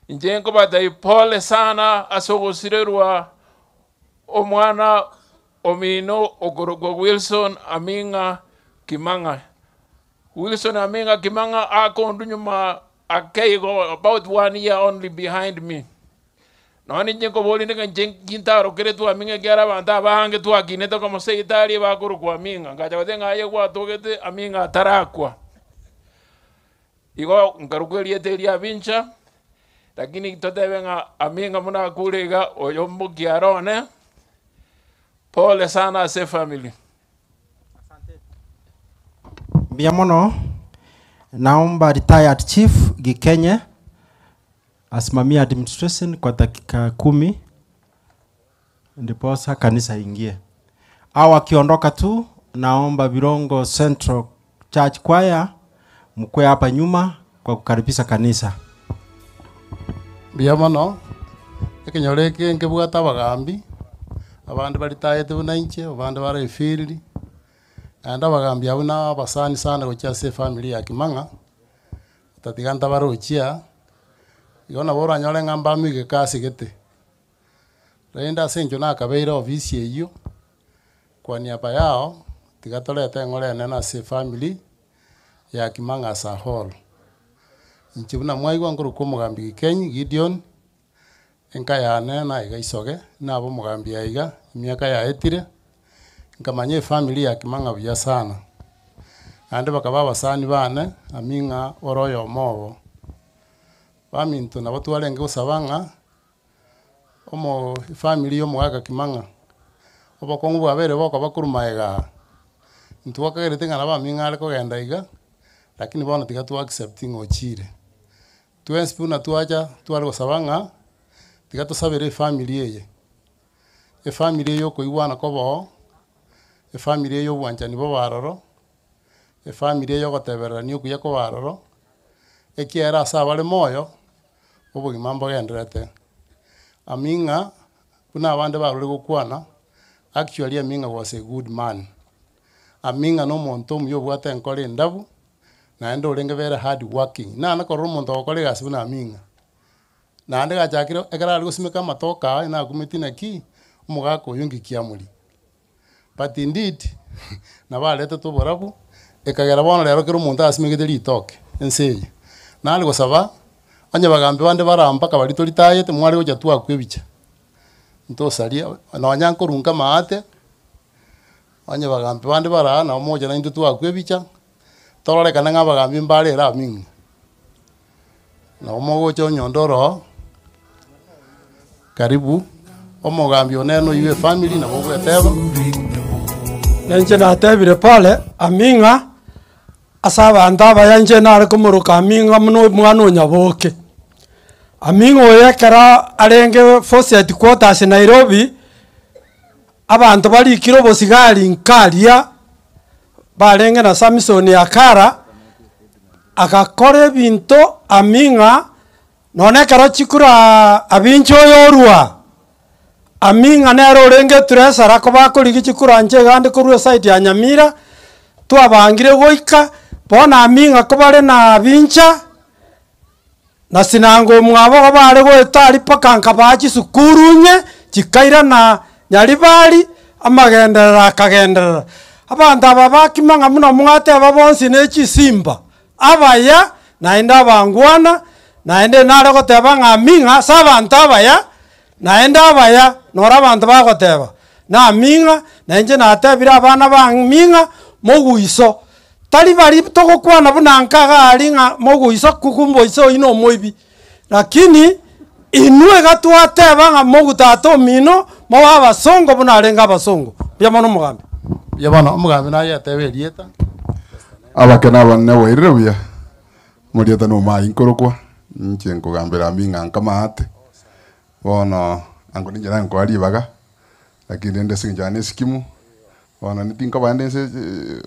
inche nkobatebia pole sana ase ogosirerwa omwana omino okorokwa Wilson Aming'a Kimang'a. Wilson Aming'a Kimang'a akondwa nyuma ake igo about one year only behind me. Nonya ninche nkoboria ng'a inche nkintarokeretwe Aming'a ekiagera abanto abange twakinete komosa egitari bakorokwa Aming'a, ngacha goteba ng'a aye gwatogete Aming'a atarakwa. Igo nkarokwa erieta eria Abincha, lakini totebe ng'a Aming'a buna akure iga oyo mbokiara one, pole sana ase efamiri. Mbuya mono, naomba retired chief Gikenye asimamie administration kwa dakika kumi ndiposa kanisa ingie. Au akiondoka tu, naomba Birongo Central Church Choir mkue hapa nyuma kwa kukaribisha kanisa. Mbuya mono, ekenyoro eke nkebwate abagambi, abande baritayete buna inche, abande bare efield, naende abagambi abwo na abasani sana gochia ase efamiri ya Kimang'a, otatiga ntabarochia, igo nabo oranyore ng'a mbamige ekasi gete. Rende ase eng'encho nakabeire ofisi eywo, kwa niaba yao, tiga torete eng'ora enene ase efamiri ya Kimang'a as a whole. Inche buna mwaigwa nkorokwa omogambi Gikenyi Gideon, enka yane naiga isoge, nabe omogambi aiga emiaka yaetire, nkamanya efamiri ya Kimang'a buya sana. Naende bakaba abasani bane, aming'a ore oyomo obo. Baminto nabo twarenge gosaba ng'a, omo efamiri ya omogaka Kimang'a, obokong'u bwabeire bokoba korwa magega aa, ntwakagerete ng'a nabo aming'a are kogenda iga, lakini bono tiga to accept ng'a ochire. Twensi buna twacha tware gosaba ng'a, tiga tosabere efamiri eye, efamiri eye okoigwana koba oo, efamiri eye obwanchani bobe aroro, efamiri eye ogotebererania okuya kobe aroro, ekiagera ase abare moyo, obogima mbogendererete. Aming'a, buna abande barure gokwana, actually Aming'a was a good man. Aming'a na omonto omuya obwate enkoro endabu, naende orenge very hard working. Nane korora omonto ogokora egasi buna Aming'a. Naende gachakire ekero are gosimeka amatoke aya nakumeti naki, omogaka oyo nki kiamoria. But indeed, nabo aretete oborabu, ekagera bono rero kera omonto asimegete ritoke ense eye. Nare gosaba, onye bagambi bande bare aa mpaka baria toritayete, mware gocha twakwa ebicha, ntosaria, nonya nkorunga amaate, onye bagambi bande bare aa nabo mogocha naintwe twakwa ebicha, tororekane ng'a abagambi mbare ere aming'u. Nabo mogocha onye onde oro oo, karibu, omogambi one nere oywo efamiri nabo ogweteba. Nainche natebire pole aming'a ase abanto abaya inche nare komoroka aming'a buna omwana o Nyaboke. Aming'a oyo ekero arenge force headquarters Nairobi, abanto barikire obosigari nkaria, barenge na Samson Akara, agakora ebinto aming'a nonye ekero chikura abinche oyo orwa, aming'a nere orenge treasurer ko bakorigia chikura inche iga ande korwa eside ya Nyamira, twabangire goika, bono aming'a kobare na abincha, na sinango omwabo igo bare goeta aria mpaka nkabaa chisukuru inye, chikairana Nyaribari, amagenderero akagenderera. Abanto aba bakima ng'a buna mwateba bonsi ne chisimba, abaya, naende abangwana, naende nare goteba ng'a aming'a ase abanto abaya. Naende abaya, noro abanto bagoteba, Naming'a, na inche natebire abana ba ming'a, moguiso. Tari baria togokwana buna nka iga aria ng'a moguiso kumbe oise oyio na omoibi. Lakini inwe iga twateba ng'a mogu tata omino, mobe abasongo buna arenge abasongo. Mbuya mono omogambi. Mbuya bono, omogambi naye atebe erieta. Abake na abanene bwairire buya, morieta nomayi nkorokwa, inche nkogambera aming'a nkamaate, bono ango ninche naye ribaga, lakini rende ase eng'encho yane nesikimu, bono nitinkoba ende nse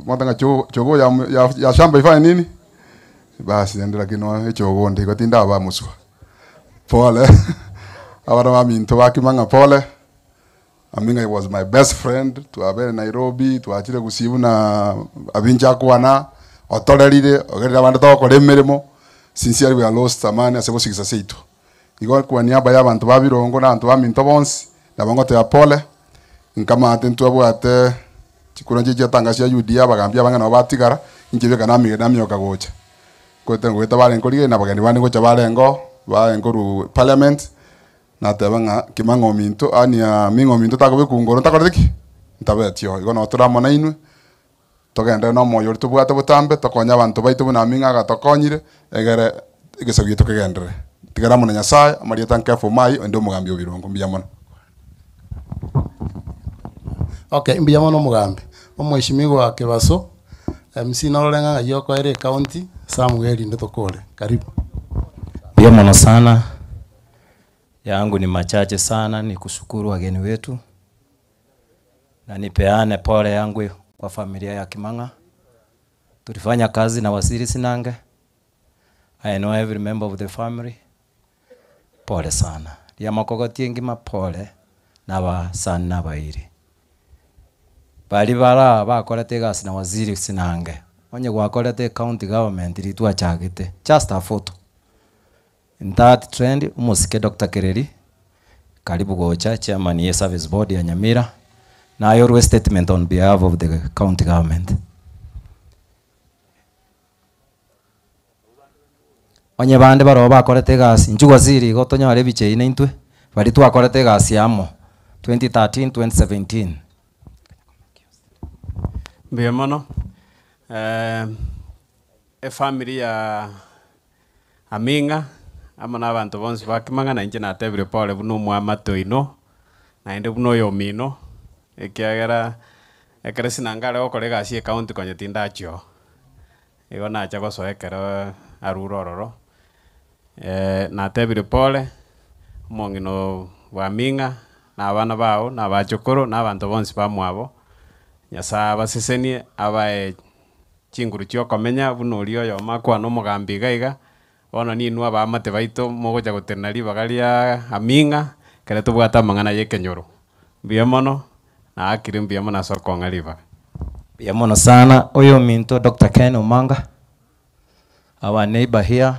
omanyete ng'a cho chogoo ya ya ya shamba ifanye nini? Basi rende lakini nonya echogoo nde igo tindaba moswa, pole abana baminto bakima ng'a pole. Aming'a he was my best friend, twabere Nairobi, twachire gusii buna abinche akwana, otorerire, ogerire abande togokora emeremo, sincerely we are lost a man ase gosigisa seito. Igo kwa niaba ya abanto ba Birongo na abanto baminto bonsi, nabo ngoteba pole, nkamate ntwabwate chikura nchiria chiatanga chia UDA abagambi abange nabo batigara, inche beka namige namioka gocha. Ngoeta ngoeta barenge korigereria na abageni bande ngocha barenge oo, barenge korwa parliament, Nateba ng'a kima ng'a ominto, yaani ming'a ominto takobekwa ngoro ntakorete ki? Ntabeti oo. Igo nabo tore amo nainwe, togenderere na omoyo oria tobwate botambe, tokonye abanto baito buna ming'a agatokonyire, egere egesaku giaito kegenderere. Tigara amo na Nyasaye, amarieta Nkefa Omai, onde omogambi o Birongo. Mbuya mono. Okay, mbuya mono omogambi. Omweshimiwa Kebaso, MC norore ng'a ng'ai okoera ecounty, Samuel rinde tokore. Karibu. Mbuya mono sana. Yangu ni machache sana ni kushukuru wageni wetu na nipeane pole yangu kwa familia ya Kimang'a. Tulifanya kazi na Waziri Sinange. I know every member of the family. Pole sana. Riamakogoti engima pole na abasani na abairi. Baria bara bakorete egasi na Waziri Sinange, onye gwakorete ecounty government riria twachagete, just a photo. In that trend, omosike Doctor Kereri, karibu gocha, chairman ye service board ya Nyamira, naye orwe statement on behalf of the county government. Onye bande baroo bakorete egasi, inchuo waziri igo tonyore ebicha eyio naintwe, baria twakorete egasi amo 2013, 2017. Mbuya mono, efamiri ya Aming'a, amo na abanto bonsi ba Kimang'a, na inche natebire pore buna omwamate oino, naende buna oyomino, ekiagera ekero sinanga are gokora egasi ya ecounty konya tindachia oo. Igo nacha gosoa ekero arure ororo, natebire pore, omong'ina oo bwa Aming'a, na abana bao, na abachokoro, na abanto bonsi bamwabo, Nyasaye abasesenie, abae chinguru chi'okomenya buna oria oyomo akwane omogambi iga iga, bono ninwe abaamate baito mogocha gotenena ribaga ria aming'a, ekero tobwate amang'ana y'ekenyoro. Mbuya mono, naakire mbuya mono ase okong'a ribaga. Mbuya mono sana oyominto Doctor Ken Omanga, our neighbor here.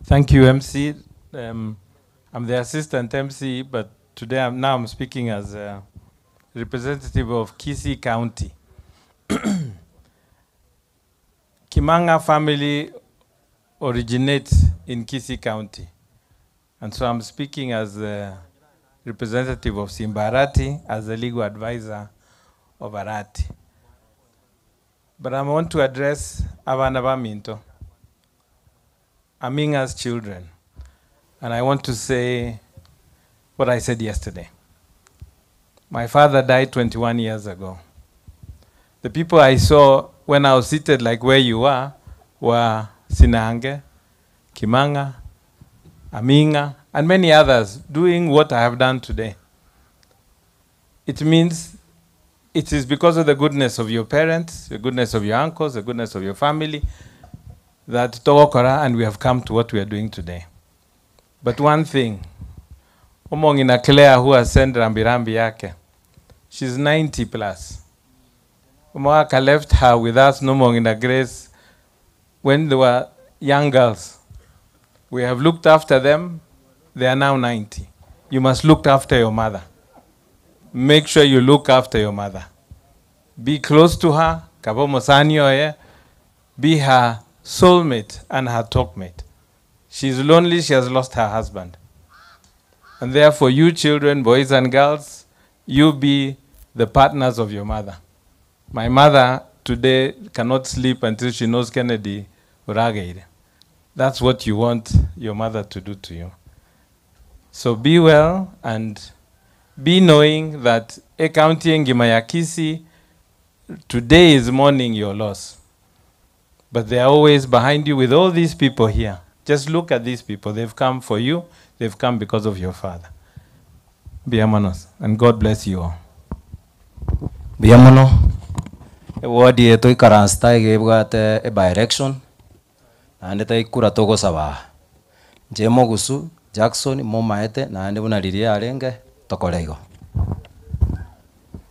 Thank you MC. Um, I'm the assistant MC, but today I'm, now I'm speaking as a representative of Kisii County. Kimanga family originates in Kisii County. And so I'm speaking as a representative of Simbarati, as the legal advisor of Arati. But I want to address Abana Baminto, Aminga's children. And I want to say what I said yesterday. My father died 21 years ago. The people I saw when I was seated like where you are were Sinange, Kimanga, Aminga, and many others doing what I have done today. It means it is because of the goodness of your parents, the goodness of your uncles, the goodness of your family, that Togokora and we have come to what we are doing today. But one thing, Omongina Claire who has sent Rambi Rambi yake, she's 90 plus. Omwaka left her with us, Nomongina Grace, when they were young girls. We have looked after them. They are now 90. You must look after your mother. Make sure you look after your mother. Be close to her, kabomo sanio, eh? Be her soulmate and her talkmate. She is lonely, she has lost her husband. And therefore, you children, boys and girls, you be the partners of your mother. My mother today cannot sleep until she knows Kennedy Urageire. That's what you want your mother to do to you. So be well and be knowing that a county engima ya Kisii today is mourning your loss. But they are always behind you with all these people here. Just look at these people. They've come for you. They've come because of your father. Be amanos. And God bless you all. Mbuya mono, eward yetu ikaranse iga ebwate e by-election, naende taikura togosaba aa. Inche mogusu, Jackson, momaete, naende buna riria arenge, tokore igo.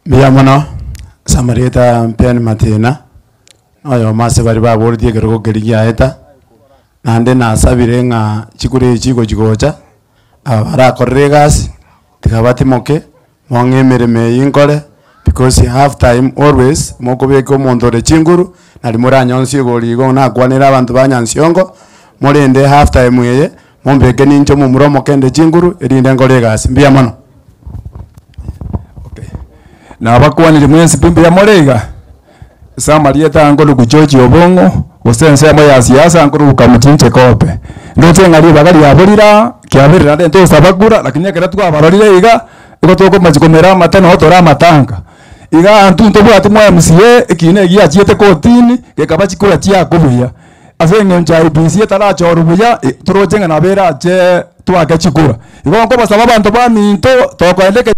Mbuya mono, ase amarieta Mpiani Matina, na oyomo ase baria baboretie ekerogo keria giaeta, naende nasabire ng'a chikura echi chigochi gocha, aba barakorere egasi, tiga batimoke, mong'e emeremo eye nkore, because half time always, mokobeka omonto ore chinguru, nari moranyonsie igoro igo nakwanere abanto ba Nyansiongo, morende half time eye, mombeke ninche omomura omokende chinguru, erinde nkore egasi. Mbuya mono. Nabakwanire mwensi pi mbuya more iga, ase amarieta aya nkoruku George Obong'o, gose ensemo ya siasa nkoruka Muchinche Kope. Ndoche ng'a ribaga riaborire aa, kiaberire naende ntosaba kura, lakini ekero twabarorire iga, igo tokomachi komera amate noo tore amatanga. Iga intwe ntobwati mwa M_C_A, ekina eki giachiete kotini, gekaba chikura chiakobuya. Ase eng'encho ya I_E_B_C etarachorwa buya, toroche ng'a nabo erache twake chikura. Igo nkobasaba abanto baminto, tokoenda eke.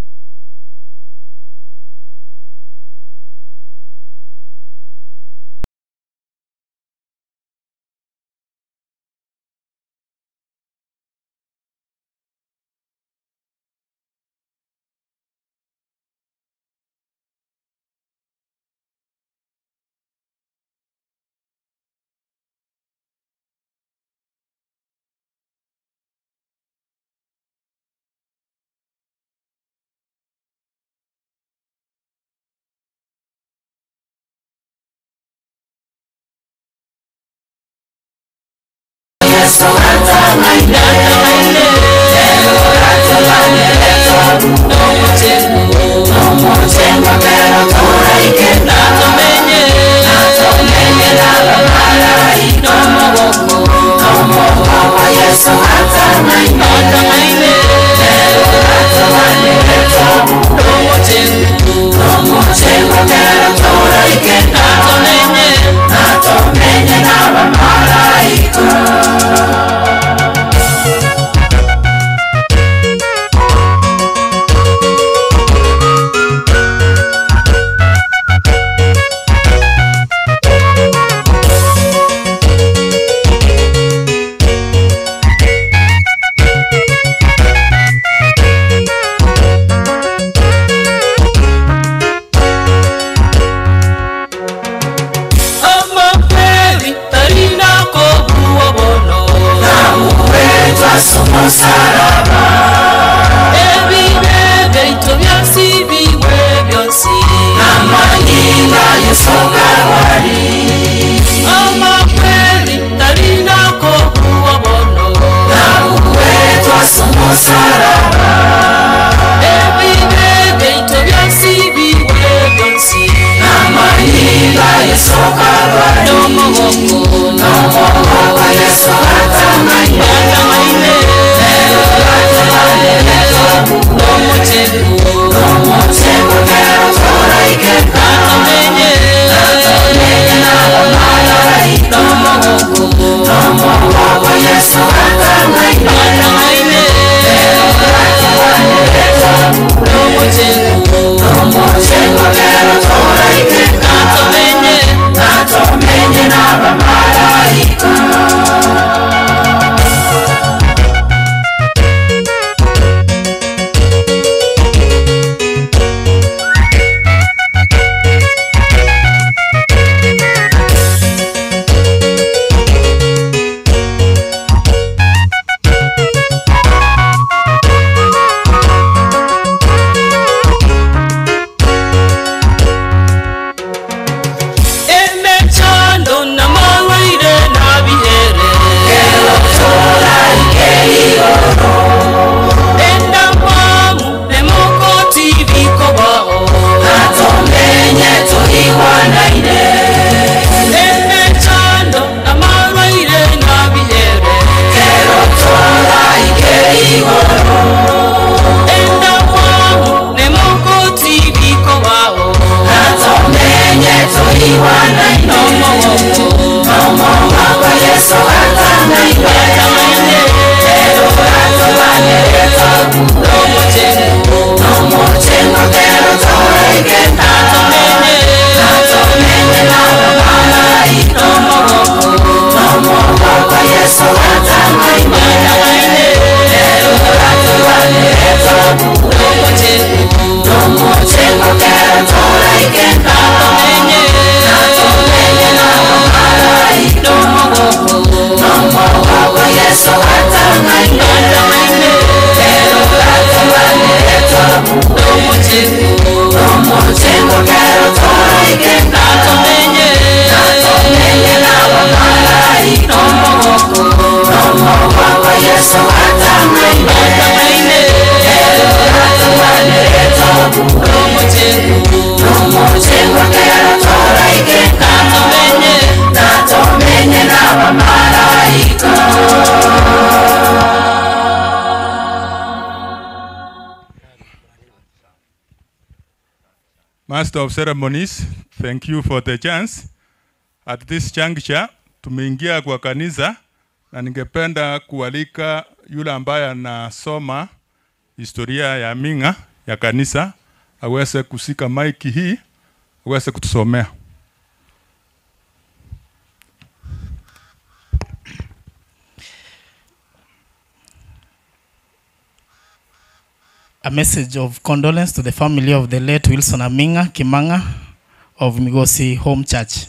Master of Ceremonies, thank you for the chance. At this juncture, tumeingia kwa kanisa na ningependa kualika yule ambaye anasoma historia ya Ming'a ya kanisa aweze kushika maiki hii aweze kutusomea. A message of condolence to the family of the late Wilson Aminga Kimanga of Migosi Home Church.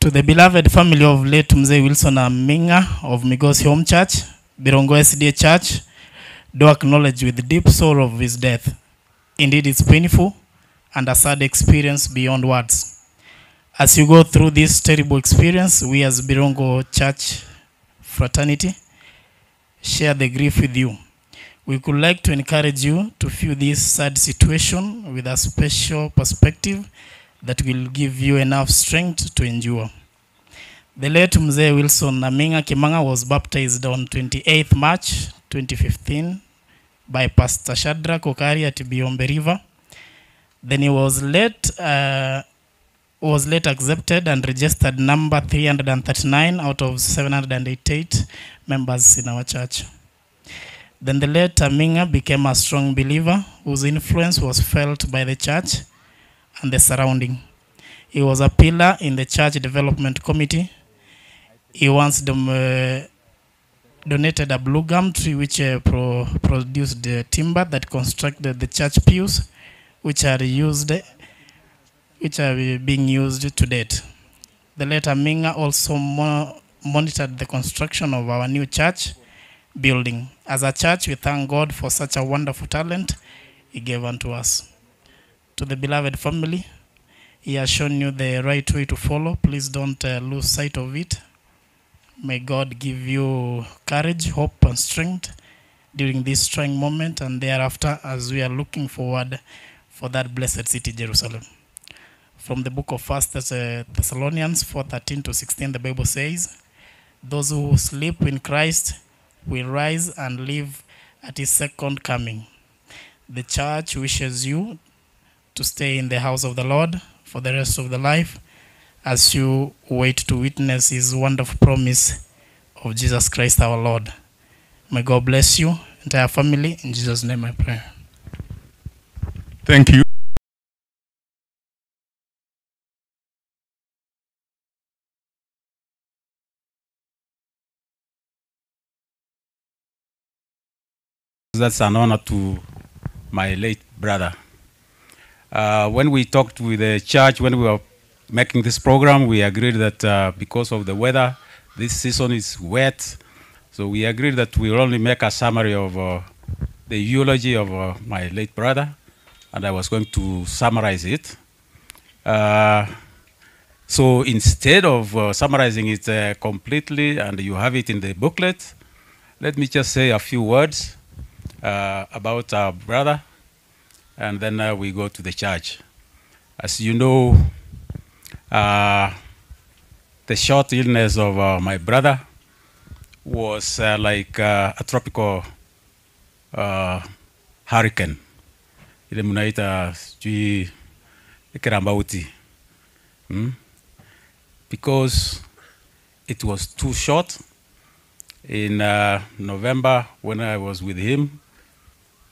To the beloved family of late Mzee Wilson Aminga of Migosi Home Church, Birongo SDA Church, do acknowledge with deep sorrow of his death. Indeed, it's painful and a sad experience beyond words. As you go through this terrible experience, we as Birongo Church fraternity share the grief with you. We could like to encourage you to view this sad situation with a special perspective that will give you enough strength to endure. The late Mzee Wilson Aminga Kimanga was baptized on 28th March 2015 by Pastor Shadrach Okari at Biombe River. Then he was late, was late accepted and registered number 339 out of 788 members in our church. Then the late Aminga became a strong believer whose influence was felt by the church and the surrounding. He was a pillar in the church development committee. He once donated a blue gum tree which produced the timber that constructed the church pews, which are used, which are being used to date. The late Aminga also monitored the construction of our new church building. As a church, we thank God for such a wonderful talent he gave unto us. To the beloved family, he has shown you the right way to follow. Please don't lose sight of it. May God give you courage, hope, and strength during this trying moment and thereafter as we are looking forward for that blessed city, Jerusalem. From the book of 1 Thessalonians 4:13 to 16, the Bible says, Those who sleep in Christ will rise and live at his second coming. The church wishes you to stay in the house of the Lord for the rest of the life as you wait to witness his wonderful promise of Jesus Christ our Lord. May God bless you, entire family. In Jesus' name I pray. Thank you. That's an honor to my late brother. When we talked with the church, when we were making this program, we agreed that because of the weather, this season is wet. So we agreed that we will only make a summary of the eulogy of my late brother, and I was going to summarize it. So instead of summarizing it completely, and you have it in the booklet, let me just say a few words about our brother, and then we go to the church. As you know, the short illness of my brother was like a tropical hurricane. Ile mnaita sijui kirambauti. Because it was too short. In November, when I was with him,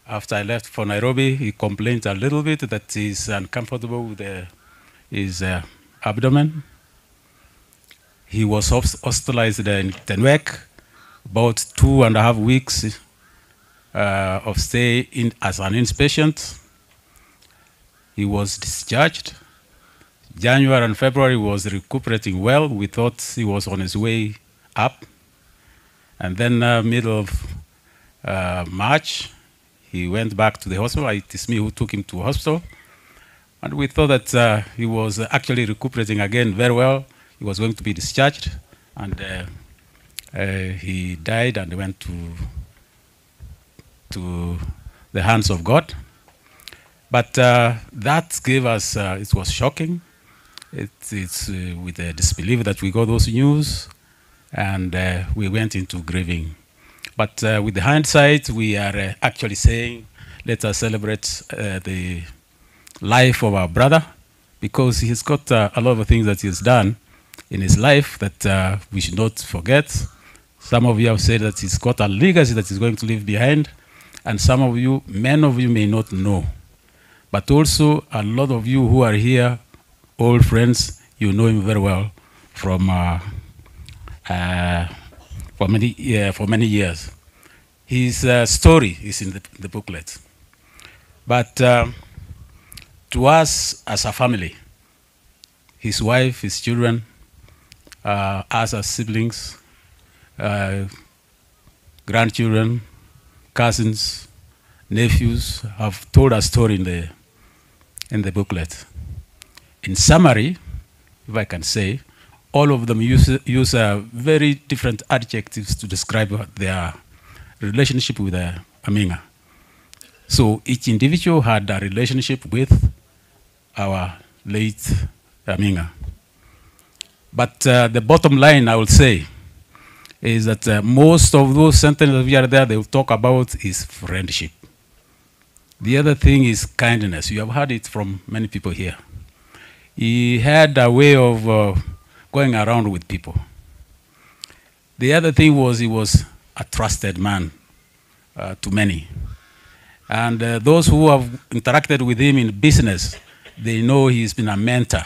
after I left for Nairobi, he complained a little bit that he's uncomfortable with his abdomen. He was hospitalized in Tenwek, about 2.5 weeks of stay in as an inpatient. He was discharged. January and February was recuperating well. We thought he was on his way up. And then middle of March, he went back to the hospital. It is me who took him to hospital. And we thought that he was actually recuperating again very well. He was going to be discharged and He died and went to, to the hands of God. But that gave us, it was shocking. It, it's with a disbelief that we got those news and we went into grieving. But with the hindsight, we are actually saying, let us celebrate the life of our brother because he's got a lot of things that he's done in his life that we should not forget. Some of you have said that he's got a legacy that he's going to leave behind, and some of you, many of you may not know. But also, a lot of you who are here, old friends, you know him very well from for many for many years. His story is in the booklet. But to us as a family, his wife, his children, us as siblings, grandchildren, cousins, nephews have told a story in the, in the booklet. In summary, if I can say, all of them use, use very different adjectives to describe their relationship with Aminga. So each individual had a relationship with our late Aminga. But the bottom line, I would say, is that most of those sentences we are there, they will talk about is friendship. The other thing is kindness. You have heard it from many people here. He had a way of going around with people. The other thing was he was a trusted man to many. And those who have interacted with him in business, they know he's been a mentor.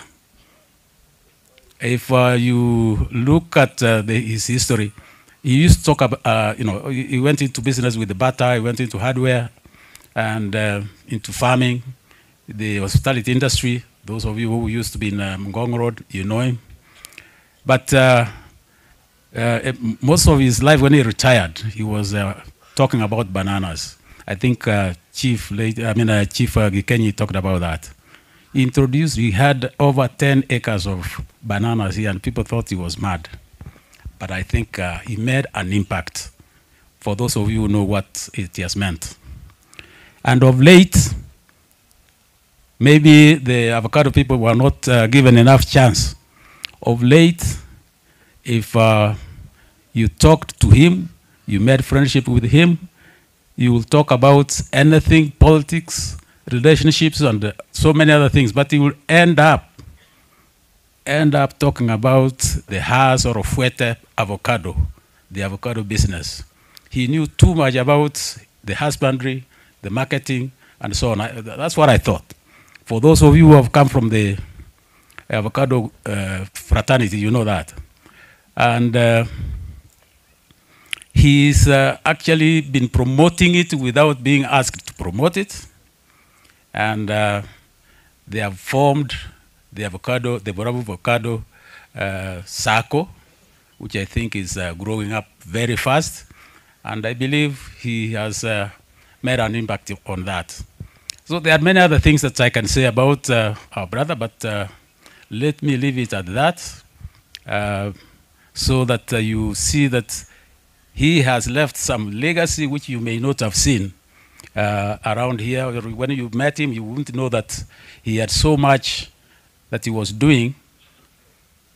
If you look at his history, he used to talk about, you know, he went into business with the butter, he went into hardware and into farming, the hospitality industry. Those of you who used to be in Ngong Road, you know him. But most of his life, when he retired, he was talking about bananas. I think Chief, late, I mean, Chief Gikenyi talked about that. He introduced, he had over 10 acres of bananas here, and people thought he was mad. But I think he made an impact for those of you who know what it has meant. And of late, maybe the avocado people were not given enough chance. Of late, if you talked to him, you made friendship with him, you will talk about anything, politics, relationships, and so many other things, but you will end up talking about the Hass or Fuerte avocado, the avocado business. He knew too much about the husbandry, the marketing, and so on. That's what I thought. For those of you who have come from the avocado fraternity, you know that. And he's actually been promoting it without being asked to promote it. And they have formed the avocado, the Borabu Avocado Sacco, which I think is growing up very fast. And I believe he has made an impact on that. So there are many other things that I can say about our brother, but let me leave it at that, so that you see that he has left some legacy which you may not have seen around here. When you met him, you wouldn't know that he had so much that he was doing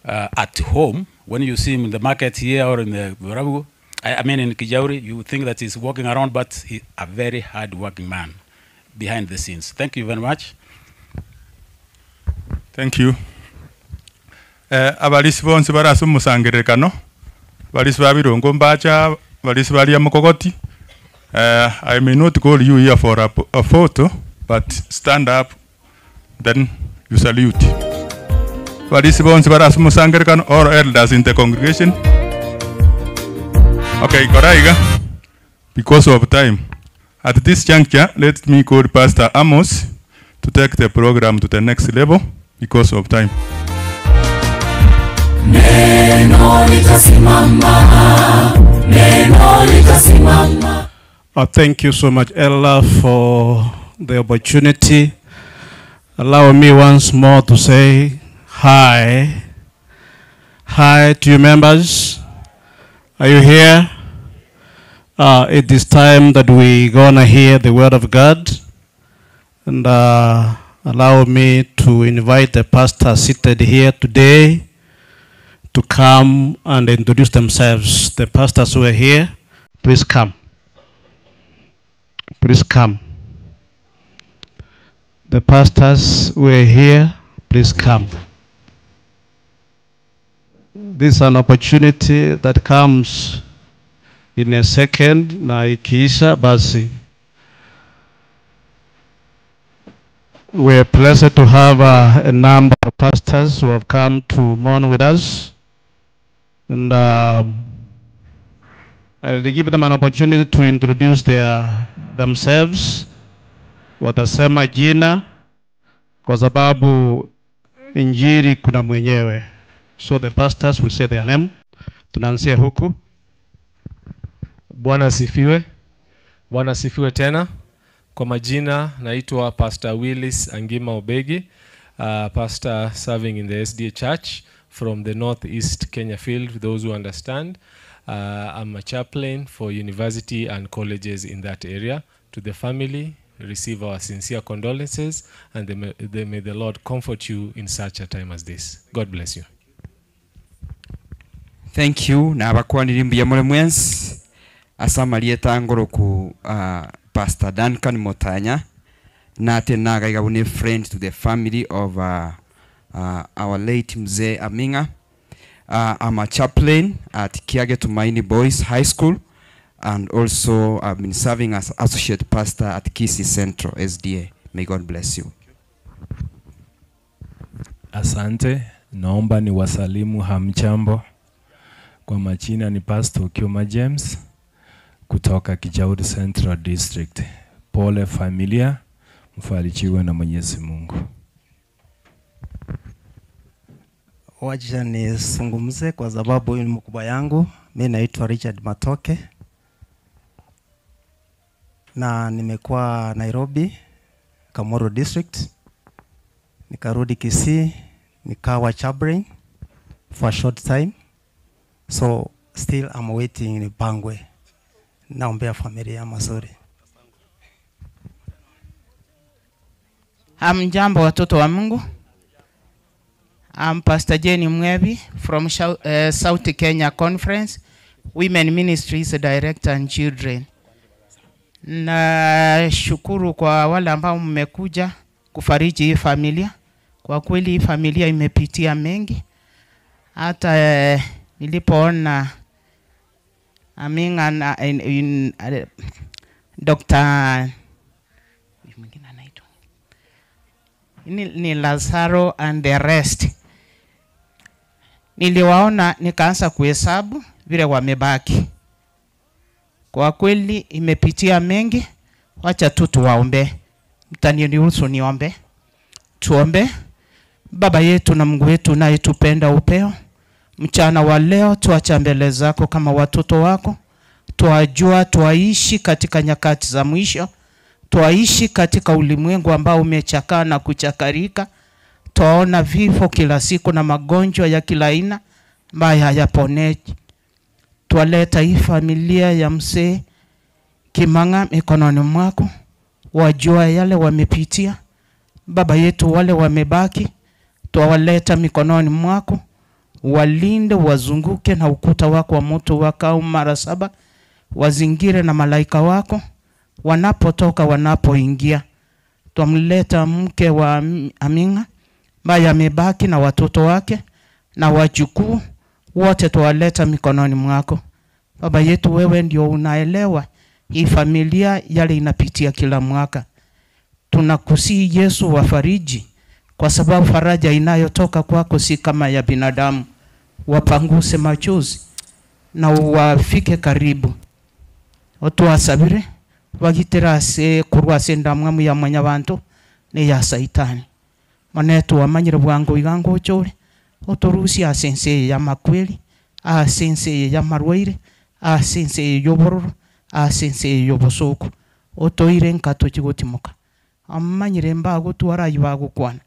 at home. When you see him in the market here or in the Borabu, I mean in Kijauri, you would think that he's walking around, but he's a very hard-working man behind the scenes. Thank you very much. Thank you. Abalisi bonsi barase omosangererekano, balisi ba Birongo mbacha, balisi baria Mokogoti. I may not call you here for a photo, but stand up, then you salute. Balisi bonsi barase omosangererekano, all elders in the congregation. Okay, Koraiga, because of time. At this juncture, let me call Pastor Amos to take the program to the next level because of time. Neno litasimama, neno litasimama. Thank you so much, Ella, for the opportunity. Allow me once more to say hi. Hi to you members. Are you here? Uh, it is time that we gonna hear the word of God. And uh, allow me to invite the pastor seated here today to come and introduce themselves. The pastors who are here, please come. Please come. The pastors who are here, please come. This is an opportunity that comes in a second na ikiisha basi. We are blessed to have uh, a number of pastors who have come to mourn with us. And I'll give them an opportunity to introduce their, themselves. Watasema jina kwa sababu injili kuna mwenyewe. So the pastors will say their name. Tunaanzia huku. Bwana asifiwe. Bwana asifiwe tena. Kwa majina naitwa Pastor Willis Angima Obegi, pastor serving in the SDA Church from the Northeast Kenya field, those who understand. I'm a chaplain for university and colleges in that area. To the family, receive our sincere condolences and they may, they may the Lord comfort you in such a time as this. God bless you. Thank you nabakwanire mbuya more mwensi ase amarieta ngoroku Pastor Duncan Motanya nate nagaiga bune friend to the family of our late Mzee Aminga. I'm a chaplain at Kiage Tumaini Boys High School and also I've been serving as associate pastor at Kisii Central SDA. May God bless you. Asante, naomba ni wasalimu hamchambo. Kwa majina ni Pastor Kiuma James kutoka Kijauri Central District. Pole familia, mfarijiwe na Mwenyezi Mungu. Wacha nizungumze kwa sababu huyu ni mkubwa yangu. Mi naitwa Richard Matoke na nimekuwa Nairobi, Kamoro District, nikarudi Kisii, nikawa chaplain for a short time, so still I'm waiting nipangwe. Naombea familia mazuri. Hamjambo watoto wa Mungu. I'm Pastor Jenny Mwebi from South Kenya Conference, Women Ministries Director and Children. Nashukuru kwa wale ambao mmekuja kufariji hii familia. Kwa kweli hii familia imepitia mengi. Hata nilipoona Aminga na Dr. mwingine anaitwa ni Lazaro and the rest. Niliwaona nikaanza kuhesabu vile wamebaki. Kwa kweli imepitia mengi, wacha tu tuwaombe. Mtaniruhusu niombe. Tuombe. Baba yetu na Mungu wetu unayetupenda upeo, mchana wa leo tuacha mbele zako kama watoto wako. Twajua twaishi katika nyakati za mwisho, twaishi katika ulimwengu ambao umechakaa na kuchakarika. Twaona vifo kila siku na magonjwa ya kila aina ambayo hayaponeki. Twaleta hii familia ya mzee Kimang'a mikononi mwako, wajua yale wamepitia. Baba yetu, wale wamebaki twawaleta mikononi mwako, walinde, wazunguke na ukuta wako wa moto wakao mara saba, wazingire na malaika wako wanapotoka, wanapoingia. Twamleta mke wa Aminga ambaye amebaki na watoto wake na wajukuu wote, twawaleta mikononi mwako. Baba yetu, wewe ndio unaelewa hii familia yale inapitia kila mwaka. Tunakusihi Yesu wafariji, kwa sababu faraja inayotoka kwako si kama ya binadamu. Wapanguse machozi na wafike karibu. Otuwasabire bagiterase kurwase endamwamu ya mwanyabantu ne ya saitani. Manetu wamanyire bwangu igango ochore otorusia ase ense eye ya makweli, ase ense eye ya marwaire, ase ense eye y'obororo, ase ense eye y'obosoku. Otoire nka tochigotimoka. Amanyire mbagotwara ayi bagokwana.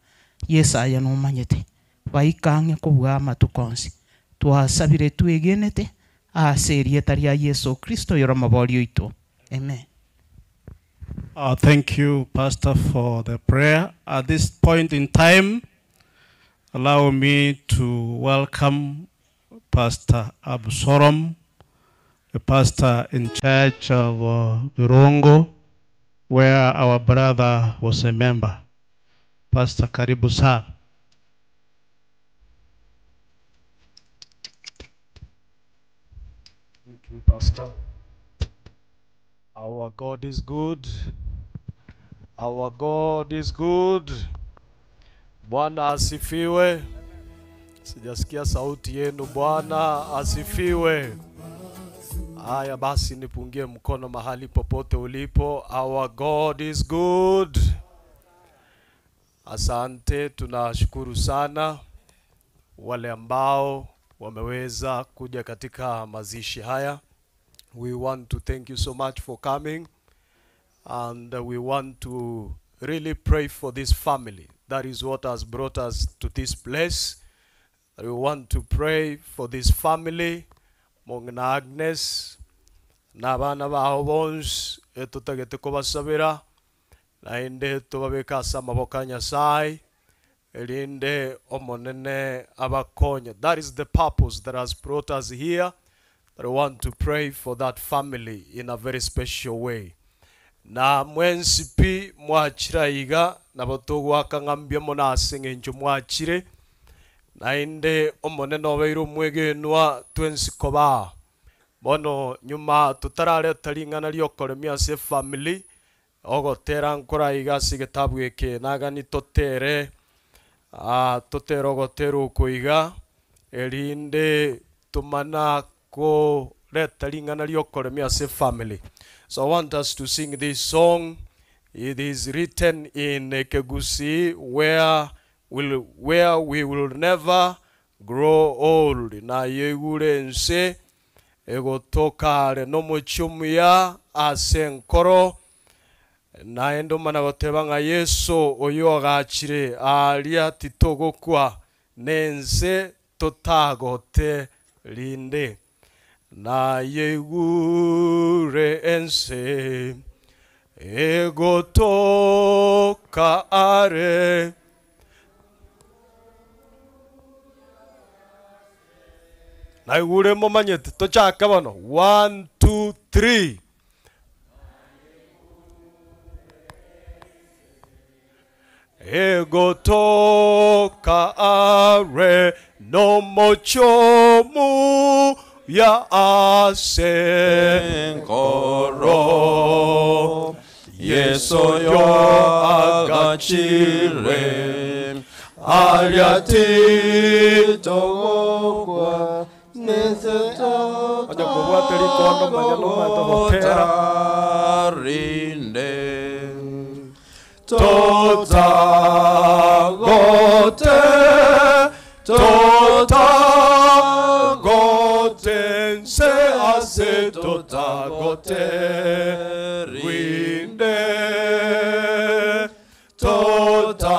Yesu aya nomanyete. Baikang'e kobua amatuko onsi. Twasabire twegenete Ase erieta ria Yeso Kristo oyore omobori oito. Amen. Thank you, Pastor, for the prayer. At this point in time, allow me to welcome Pastor Absalom, the pastor in charge of Birongo, where our brother was a member. Pastor, karibu sana. Thank you, Pastor. Our God is good. Our God is good. Bwana asifiwe. Sijasikia sauti yenu. Bwana asifiwe. Haya basi, nipungie mkono mahali popote ulipo. Our God is good. Asante, tunashukuru sana wale ambao wameweza kuja katika mazishi haya. We want to thank you so much for coming, and we want to really pray for this family. That is what has brought us to this place. We want to pray for this family, Mong'ina Agnes, na abana bao bonsi, etotagete kobasabera, naende tobabeka ase amaboko a Nyasaye, erinde omonene abakonye. That is the purpose that has brought us here. That we want to pray for that family in a very special way. Na mwensi pi mwachira iga, nabo togwaka ng'ambia mono ase eng'encho mwachire, naende omonene obeire omwegenwa twensi kobaa. Bono nyuma totarareta ring'ana riokoremia ase efamily, ogotera nkora iga ase egetabu eke, nagani totere, totere ogotera oko iga, erinde tomana koreta ring'ana riokoremia ase family. So I want us to sing this song. It is written in Kegusi, where we will never grow old. Na yegure nse egotokare no mochumuya ase nkoro. Naende mana goteba ng'a Yesu oyo agachire aria titogokwa nense totagote rinde. Na yegure ense egotoka are naigure momanyete tochake bono 1 2 3. Egotoka are no mochomu ya ase nkoro Yesu yo agachire aria titogokwa Oja kobwate rikondo manya nomanyete gotera. Rinde totagote totagote nse ase totagote rinde totagote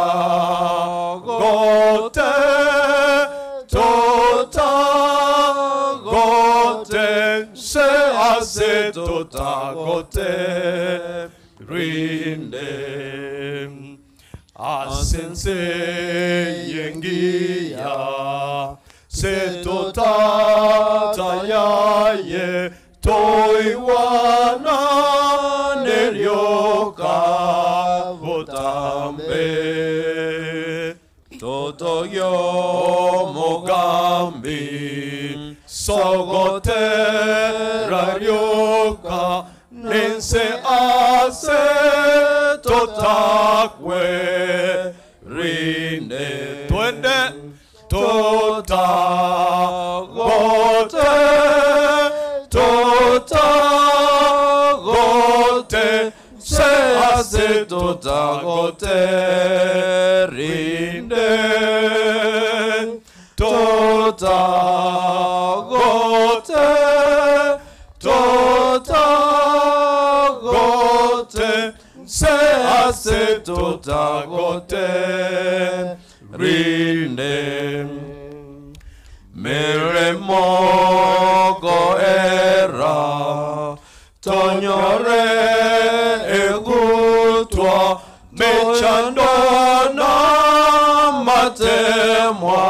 totagote nse ase totagote rinde asense yengia setotata yaye toiwana nerioka botambe totoyo mogambi sogotera rioka nense ase totakwe rinde twende totagote totagote se ase totagote rinde totagote totagote se ase totagote rinde meremoko Tonyore egutwa mechandona matemwa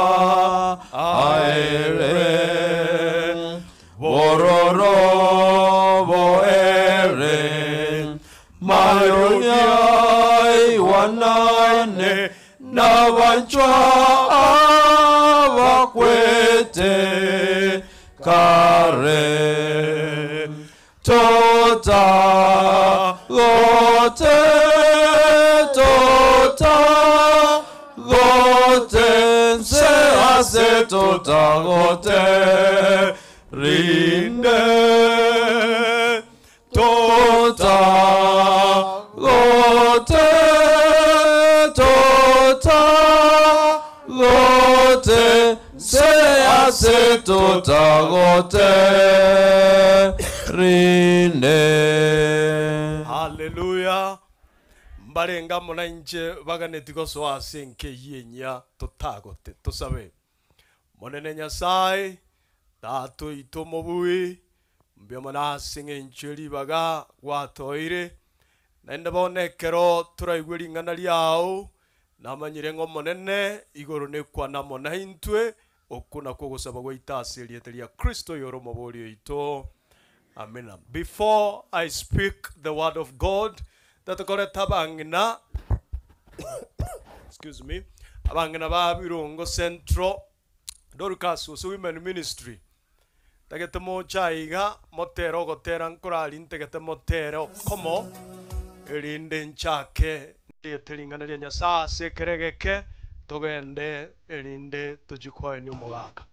aere bororo boere mayonya iwanane nabanchwa abakwete kare tota gote tota gote se ase tota gote rinde tota gote tota gote se ase tota gote rinde. Haleluya. Mbarenga muna inche baganeti gosoa ase nkeyenya totagote tosabe. Monene Nyasaye tatu ito mobui mbio muna ase ng'encho ribaga gwatoire naende bonekero turaigwe ring'ana riao namanyire ng'o monene igoro nekwana mona intwe oku nakwo gosaba gwaita ase erieta ria Kristo yoro mobori oito. Amen. Before I speak the word of God, tatukoreta abang'ina excuse me, abang'ina ba Birongo Central Dorcas ose Women Ministry. Tagete mocha iga motere ogotera nkorari ntegete motere okomo erinde nchake ndiete ring'ana ria Nyasaye ase ekeregeke togende erinde tochikwaeni omogaka.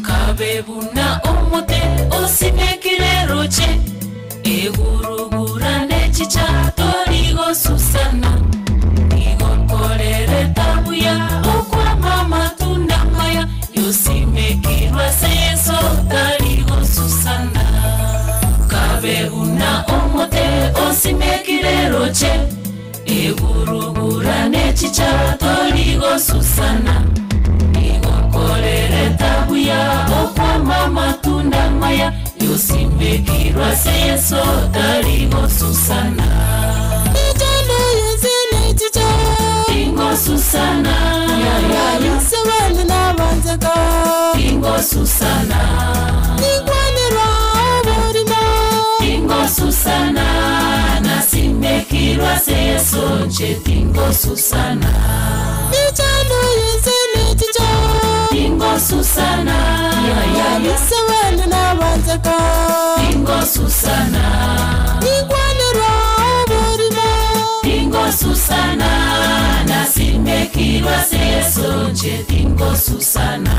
Kabebuna omote osimekireroche egurugurane chicha torigo Susana igokorere tabuya okwama matunda maya yosimekirwa seso tarigo Susana. Kabebuna omote osimekireroche egurugurane chicha torigo Susana igokorere tabuya okwama matunda maya yosimekirwa seso tarigo Susana. Ingo Susana, Ingo Susana, Ingo Susana, nasimekirwa seso nche Ingo Susana. Ingo Susana, Ingo Susana, Ingo Susana, nasimekirwa seso nche Ingo Susana.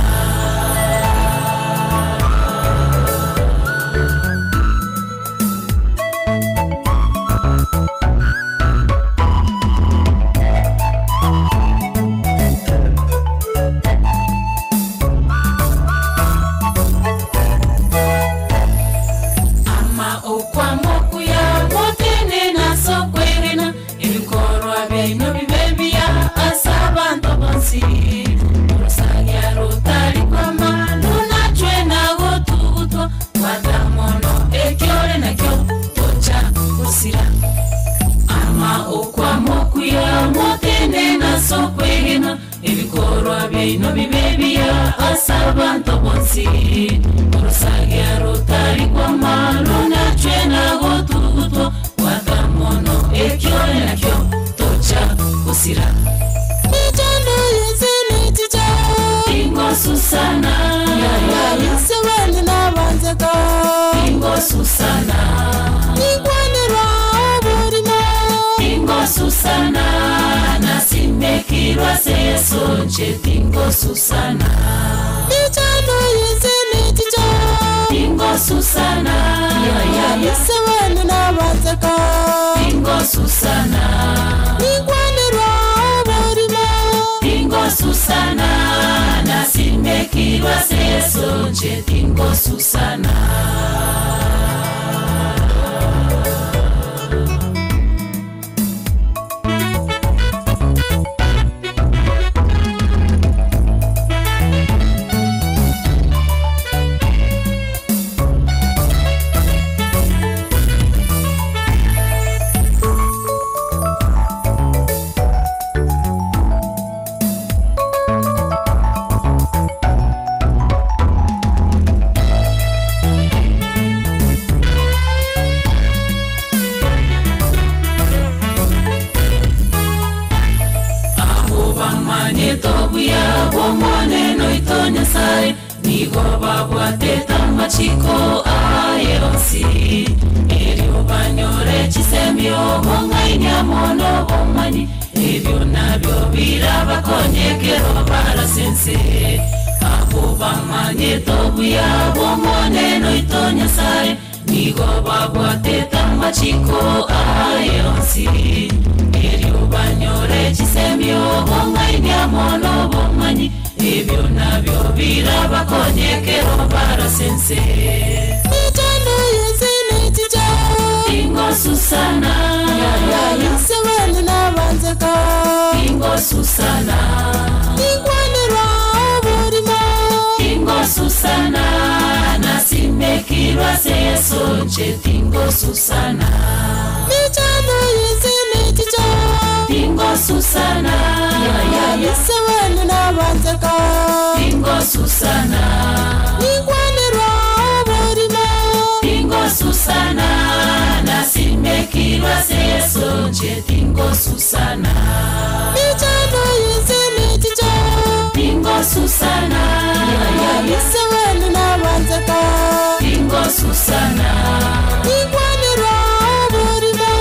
Ama okwamokuya motene nasokwerena ebikorwa byaino bibebia ase abantu bonsi. biaino bibe biya ase abanto bonsi. Orusagia rutari kwama runachwe na gotugutwa gwata mono ekyore nakyo tocha gusira. Michando yense nechicha Ingo Susana Isebeni nabanzeka Ingo Susana Nikwanirwa oborimo Ingo Susana nasimekirwa seso nche Ingo Susana Michando yense nechicha Ingo Susana Isebeni nabanzeka Ingo Susana Nikwanirwa oborimo Ingo Susana nasimekirwa seso nche Ingo Susana. Abo bamanyete obuya bw'omoneno ito Nyasaye nigo babwatete amachiko aye onsi erio banyore chisemio bong'ainia mono bomanyi ebio nabio birabakonyekero barasense. Abo bamanyete obuya bw'omoneno ito Nyasaye nigo babwatete amachiko aye onsi erio banyore chisemio bong'ainia mono bomanyi ebio nabio birabakonyekero barasense. Michando yense nechicha Ingo Susana Isebeni nabanzeka Ingo Susana Nikwanirwa oborimo Ingo Susana nasimekirwa seso nche Ingo Susana Michando yense nechicha Ingo Susana Isebeni nabanzeka Ingo Susana Nikwanirwa oborimo Ingo Susana nasimekirwa seso nche Ingo Susana Michando yense nechicha Ingo Susana Isebeni nabanzeka Ingo Susana Nikwanirwa oborimo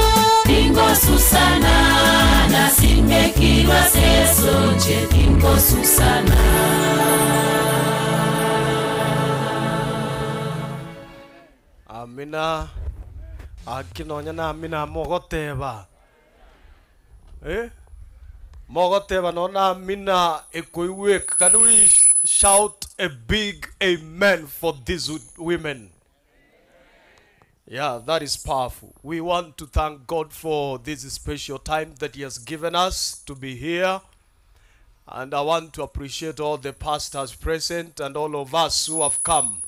Ingo Susana nasimekirwa seso nche Ingo Susana. Amina akinonya na amina mogoteba eh mogoteba nona amina ekoiweka. Can we shout a big amen for these women? Yeah, that is powerful. We want to thank God for this special time that He has given us to be here. And I want to appreciate all the pastors present and all of us who have come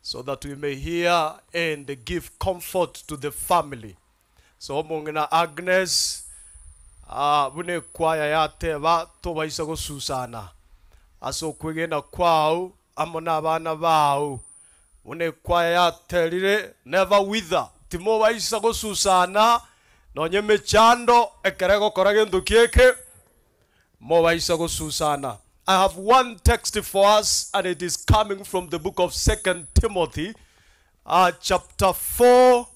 so that we may hear and give comfort to the family. So mongina Agnes, bune kwaya yateba tobaisa gosusana. Aso kwegena kwao amona abana bao. Bune kwaya yaterire never wither. Timo baisa gosusana nonye mechando ekere gokora gento kieke mobaisa gosusana. I have one text for us, and it is coming from the book of 2 Timothy, chapter 4,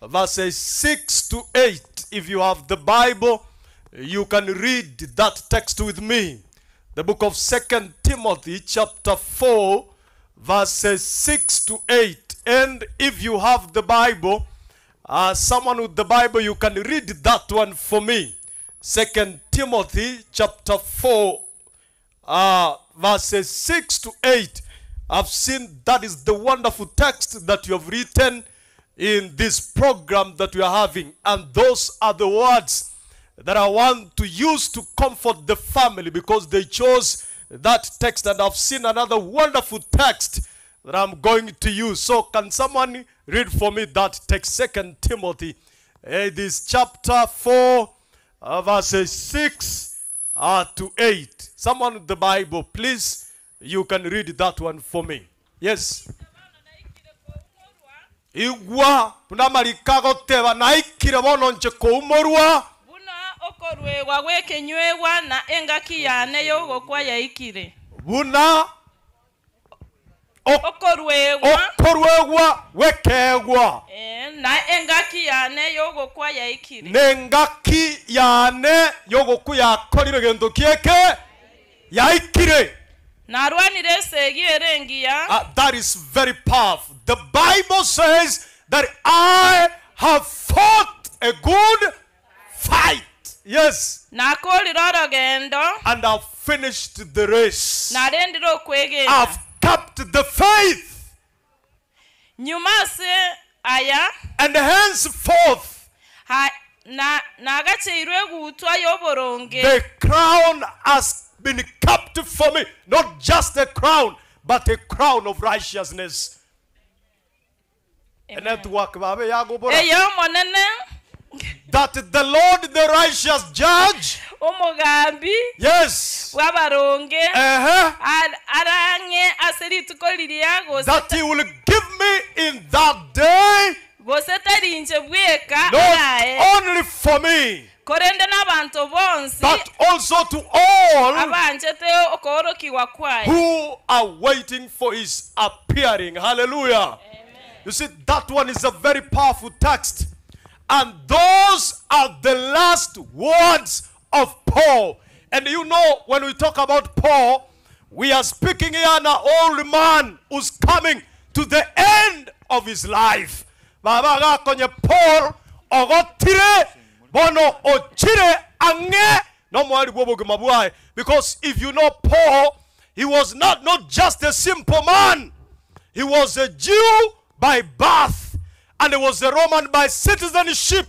verses 6 to 8. If you have the Bible, you can read that text with me. The book of 2 Timothy, chapter 4, verses 6 to 8. And if you have the Bible, someone with the Bible, you can read that one for me. 2 Timothy, chapter 4, verses 6 to 8. I've seen that is the wonderful text that you have written in this program that we are having. And those are the words that I want to use to comfort the family, because they chose that text. And I've seen another wonderful text that I'm going to use. So can someone read for me that text, 2 Timothy? It is chapter 4, verses 6 to 8. Someone with the Bible, please, you can read that one for me. Yes. Igwa buna amariko agoteba naikire bono nche koumorwa. Okoruegwa gw'ekenywegwa na engaki yane y'ogokwa yaikire. Buna Okoruegwa okoruegwa gw'ekeegwa. Na engaki yane y'ogokwa yaikire. Nengaki yane y'ogokwa yakorire gento kieke yaikire. Narwanire esegi ere engiya. That is very powerful. The Bible says that I have fought a good fight. Yes. Nakorire orogendo. And I've finished the race. Narendire okwegena. I've kept the faith. Nyuma ase aya. And henceforth. Ha, na nagacheirwe egutwa y'oboronge. The crown has been kept for me. Not just a crown, but a crown of righteousness. Network babe yagobora. Eyo omonene. That the Lord, the righteous judge, omogambi, yes, bw'abaronge, uh-huh, arang'e ase rituko riria gose that he will give me in that day, gose tarinche bweka not arae only for me, korende n'abanto bonsi but also to all abanchete okoorokigwa kwaye who are waiting for his appearing. Hallelujah. You see, that one is a very powerful text. And those are the last words of Paul. And you know, when we talk about Paul, we are speaking here an old man who's coming to the end of his life. Baba gakonye Paul ogotire bono ochire ange no mwari bw'obogima bwaye. Because if you know Paul, he was not just a simple man. He was a Jew by birth, and he was a Roman by citizenship.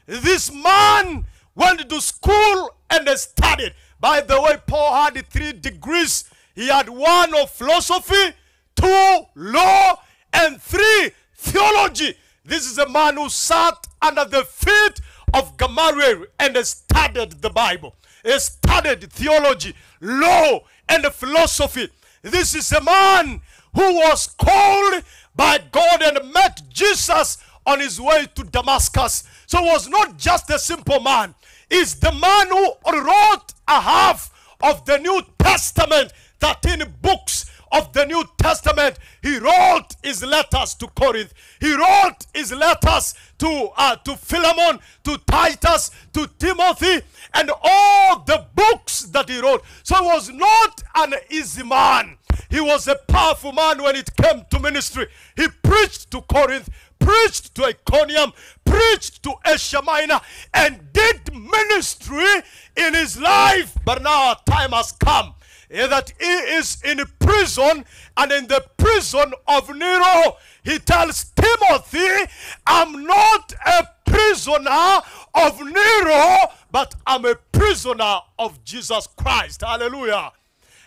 This man went to school and studied. By the way, Paul had 3 degrees. He had 1 of philosophy, 2 law, and 3 theology. This is a man who sat under the feet of Gamaliel and studied the Bible. He studied theology, law, and philosophy. This is a man who was called by God and met Jesus on his way to Damascus. So he was not just a simple man. He's the man who wrote a half of the New Testament, 13 books of the New Testament. He wrote his letters to Corinth. He wrote his letters to Philemon, to Titus, to Timothy, and all the books that he wrote. So he was not an easy man. He was a powerful man when it came to ministry. He preached to Corinth, preached to Iconium, preached to Asia Minor, and did ministry in his life. But now a time has come that he is in prison, and in the prison of Nero, he tells Timothy, I'm not a prisoner of Nero, but I'm a prisoner of Jesus Christ. Hallelujah.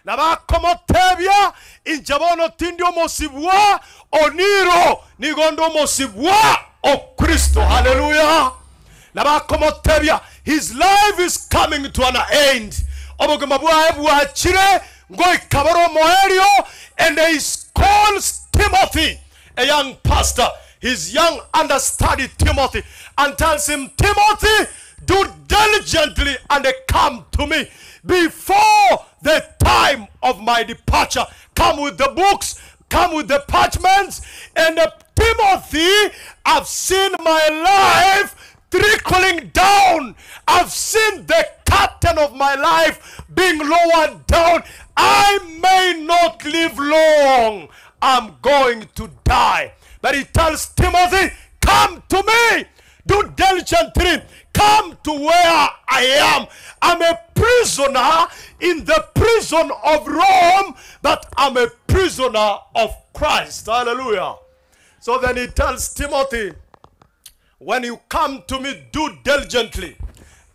Nabakomotebia injabono tindio mosibwa oniro nigondo mosibwa o Kristo. Hallelujah. Nabakomotebia, his life is coming to an end. Obogima bwaye bwachire ngoikaboro moerio, and he calls Timothy, a young pastor, his young understudy Timothy, and tells him, Timothy, do diligently and come to me before the time of my departure. Come with the books, come with the parchments. And Timothy, I've seen my life trickling down. I've seen the curtain of my life being lowered down. I may not live long. I'm going to die. But he tells Timothy, come to me. Do diligently. Come to where I am. I'm a prisoner in the prison of Rome, but I'm a prisoner of Christ. Hallelujah. So then he tells Timothy, when you come to me, do diligently.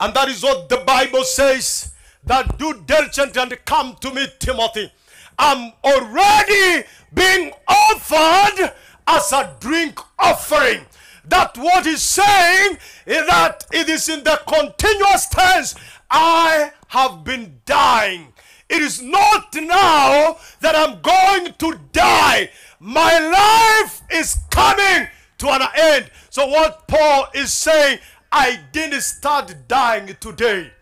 And that is what the Bible says, that do diligently and come to me, Timothy. I'm already being offered as a drink offering. That what he's saying is that it is in the continuous tense. I have been dying. It is not now that I'm going to die. My life is coming to an end. So what Paul is saying, I didn't start dying today.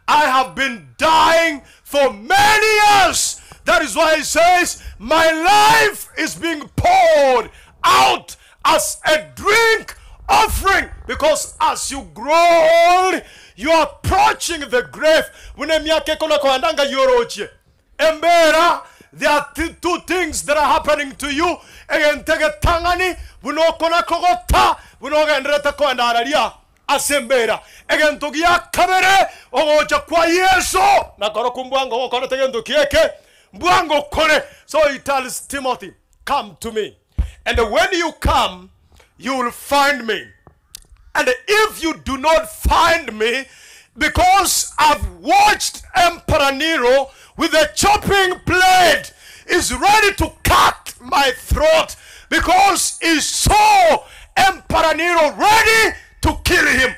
I have been dying for many years. That is why he says, My life is being poured out as a drink offering. Because as you grow old, you are approaching the grave. Buna emiaka ekona koendanga yorochie. Embera, there are two things that are happening to you. Egento egetang'ani, buna okona kogota, buna ogenderete koenda araria ase embera. Egento gia kabere, ogocha kwa Yeso, nakorokwo mbwango ogokorete gento kieke, mbwango okore. So he tells Timothy, come to me. And when you come, you will find me. And if you do not find me, because I've watched Emperor Nero with a chopping blade is ready to cut my throat, because he saw Emperor Nero ready to kill him.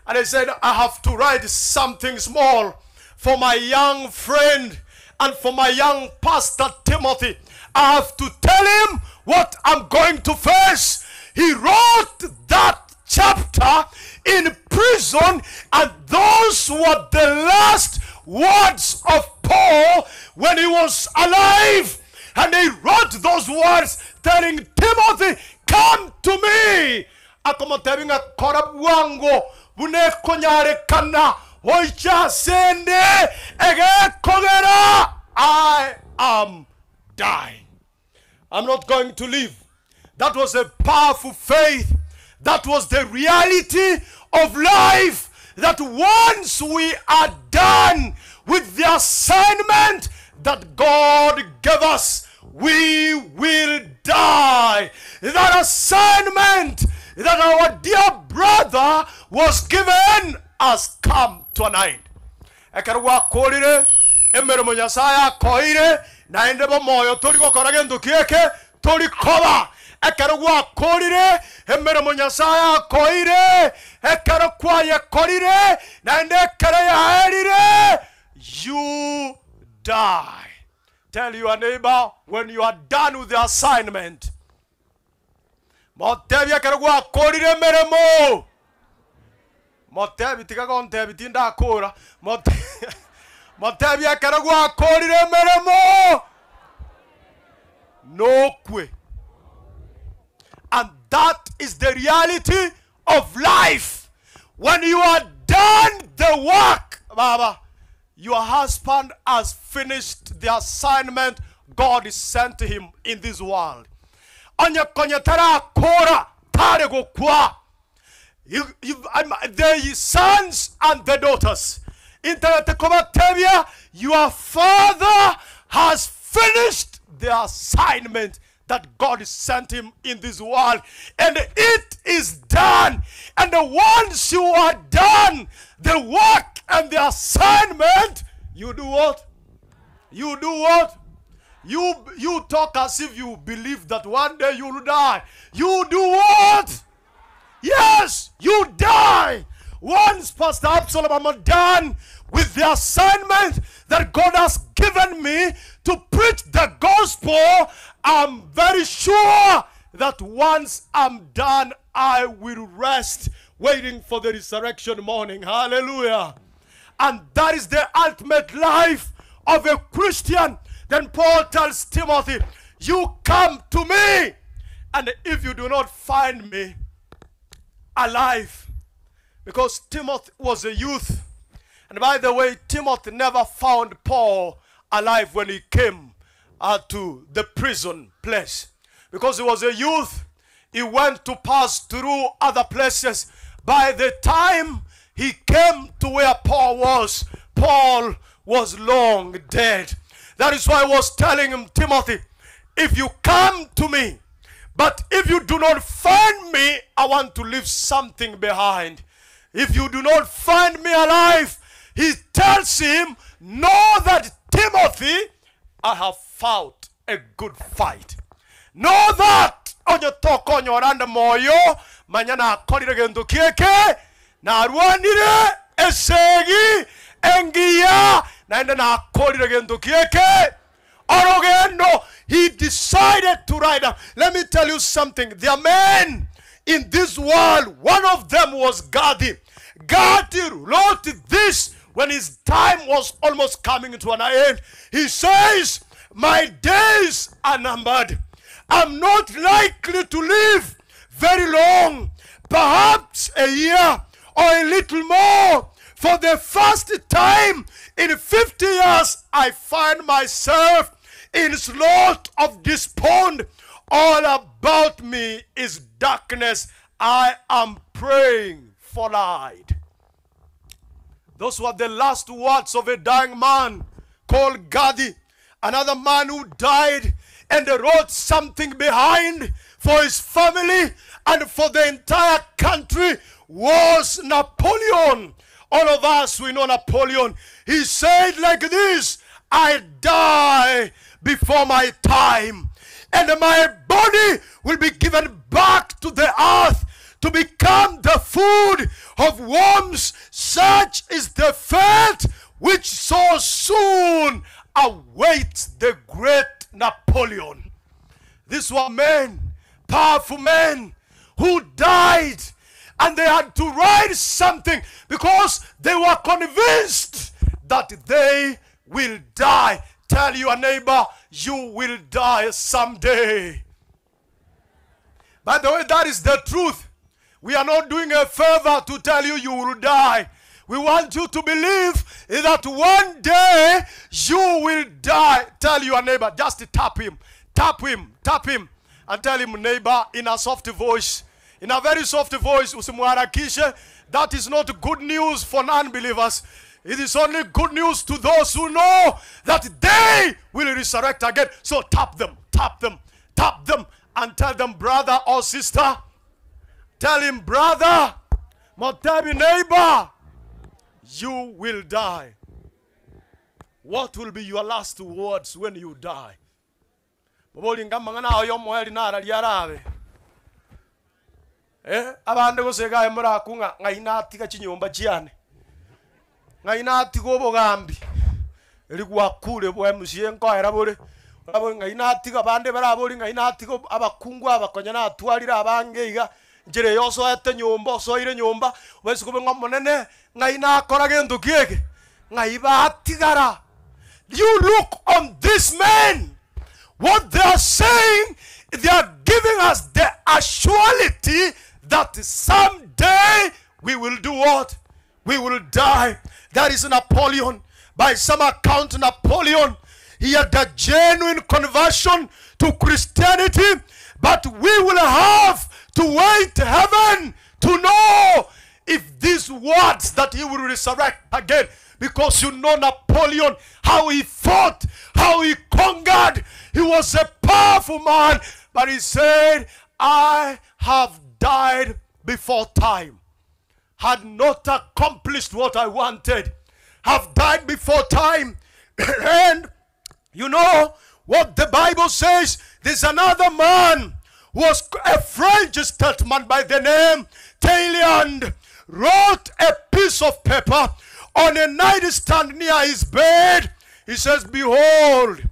And he said, I have to write something small for my young friend and for my young pastor Timothy. I have to tell him what I'm going to face. He wrote that chapter in prison, and those were the last words of Paul when he was alive. And he wrote those words telling Timothy, come to me. Akomotebi ng'a kora bwango buna ekonyarekana oiche asende egekogera. I am dying. I'm not going to live. That was a powerful faith. That was the reality of life. That once we are done with the assignment that God gave us, we will die. That assignment that our dear brother was given has come to an end. Ekero gwakorire emeremo Nyasaye akoire, naende bomoyo tori gokora gento kieke tori koba. Ekero gwakorire emeremo Nyasaye akoire, ekero kwayekorire naende ekero yaerire, you die. Tell your neighbor, when you are done with the assignment, motebi ekero gwakorire emeremo, motebi tiga gontebi tindakora, motebi ekero gwakorire emeremo nokwe. And that is the reality of life. When you are done the work, Baba, your husband has finished the assignment God sent him in this world. Onye konyetara kora tare gokwa. The sons and the daughters. Internet kobatebia, your father has finished the assignment that God sent him in this world, and it is done. And once you are done the work and the assignment, you do what? You do what? You talk as if you believe that one day you will die. You do what? Yes, you die. Once Pastor Absalom, I'm done with the assignment that God has given me to preach the gospel, I'm very sure that once I'm done, I will rest, waiting for the resurrection morning. Hallelujah. And that is the ultimate life of a Christian. Then Paul tells Timothy, you come to me, and if you do not find me alive, because Timothy was a youth. And by the way, Timothy never found Paul alive when he came to the prison place. Because he was a youth, he went to pass through other places. By the time he came to where Paul was, Paul was long dead. That is why I was telling him, Timothy, if you come to me, but if you do not find me, I want to leave something behind. If you do not find me alive, he tells him, know that, Timothy, I have fought a good fight. Know that, onye tokonyorande moyo, manyana akorire gento kieke, narwanire esegi, Engiya naende nakorire gento kieke orogendo. He decided to ride up. Let me tell you something. There are men in this world. One of them was Gadi. Gadi wrote this when his time was almost coming to an end. He says, My days are numbered. I'm not likely to live very long, perhaps a year or a little more. For the first time in 50 years, I find myself in slot of despond. All about me is darkness. I am praying for light. Those were the last words of a dying man called Gadi, another man who died and wrote something behind for his family and for the entire country was Napoleon. All of us, we know Napoleon. He said like this I die before my time, and my body will be given back to the earth to become the food of worms. Such is the fate which so soon awaits the great Napoleon. These were men, powerful men, who died and they had to write something because they were convinced that they will die. Tell your neighbor, you will die someday. By the way, that is the truth. We are not doing a favor to tell you you will die. We want you to believe that one day you will die. Tell your neighbor, just tap him, tap him, tap him, and tell him, neighbor, in a soft voice, in a very soft voice, usimharakishe. That is not good news for non believers. It is only good news to those who know that they will resurrect again. So tap them, tap them, tap them, and tell them, brother or sister, tell him, brother, Motebi neighbor, you will die. What will be your last words when you die? Bobolinga mang'ana ayo omoeri nararia arabe. Eh, abande gosega moraku ng'a ng'ai natiga chinyomba chiane. Ng'ai natiga obogambi. Eri gwakure bwa MCA nkoera bore. Orabo ng'ai natiga abande barabori ng'ai natiga abakungu abakonya natwarire abange iga nchera eyo osoete nyomba osoire nyomba obese kobe ng'a omonene ng'ai nakora gento kieke ng'ai batigara. You look on this man. What they are saying, they are giving us the actuality that someday we will do what? We will die. That is Napoleon. By some account, Napoleon, he had a genuine conversion to Christianity, but we will have to wait heaven to know if these words that he will resurrect again. Because you know Napoleon, how he fought, how he conquered. He was a powerful man, but he said, I have died before time, had not accomplished what I wanted, have died before time. And you know what the Bible says? There's another man who was a French statesman by the name Talleyrand, wrote a piece of paper on a nightstand near his bed. He says, Behold,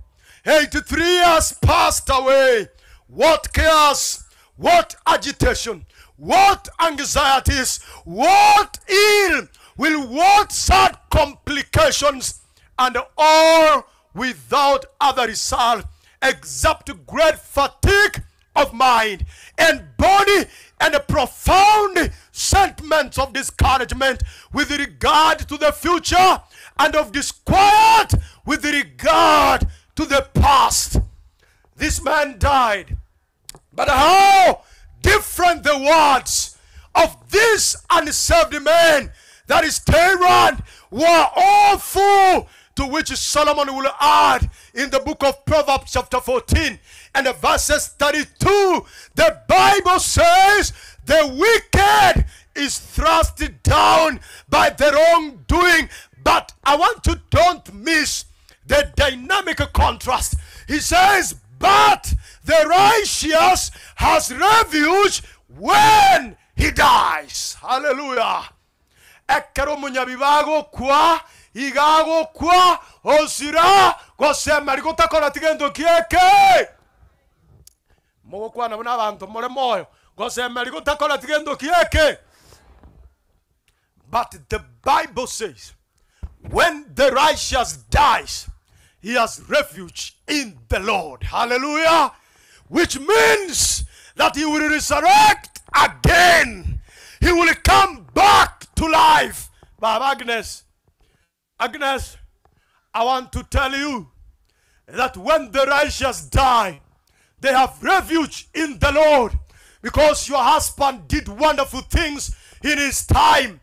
83 years passed away. What chaos, what agitation, what anxieties, what ill will what sad complications, and all without other result except great fatigue of mind and body and a profound sentiments of discouragement with regard to the future and of disquiet with regard to the past. This man died. But how different the words of this unsaved man, that is Tehran, were awful, to which Solomon will add in the book of Proverbs chapter 14 and the verses 32. The Bible says the wicked is thrust down by their wrongdoing. But I want to don't miss the dynamic contrast. He says, but the righteous has refuge when he dies. Hallelujah. Ekero omonyabibe agokwa Iga agokwa osira gosemeri gotakoreti gento kieke. Mogokwana buna abanto more moyo, gosemeri gotakoreti gento kieke. But the Bible says, when the righteous dies, he has refuge in the Lord. Hallelujah. Which means that he will resurrect again. He will come back to life. Baba Agnes, Agnes, I want to tell you that when the righteous die, they have refuge in the Lord because your husband did wonderful things in his time.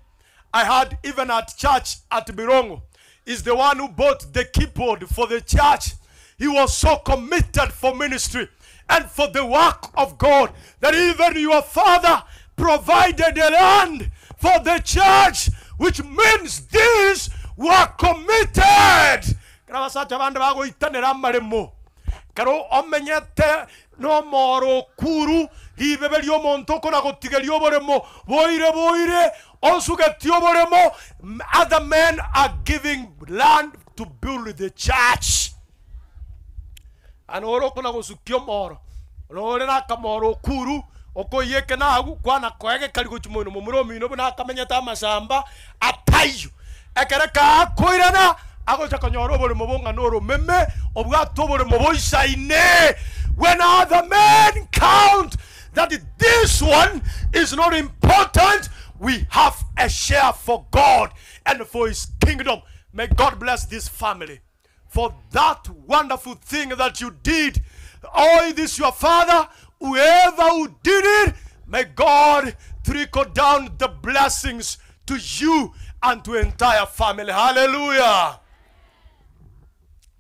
I had even at church at Birongo, is the one who bought the keyboard for the church. He was so committed for ministry and for the work of God that even your father provided a land for the church, which means these were committed. Kera abasacha bande bagoitanera amaremo kero omenyete nomoro okuru ribebe riomonto okona gotigeria oboremo boire boire osugetie oboremo other men are giving land to build the church ano ore okona gosukia omoro nore na akamoro okuru okoiyeke nabu kwana koegekari gochia moino momura omino buna akamenyete amasamba ataiyo ekere kakoirana agocha konyora oboremo bong'ana oromeme obwate oboremo boisaine when other men count that this one is not important we have a share for God and for his kingdom may God bless this family for that wonderful thing that you did. Oh, this your father, whoever who did it, may God trickle down the blessings to you and to entire family. Hallelujah.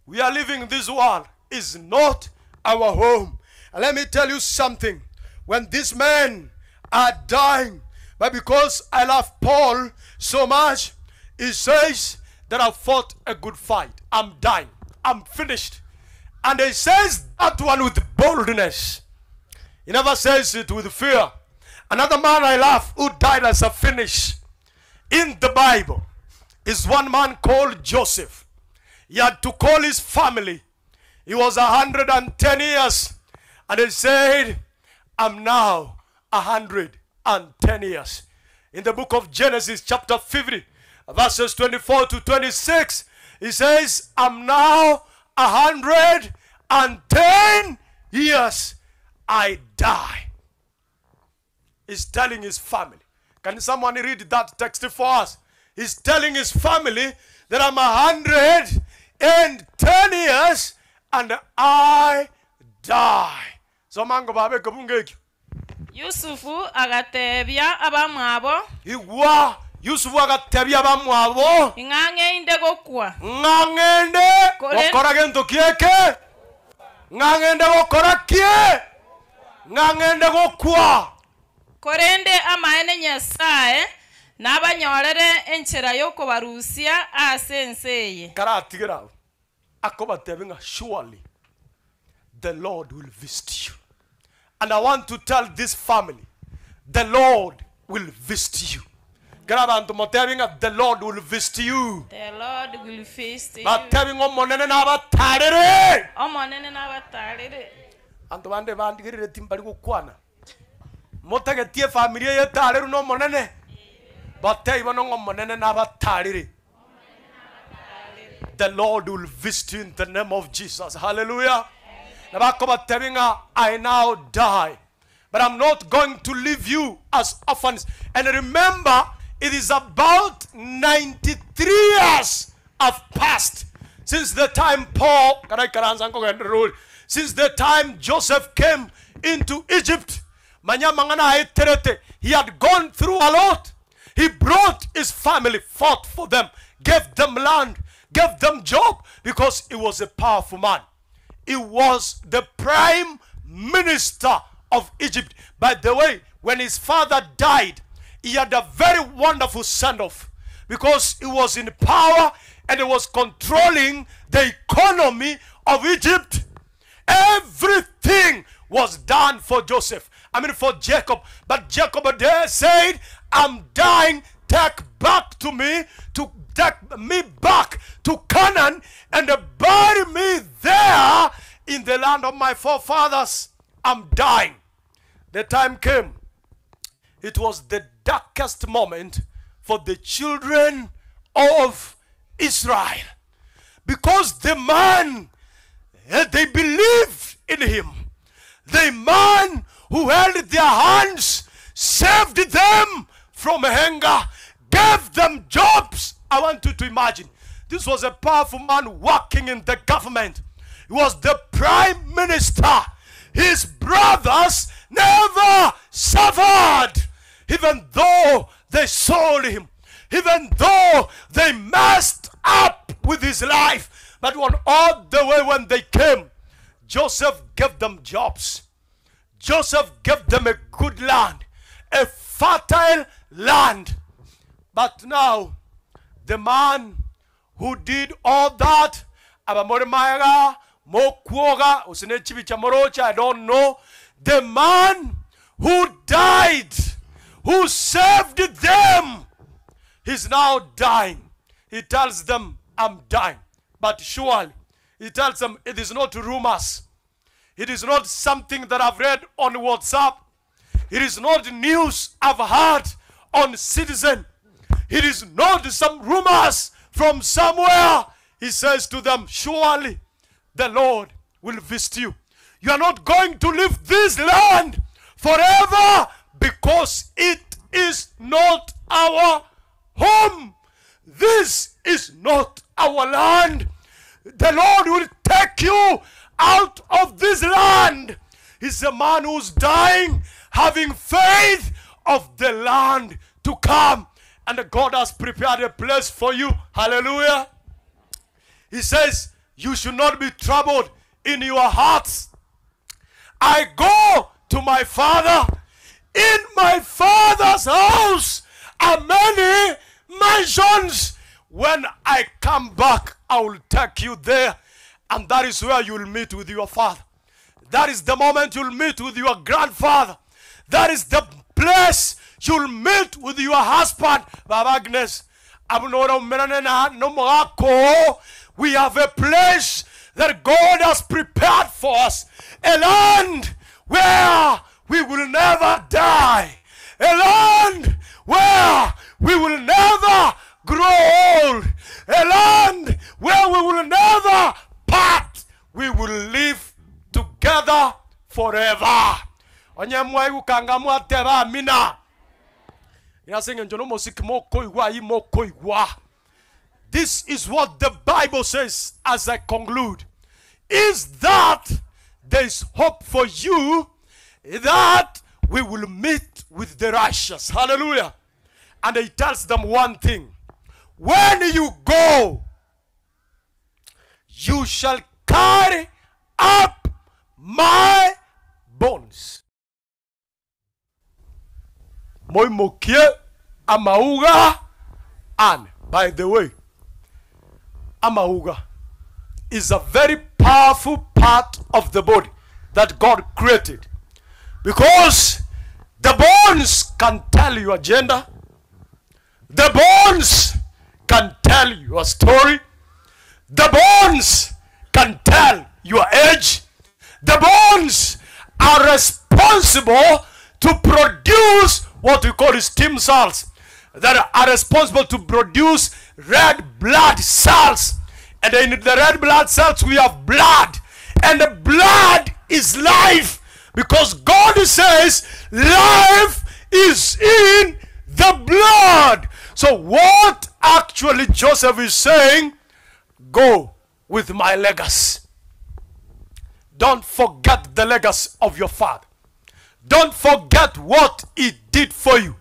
We are living this world is not our home. And let me tell you something. When these men are dying, but because I love Paul so much, he says that I fought a good fight. I'm dying. I'm finished. And he says that one with boldness. He never says it with fear. Another man I love who died as a finish in the Bible is one man called Joseph. He had to call his family. He was 110 years. And he said, I'm now 110 years. In the book of Genesis, chapter 50, verses 24 to 26, he says, I'm now 110 years. I die. He's telling his family. Can someone read that text for us? He's telling his family that I'm 110 years and I die. So mango babe kabungeki. Yusufu agatebia abamwabo Igwa Yusufu agatebia abamwabo ing'ang'einde gokwa ng'ang'ende Kore- gokora gento kieke ng'ang'ende gokora kie ng'ang'ende gokwa korende amaene nyasaye nabanyorere enchera yokobarusia ase ense eye karatigera abo akobatebia ng'a surely the lord will visit you and i want to tell this family the lord will visit you kera abanto motebie ng'a the lord will visit you the lord will feast you batebie ng'a omonene nabatarere omonene nabatarere anto bande bandigerereti mbari gokwana motagetie efamiri eye etareru na omonene batebie bono ng'a omonene nabatarere the lord will visit you in the name of jesus hallelujah nabakobatebie ng'a i now die but i'm not going to leave you as orphans and remember it is about 93 years have passed since the time paul karaikaransa nkogenderera since the time joseph came into egypt manyamang'ana aeterete he had gone through a lot he brought his family fought for them gave them land gave them job because he was a powerful man he was the prime minister of Egypt. By the way, when his father died, he had a very wonderful send off because he was in power and he was controlling the economy of Egypt. Everything was done for Joseph. I mean, for Jacob. But Jacob there said, I'm dying. take back to me, to take me back to Canaan and bury me there in the land of my forefathers. I'm dying. The time came. It was the darkest moment for the children of Israel. Because the man, eh, they believed in him. The man who held their hands saved them from hunger, gave them jobs. I want you to imagine. This was a powerful man working in the government. He was the prime minister. His brothers never suffered, even though they sold him, even though they messed up with his life. But on all the way when they came, Joseph gave them jobs. Joseph gave them a good land, a fertile land. But now, the man who did all that, abamoremaga, mokwoga, usinechibicha morocha, I don't know. The man who died, who saved them, he's now dying. He tells them, I'm dying. But surely, he tells them, it is not rumors. It is not something that I've read on WhatsApp. It is not news I've heard on Citizen. It is not some rumors from somewhere. He says to them, Surely the Lord will visit you. You are not going to leave this land forever because it is not our home. This is not our land. The Lord will take you out of this land. He's a man who's dying, having faith of the land to come. And God has prepared a place for you. Hallelujah. He says, You should not be troubled in your hearts. I go to my father. In my father's house are many mansions. When I come back, I will take you there. And that is where you'll meet with your father. That is the moment you'll meet with your grandfather. That is the place you'll meet with your husband. Baba Agnes, abunora umerane na nomwako. We have a place that God has prepared for us. A land where we will never die. A land where we will never grow old. A land where we will never part. We will live together forever. Onye ukanga mwateba amina. Inasenga njono mosiki moko igwa imoko igwa. This is what the Bible says as I conclude. Is that there is hope for you that we will meet with the righteous. Hallelujah. And he tells them one thing. When you go, you shall carry up my bones. Moimokie amauga and by the way, amauga is a very powerful part of the body that God created. Because the bones can tell your gender, the bones can tell your story, the bones can tell your age, the bones are responsible to produce what we call stem cells that are responsible to produce red blood cells. And in the red blood cells, we have blood. And the blood is life. Because God says life is in the blood. So, what actually Joseph is saying, go with my legacy. Don't forget the legacy of your father. Don't forget what he did for you.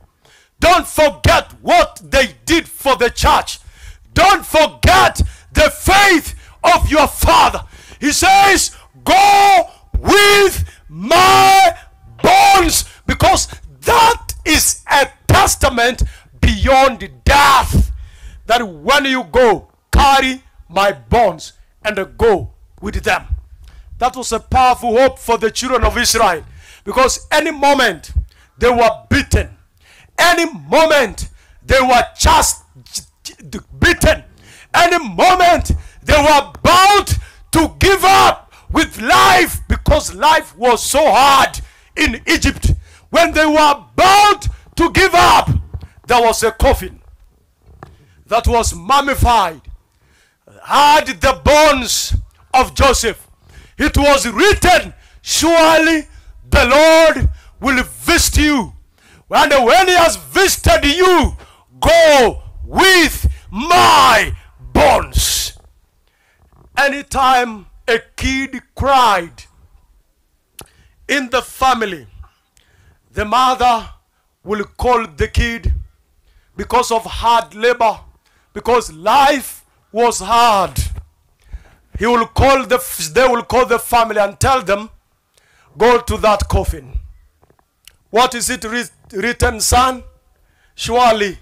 Don't forget what they did for the church. Don't forget the faith of your father. He says, Go with my bones, because that is a testament beyond death. That when you go, carry my bones and go with them. That was a powerful hope for the children of Israel because any moment they were beaten, any moment they were just beaten, any moment they were about to give up with life because life was so hard in Egypt. When they were about to give up, there was a coffin that was mummified, had the bones of Joseph. It was written, Surely the Lord will visit you. And when he has visited you, go with my bones. Anytime a kid cried in the family, the mother will call the kid because of hard labor, because life was hard. He will call the, they will call the family and tell them, go to that coffin. What is it written, son? Surely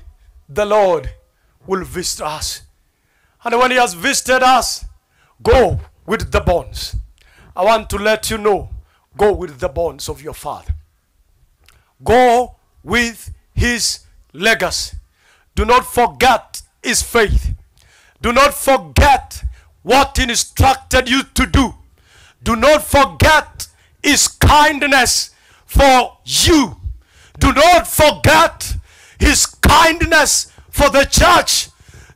the Lord will visit us. And when he has visited us, go with the bones. I want to let you know, go with the bones of your father. Go with his legacy. Do not forget his faith. Do not forget what he instructed you to do. Do not forget his kindness for you. Do not forget his kindness for the church.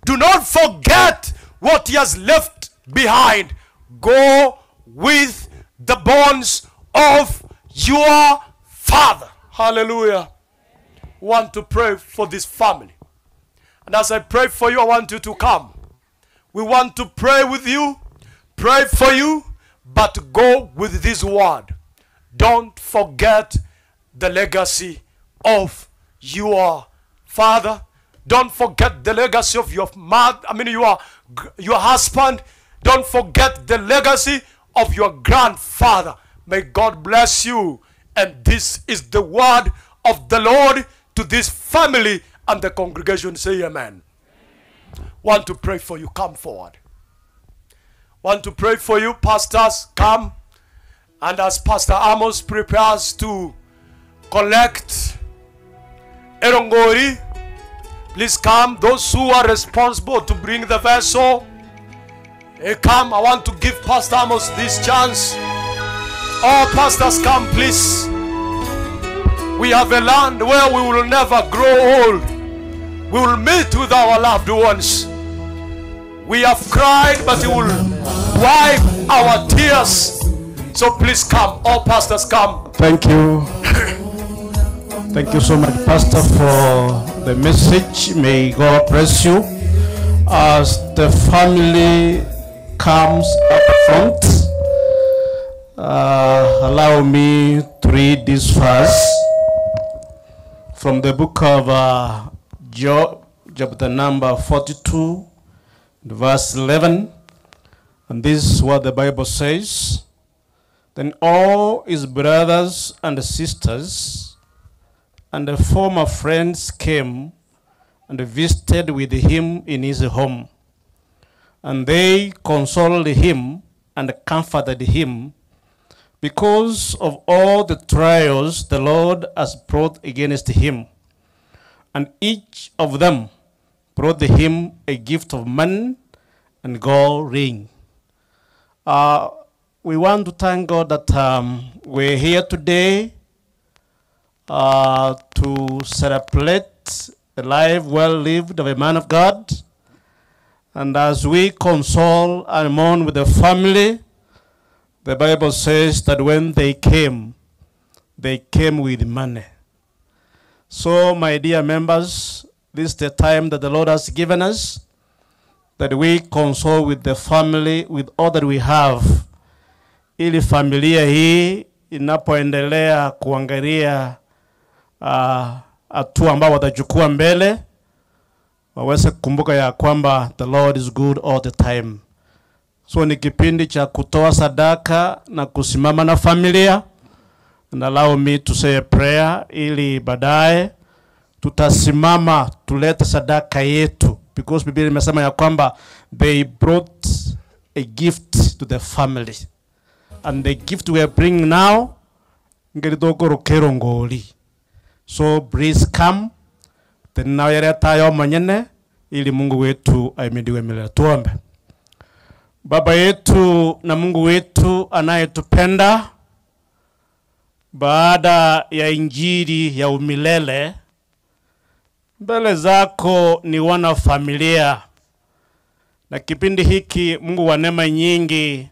Do not forget what he has left behind. Go with the bones of your father. Hallelujah. Want to pray for this family. And as I pray for you, I want you to come. We want to pray with you, pray for you, but go with this word. Don't forget the legacy of your father. Don't forget the legacy of your mother, I mean your, your husband. Don't forget the legacy of your grandfather. May God bless you. And this is the word of the Lord to this family and the congregation. Say amen. Want to pray for you. Come forward. Want to pray for you, pastors. Come. And as Pastor Amos prepares to collect Erongori, please come. Those who are responsible to bring the vessel, eh, come. I want to give Pastor Amos this chance. All pastors, come, please. We have a land where we will never grow old. We will meet with our loved ones. We have cried, but He will wipe our tears. So please come. All pastors, come. Thank you. Thank you so much, Pastor, for the message. May God bless you. As the family comes up front, allow me to read this verse from the book of Job, chapter number 42, verse 11. And this is what the Bible says. Then all his brothers and sisters and the former friends came and visited with him in his home. And they consoled him and comforted him because of all the trials the Lord has brought against him. And each of them brought him a gift of money and gold ring. We want to thank God that we're here today to celebrate the life well lived of a man of God. And as we console and mourn with the family, the Bible says that when they came with money. So, my dear members, this is the time that the Lord has given us, that we console with the family, with all that we have, ili familia hii inapoendelea kuangalia hatua ambao watachukua mbele, waweze kukumbuka ya kwamba the Lord is good all the time. So ni kipindi cha kutoa sadaka na kusimama na familia. And allow me to say a prayer ili baadaye tutasimama tulete sadaka yetu, because Biblia imesema ya kwamba they brought a gift to the family, and the gift we are bringing now ngeritokoro kerongoli. So please come Tenena oyerete aye omonyene, ili Mungu wetu aimidiwe milele. Tuombe. Baba yetu na Mungu wetu anayetupenda, baada ya injili ya umilele, mbele zako ni wana familia, na kipindi hiki Mungu wa neema nyingi,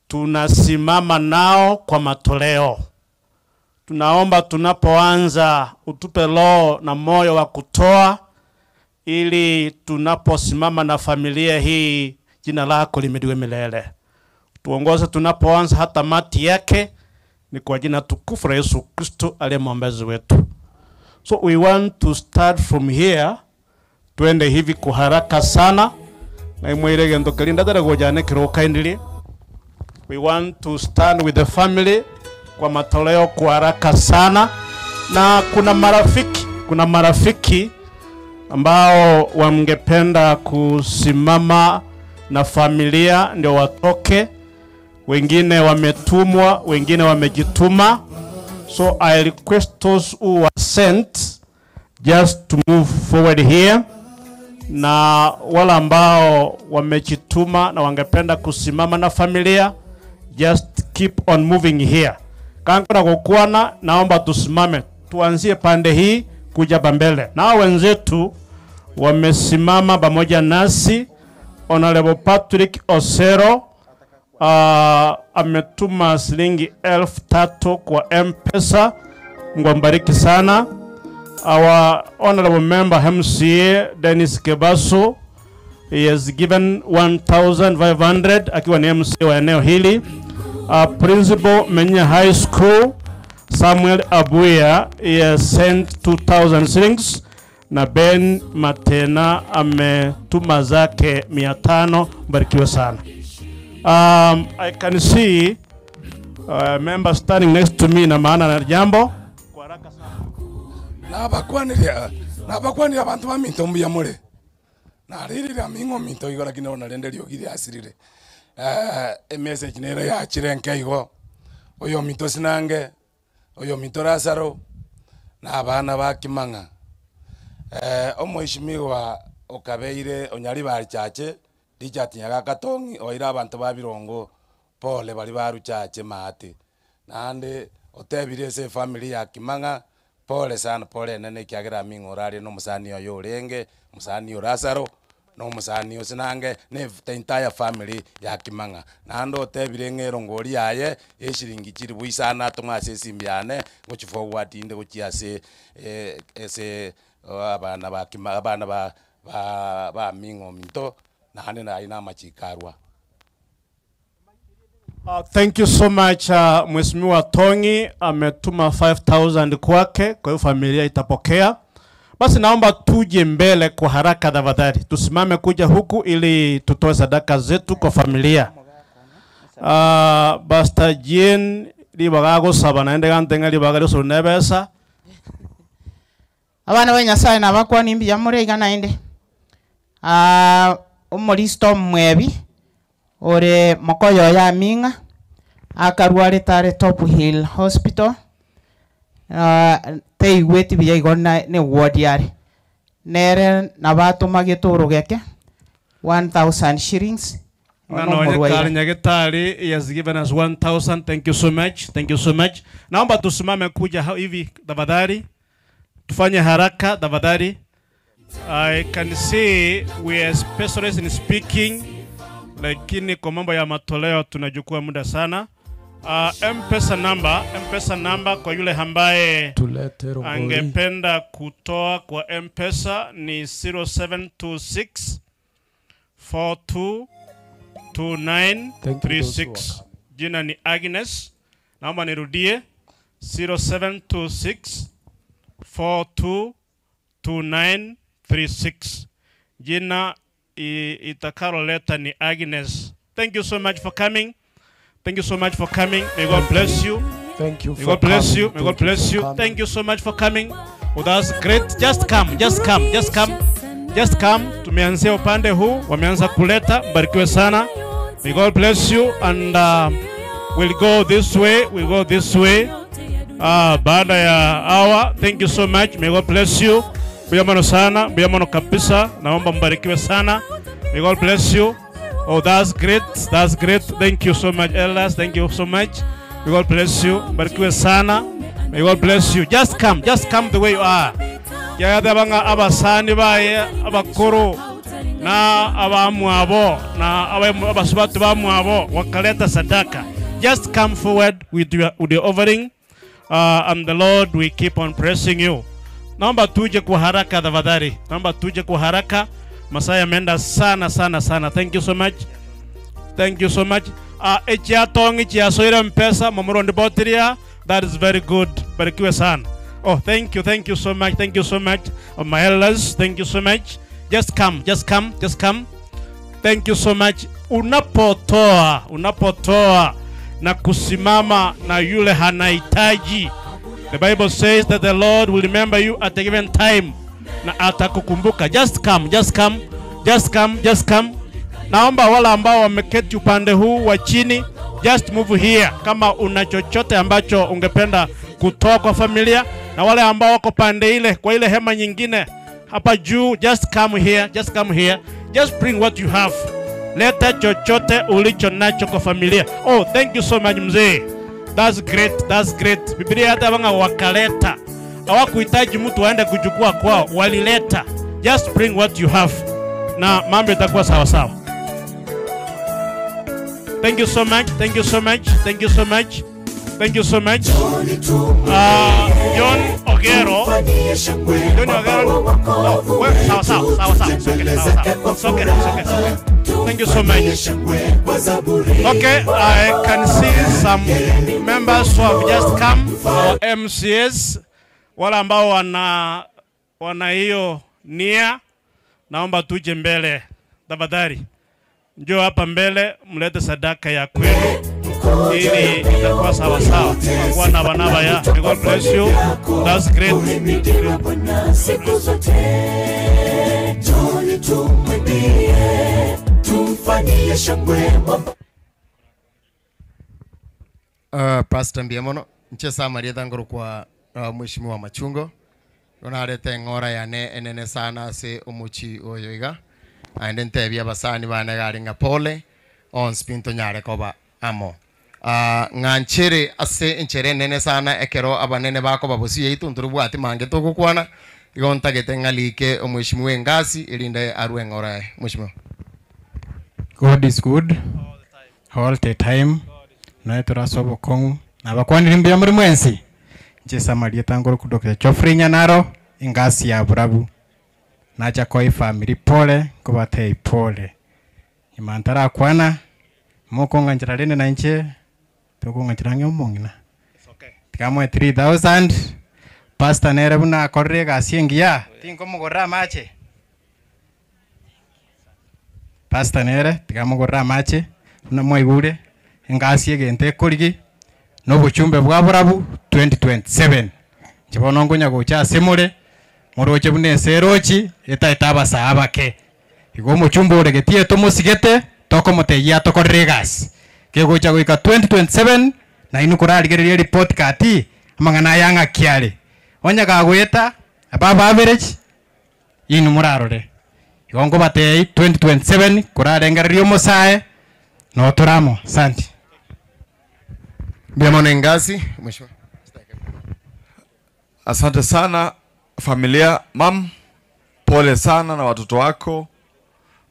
tunasimama nao kwa matoleo. Tunaomba tunapoanza utupe roho na moyo wa kutoa, ili tunaposimama na familia hii jina lako limidiwe milele. Tuongoze tunapoanza hata mati yake, ni kwa jina tukufu la Yesu Kristo aliye mwombezi wetu. So we want to start from here, twende hivi kwa haraka sana na imwire gento kelinda tare gojane kirokaindili. We want to stand with the family kwa matoleo kwa haraka sana, na kuna marafiki ambao wangependa kusimama na familia ndio watoke. Wengine wametumwa, wengine wamejituma. So I request those who were sent just to move forward here, na wale ambao wamejituma na wangependa kusimama na familia, just keep on moving here. Kankona kukwana, naomba tusimame, tuanzie pande hii kuja pambele. Na hao wenzetu wamesimama pamoja nasi. Honorable Patrick Osero ametuma shilingi 3,000 kwa M-Pesa. Mungu ambariki sana. Our honorable member MCA Dennis Kebaso, he has given 1,500 akiwa ni MCA wa eneo hili. Principal Menya High School Samuel Abuya, he has sent 2,000 shillings, na Ben Matena ametuma zake 500. Mbarikiwe sana. I can see a member standing next to me na maana na jambo. Nabakwaniria bantu ba minto mbuya mure naririra ming'o minto igo lakini ona rende riogire asirire emessage nere yachire nke igo oyo minto sinange oyo minto Lazaro na abana ba Kimang'a omoishimiwa okabeire onyari bari chache Richard Nyagakatongi oira abantu ba birongo pole bari baruchache maate nande otebire ase family ya Kimang'a pole sana pole nene kiagira ming'o no musani oyo orenge musani Lazaro no musani osinange ne the entire family ya Kimang'a nande otebire ng'ero ngori yaye eshiringi chiri buisana tumwa ase esimbi yane gochi forward inde gochi ase ase abana ba Kimang'a abana ba ba ming'o minto nande nayi namachikarwa. Thank you so much Mheshimiwa Tongi ametuma 5000 kwake, kwa hiyo familia itapokea. Basi naomba tuje mbele kwa haraka tafadhali, tusimame kuja huku ili tutoe sadaka zetu kwa familia. Pastor Jane libaga gusaba naende gantenga libaga riosoro nebesa. Abana ba Nyasaye nabakwani mbuya more iga naende. Omoristo mwebi ore mokoyo ya ming'a akarwarete are Top Hill Hospital. Teigweti buya igo ne ward yare nere nabatuma gitoro geke 1000 shillings. Na no kare nyagetari, he has given us 1000. Thank you so much. Thank you so much. Naomba tusimame kuja hivi tafadhali. Tufanye haraka tafadhali. I can see we are specialists in speaking, lakini kwa mambo ya matoleo tunachukua muda sana. M-Pesa number kwa yule ambaye Tulete rongori. angependa kutoa kwa M-Pesa ni 0726 42 Thank you those who are 2936. Jina ni Agnes. Naomba nirudie 0726 42 2936. Jina itakaloleta ni Agnes. Thank you so much for coming. Thank you so much for coming. May God bless you. Thank you May for God bless coming. you. May God Thank you bless for you. coming. Thank you so much for coming with us. Great. Just come. Just come. Just come. Just come. Tumeanzia upande huu, wameanza kuleta. Mbarikiwe sana. May God bless you and we'll go this way. We'll go this way. Baada ya hour. Thank you so much. May God bless you. Mbuya mono sana, mbuya mono kabisa. Naomba mbarikiwe sana. May God bless you. Oh, that's great. That's great. Thank you so much, elders. Thank you so much. May God bless you. Mbarikiwe sana. May God bless you. Just come. Just come the way you are. Yayathe banga abasani baye abakuru na abamwabo na abasubatu bamwabo wakaleta sadaka. Just come forward with your, with your offering and the Lord will keep on pressing you. Naomba tuje kwa haraka tafadhali. Naomba tuje kwa haraka. Masaa yameenda sana sana sana. Thank you so much. Thank you so much. Echiatongi chiasoire mpesa mamurondi botiria. That is very good. Barikiwe sana. Oh, thank you, thank you so much, thank you so much. Oh, my elders, thank you so much. Just come, just come, just come. Thank you so much. Unapotoa, unapotoa na kusimama na yule hanahitaji. The Bible says that the Lord will remember you at a given time na atakukumbuka. Just come, just come, just come, just come. Naomba wale ambao wameketi upande huu wa chini, just move here. Kama una chochote ambacho ungependa kutoa kwa familia, na wale ambao wako pande ile kwa ile hema nyingine hapa juu, just come here, just come here, just bring what you have. Leta chochote ulicho nacho kwa familia. Oh, thank you so much mzee. That's great, that's great. Biblia hata wanga wakaleta. Hawakuhitaji mtu aende kuchukua kwao, walileta. Just bring what you have. Na mambo itakuwa sawa sawa. Thank you so much. Thank you so much. Thank you so much. Thank you so much. John Ogero. John Ogero. Oh, we, sawa sawa sawa sawa. It's okay, sawa sawa. It's okay, it's okay, it's okay. Thank you so much. Okay, I can see some members who have just come, our MCS, wale ambao wana wana hiyo nia, naomba tuje mbele tafadhali. Njoo hapa mbele mlete sadaka ya kwenu ili itakuwa sawa sawa. Kwa na banaba ya. May God bless you. That's great. Siku zote Njoni tumwimbie, tumfanyie shangwe mwamba. Pastor Mbiamono nche marietha ngoro kwa mheshimiwa Machungo onarete ng'ora yane enene sana ase omochi oyo iga aende ntebia abasani bane gari ng'a pole onsi pinto nyare koba amo ng'anchere ase enchere enene sana ekero abanene bakoba bosi yaitu ntorobwati mange togokwana igo ntagete ng'alike omheshimiwa engasi erinde arwe ng'ora yaye mheshimiwa. God is good all the time naye turasoba okong'u nabakwanire mbuya muri mwensi nche marieta ngoro ku Dr. Geoffrey Nyanaro engasi ya burabu nacha kwa ifamily pole nkobatei pole nyuma ntarakwana mokong'anchera rende na inche tokong'anchera ng'e omong'ina tikamwe 3000 pastor nere buna akorire egasi engiya tinkomogorera amache pastor nere tikamogorera amache buna mwaigure engasi egento ekorigi na obochumbe bwa burabu 2027 inche bono nkonya gocha ase more moroche buna ense erochi etaete abasaa abake igo omochumbe oregetie tomosigete tokomoteyia tokorere egasi kegocha goika 2027 nainwe korarigereria report card amang'ana aya ng'aki are onye kagoeta above average inwe morarore igo nkobatei 2027 korarengereria omosae notoramo asante. Mbiamono engasi mheshimiwa. Asante sana familia. Mam, pole sana na watoto wako,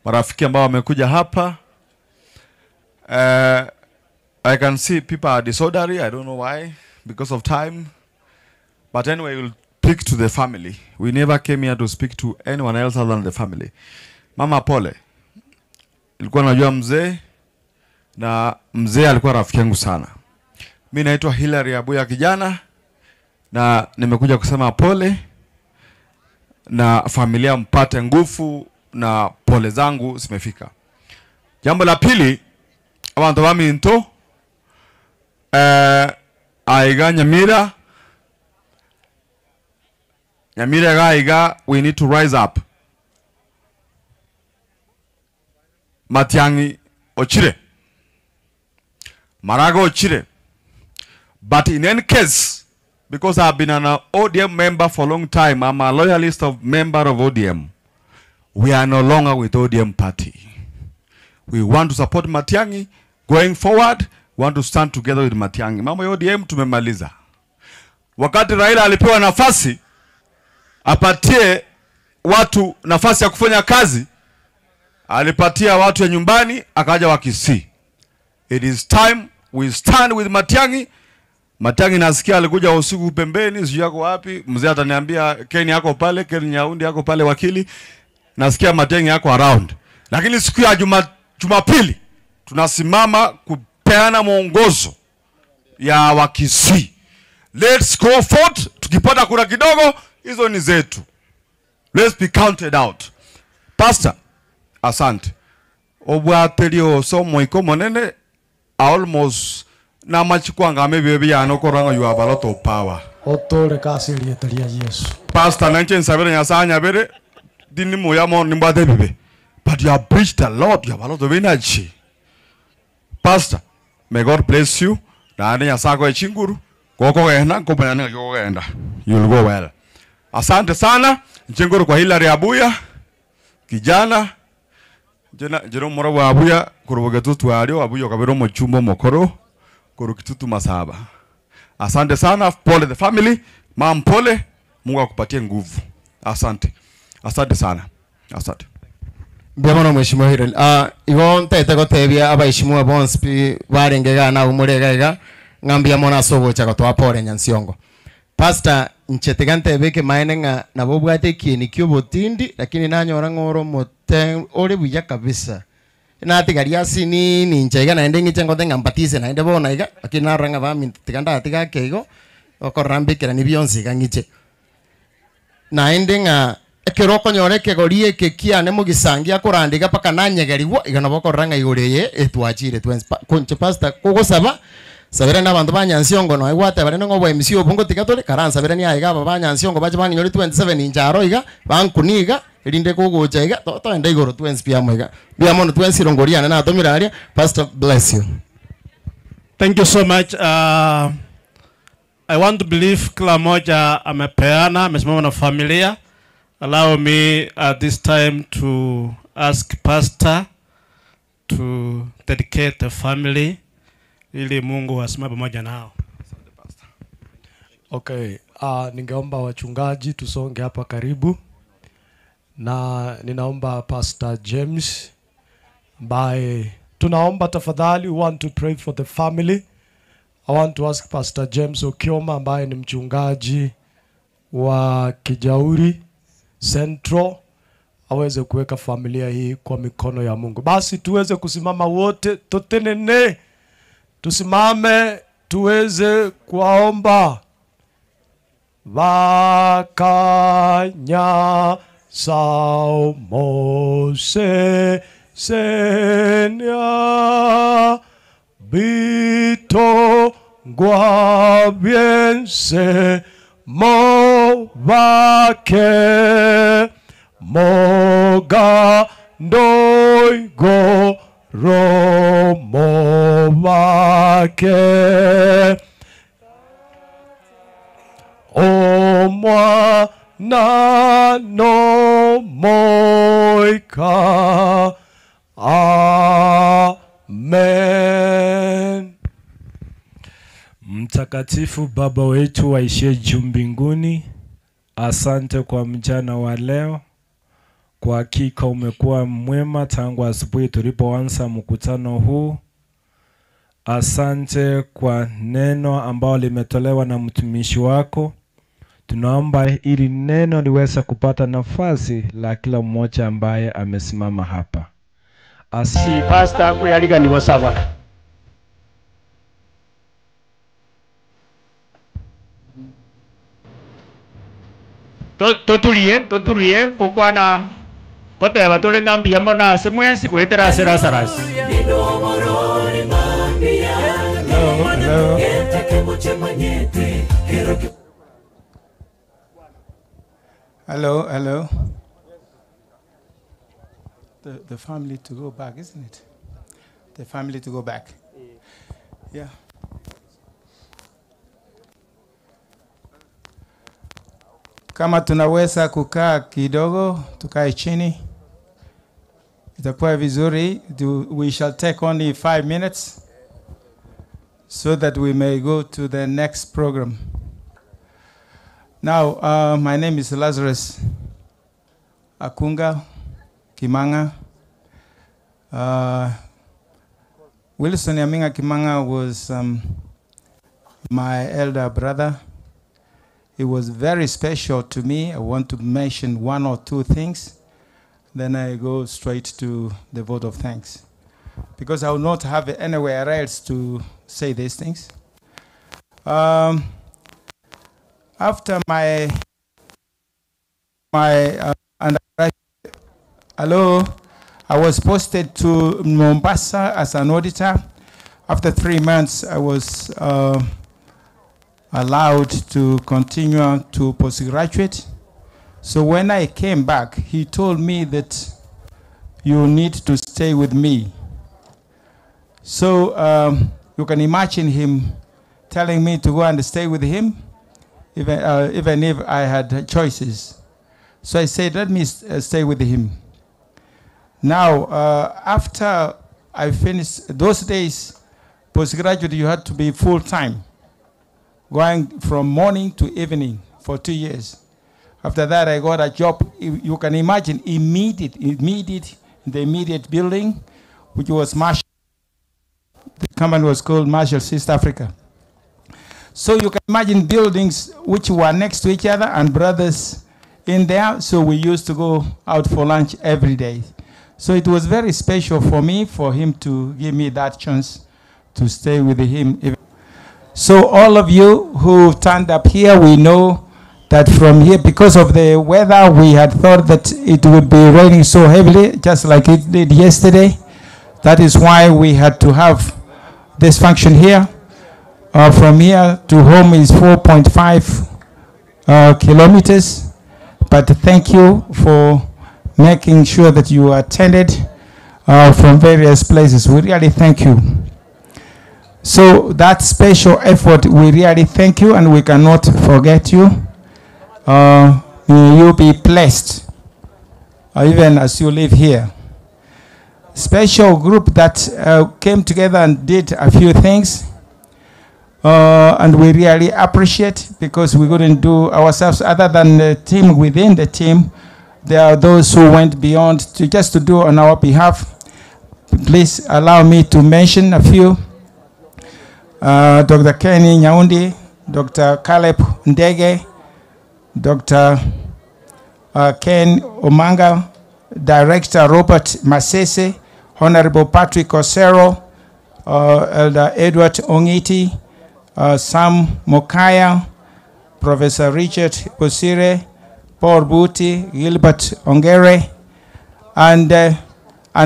marafiki ambao wamekuja hapa. I can see people are disorderly. I don't know why, because of time. But anyway, we'll speak to the family. We never came here to speak to anyone else other than the family. Mama, pole. Nilikuwa najua mzee na mzee alikuwa rafiki yangu sana. Mi naitwa Hilary Abuya kijana na nimekuja kusema pole na familia mpate nguvu na pole zangu zimefika. Jambo la pili, abantu baminto aiga Nyamira Nyamira gaiga, we need to rise up. Matiang'i ochire, Maraga ochire, but in any case because I've been an ODM member for a long time. I'm a loyalist of member of ODM. We are no longer with ODM party. We want to support Matiang'i going forward. We want to stand together with Matiang'i. Mambo ya ODM tumemaliza. Wakati Raila alipewa nafasi apatie watu nafasi ya kufanya kazi, alipatia watu ya nyumbani, akaja wa Kisii. It is time we stand with Matiang'i. Matiang'i nasikia alikuja usiku pembeni, sijui yako wapi. Mzee ataniambia Ken yako pale, Ken Nyaundi yako pale wakili. Nasikia Matiang'i yako around. Lakini siku ya Jumapili tunasimama kupeana mwongozo ya Wakisii. Let's go forth. Tukipata kura kidogo, hizo ni zetu. Let's be counted out. Pastor, asante. Obwatelio somo iko monene almost na machikwanga maybe byano koranga you have a lot of power. Otore kasi rieta ria Yesu. Pastor nanche nsabere nyasaye nyabere dini moya mo nimbwate bibe. But you have preached a lot, you have a lot of energy. Pastor, may God bless you. Na nyasaye kwa chinguru. Gokogenda nkomanya ninga gokogenda. You'll go well. Asante sana. Nchinguru kwa Hilary Abuya. Kijana njena njero mora wa Abuya kurubuga tutu ario Abuya kabero mochumbo mokoro kurukitutu masaba. Asante sana pole the family. Mam pole, Mungu akupatie nguvu. Asante. Asante sana. Asante. Mbuya mono mheshimiwa Hilary. Igo ntete gotebia abaheshimiwa bonsi pi barenge iga na umure iga iga ng'a mbuya mono ase ogocha gotoa pore Nyansiongo. Pastor inche tiga ntebe ekemaene ng'a nabo obwate ekieni kia obotindi lakini nanyora ng'a ore omote ore buya kabisa. Natigaria ase nini inche iga naende ng'iche ngote ng'a mpatise naende bono iga lakini narora ng'a baminto tiga ndatiga ake igo okorora mbekerani bionsi iga ng'iche. Naende ng'a ekero okonyora ekegori eke kiane mogisangi akorandika mpaka nanyegerigwa iga nabo okorora ng'a igoro eye etwachire twensi. Konche pastor kogosaba sabere na abanto ba Nyansiongo noe gwateba rende ng'a obo MC obo ngotiga tore karansabere niaye iga aba ba Nyansiongo bache banginyore 27 inche aro iga bankuni iga erinde kogocha iga toende igoro twensi pi amo iga. Mbuya mono twensi rongori yane natomire aria. Pastor, bless you. Thank you so much. I want to believe kila moja amepeana, amesimama na familia. Allow me at this time to ask pastor to dedicate the family ili Mungu asimame pamoja nao. Okay, ningeomba wachungaji tusonge hapa karibu. Na ninaomba Pastor James ambaye tunaomba tafadhali, we want to pray for the family. I want to ask Pastor James Okioma ambaye ni mchungaji wa Kijauri Central aweze kuweka familia hii kwa mikono ya Mungu. Basi tuweze kusimama wote, tutenene, tusimame tuweze kuwaomba. Vakanya saumose senya bito ngwabiense movake moga ndoigo romovake omwana no moika. Amen. Mtakatifu Baba wetu waishie juu mbinguni, asante kwa mchana wa leo. Kwa hakika umekuwa mwema tangu asubuhi tulipoanza mkutano huu. Asante kwa neno ambalo limetolewa na mtumishi wako. Tunaomba ili neno liweze kupata nafasi la kila mmoja ambaye amesimama hapa. Si pastor kuyaliga ni wasaba. Totulie, totulie, kukwana koteba tuli ng'ambia mono ase mwensi gwetera ase Lazarus. Hello, hello. Hello, hello. The family to go back, isn't it? The family to go back. Yeah. Kama tunaweza kukaa kidogo, tukae chini, itakuwa vizuri. We shall take only 5 minutes so that we may go to the next program. Now, my name is Lazarus Akunga Kimanga. Wilson Aminga Kimanga was my elder brother. He was very special to me. I want to mention one or two things. Then I go straight to the vote of thanks, because I will not have anywhere else to say these things. After my undergraduate, hello, I was posted to Mombasa as an auditor. After 3 months, I was allowed to continue to postgraduate. So when I came back, he told me that you need to stay with me. So you can imagine him telling me to go and stay with him, even if I had choices. So I said, let me stay with him. Now, after I finished those days, postgraduate, you had to be full time, going from morning to evening for 2 years. After that, I got a job. You can imagine immediate, in the immediate building, which was Marshall. The company was called Marshall East Africa. So you can imagine buildings which were next to each other and brothers in there. So we used to go out for lunch every day. So it was very special for me, for him to give me that chance to stay with him. So all of you who turned up here, we know that from here, because of the weather, we had thought that it would be raining so heavily, just like it did yesterday. That is why we had to have this function here. From here to home is 4.5 kilometers. But thank you for making sure that you attended from various places. We really thank you. So that special effort, we really thank you, and we cannot forget you. May you be blessed, even as you live here. Special group that came together and did a few things, and we really appreciate, because we couldn't do ourselves other than the team within the team. There are those who went beyond to just to do on our behalf. Please allow me to mention a few. Dr. Kenny Nyaundi, Dr. Caleb Ndege, Dr. Ken Omanga, Director Robert Masese, Honorable Patrick Osero, Elder Edward Ongiti, Sam Mokaya, Professor Richard Bosire, Paul Buti, Gilbert Ongere, and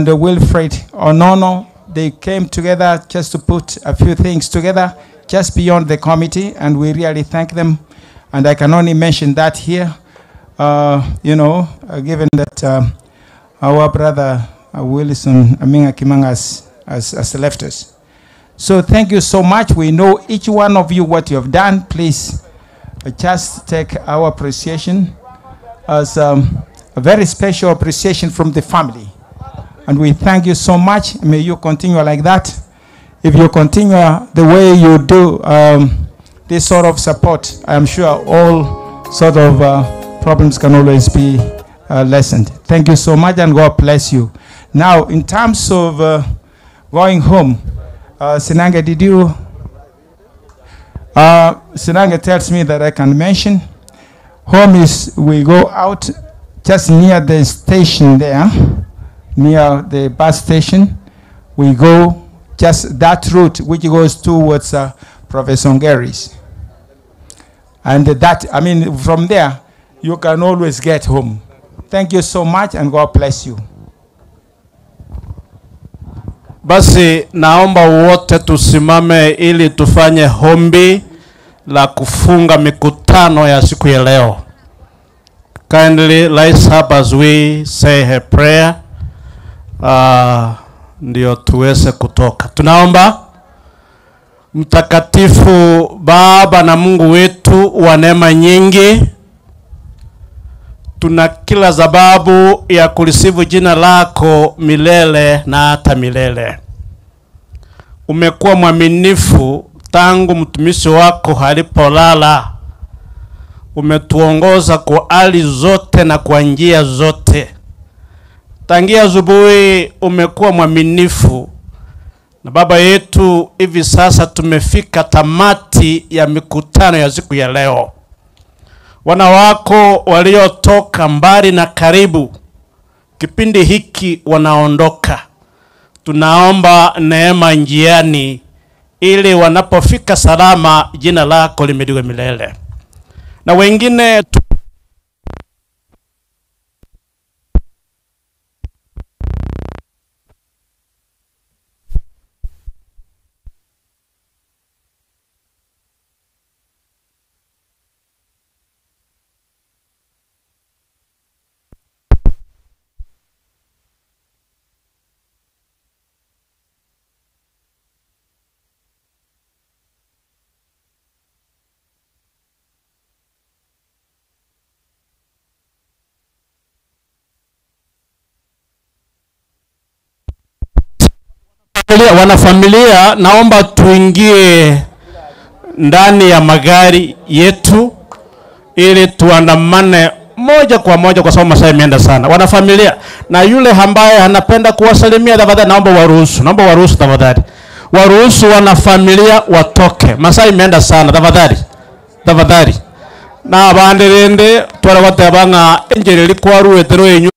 Wilfred Onono. They came together just to put a few things together just beyond the committee, and we really thank them. And I can only mention that here, given that our brother Wilson Aminga Kimanga has left us. So thank you so much. We know each one of you what you have done. Please just take our appreciation as a very special appreciation from the family. And we thank you so much. May you continue like that. If you continue the way you do this sort of support, I am sure all sort of problems can always be lessened. Thank you so much, and God bless you. Now, in terms of going home, Sinanga, did you? Sinanga tells me that I can mention. Home is, we go out just near the station there, near the bus station. We go just that route which goes towards Professor Ongeri's. And that, I mean, from there, you can always get home. Thank you so much, and God bless you. Basi naomba wote tusimame ili tufanye ombi la kufunga mikutano ya siku ya leo. Kindly rise up as we say a prayer. Ndio tuweze kutoka. Tunaomba. Mtakatifu Baba na Mungu wetu wa neema nyingi, Tuna kila sababu ya kulisifu jina lako milele na hata milele. Umekuwa mwaminifu tangu mtumishi wako alipolala. Umetuongoza kwa hali zote na kwa njia zote. Tangia asubuhi umekuwa mwaminifu, na Baba yetu, hivi sasa tumefika tamati ya mikutano ya siku ya leo. Wana wako waliotoka mbali na karibu, kipindi hiki wanaondoka. Tunaomba neema njiani, ili wanapofika salama, jina lako limeliwe milele. Na wengine tu Familia, wanafamilia, naomba tuingie ndani ya magari yetu ili tuandamane moja kwa moja, kwa sababu masaa imeenda sana. Wanafamilia, na yule ambaye anapenda kuwasalimia, tafadhali naomba waruhusu, naomba waruhusu tafadhali, waruhusu wanafamilia watoke, masaa imeenda sana, tafadhali, tafadhali. Na abandi rindi twara gwateba ng'a enjera eri kwaruete rwenyu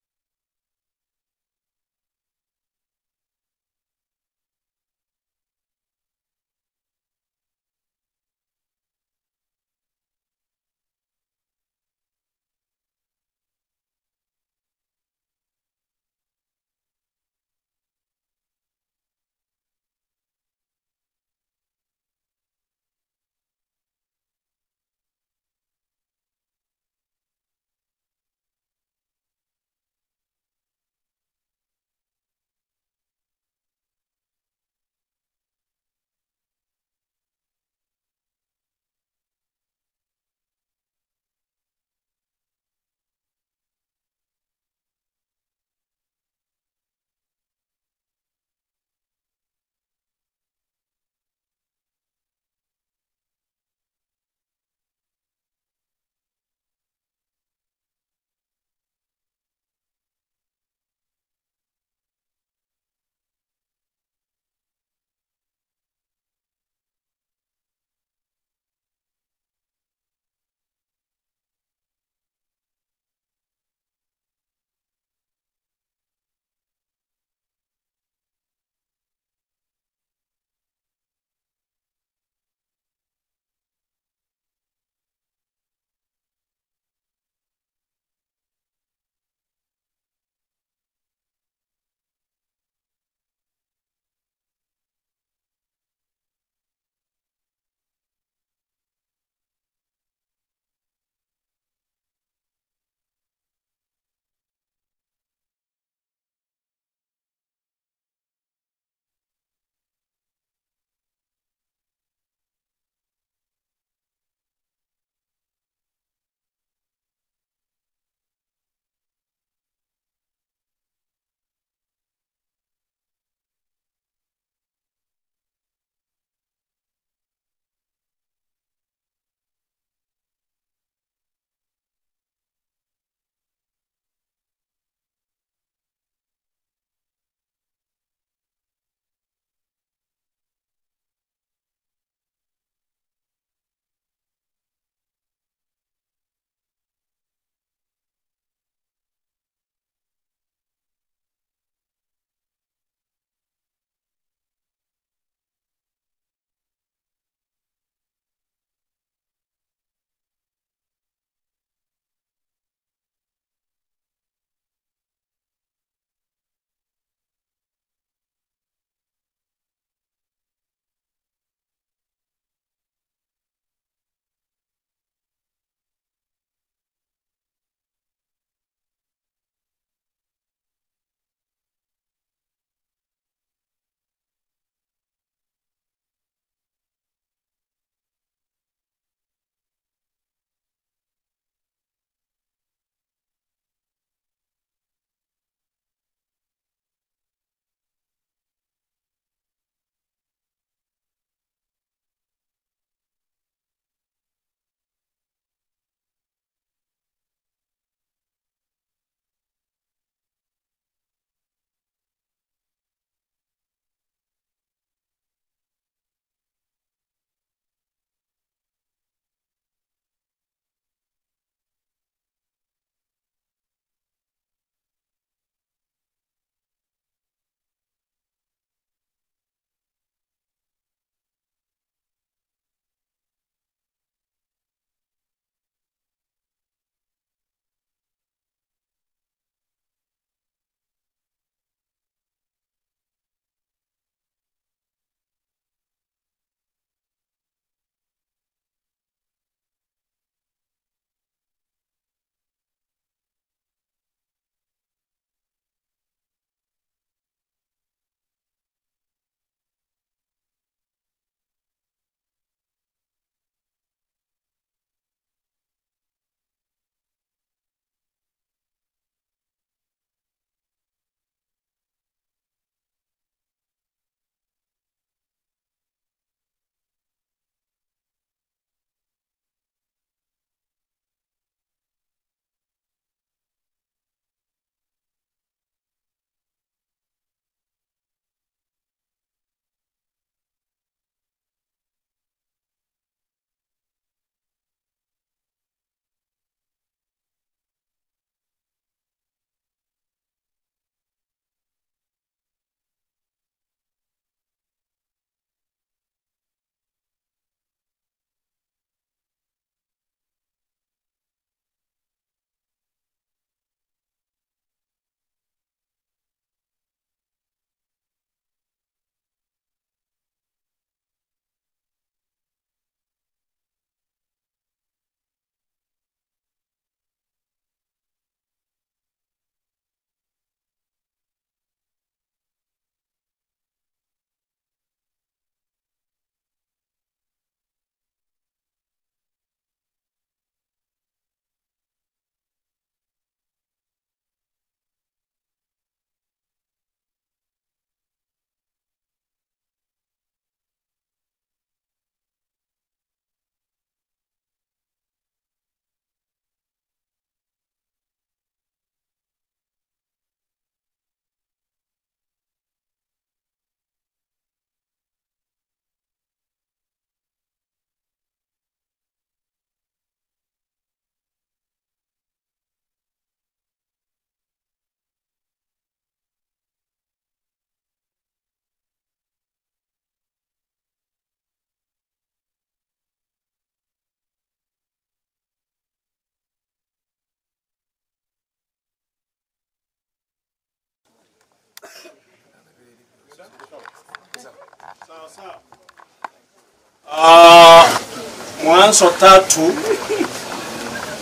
Mwanzo tatu,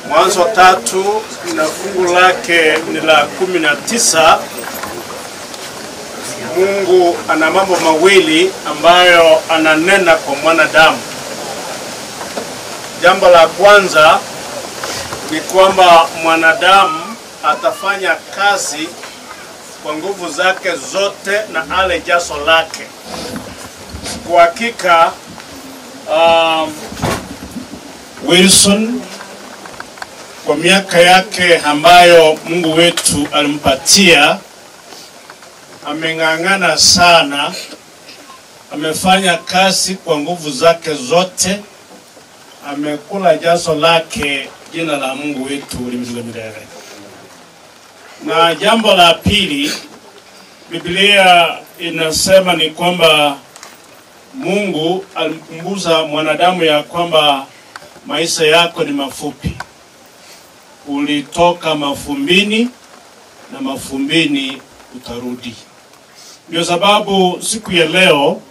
Mwanzo tatu na fungu lake ni la 19. Mungu ana mambo mawili ambayo ananena kwa mwanadamu. Jambo la kwanza ni kwamba mwanadamu atafanya kazi kwa nguvu zake zote na ale jaso lake. Kwa hakika Wilson kwa miaka yake ambayo Mungu wetu alimpatia ameng'ang'ana sana, amefanya kazi kwa nguvu zake zote, amekula jaso lake. Jina la Mungu wetu limzile milele. Na jambo la pili, Biblia inasema ni kwamba Mungu alimkumbuza mwanadamu ya kwamba maisha yako ni mafupi, ulitoka mafumbini na mafumbini utarudi. Ndio sababu siku ya leo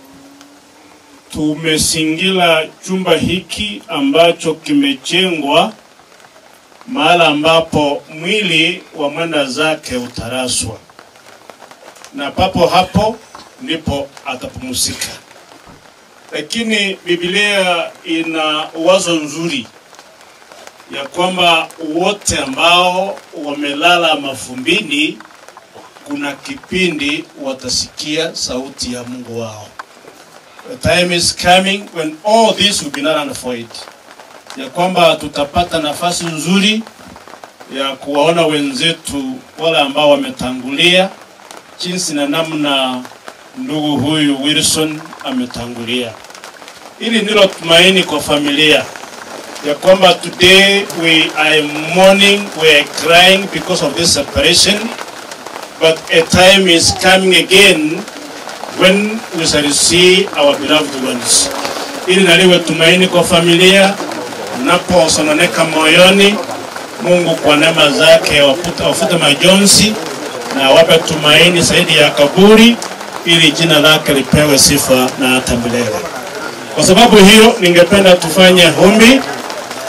tumesingira chumba hiki ambacho kimejengwa mahala ambapo mwili wa mwenda zake utaraswa, na papo hapo ndipo atapumzika. Lakini Biblia ina wazo nzuri ya kwamba wote ambao wamelala mafumbini, kuna kipindi watasikia sauti ya Mungu wao. The time is coming when all this will be null and void, ya kwamba tutapata nafasi nzuri ya kuwaona wenzetu wale ambao wametangulia, jinsi na namna ndugu huyu Wilson ametangulia. Hili ndilo tumaini kwa familia ya kwamba today we are mourning, we are crying because of this separation, but a time is coming again when we shall see our beloved ones. Ili naliwe tumaini kwa familia mnaposononeka moyoni, Mungu kwa neema zake wafute majonzi na awape tumaini zaidi ya kaburi, ili jina lake lipewe sifa na hata milele. Kwa sababu hiyo, ningependa tufanye ombi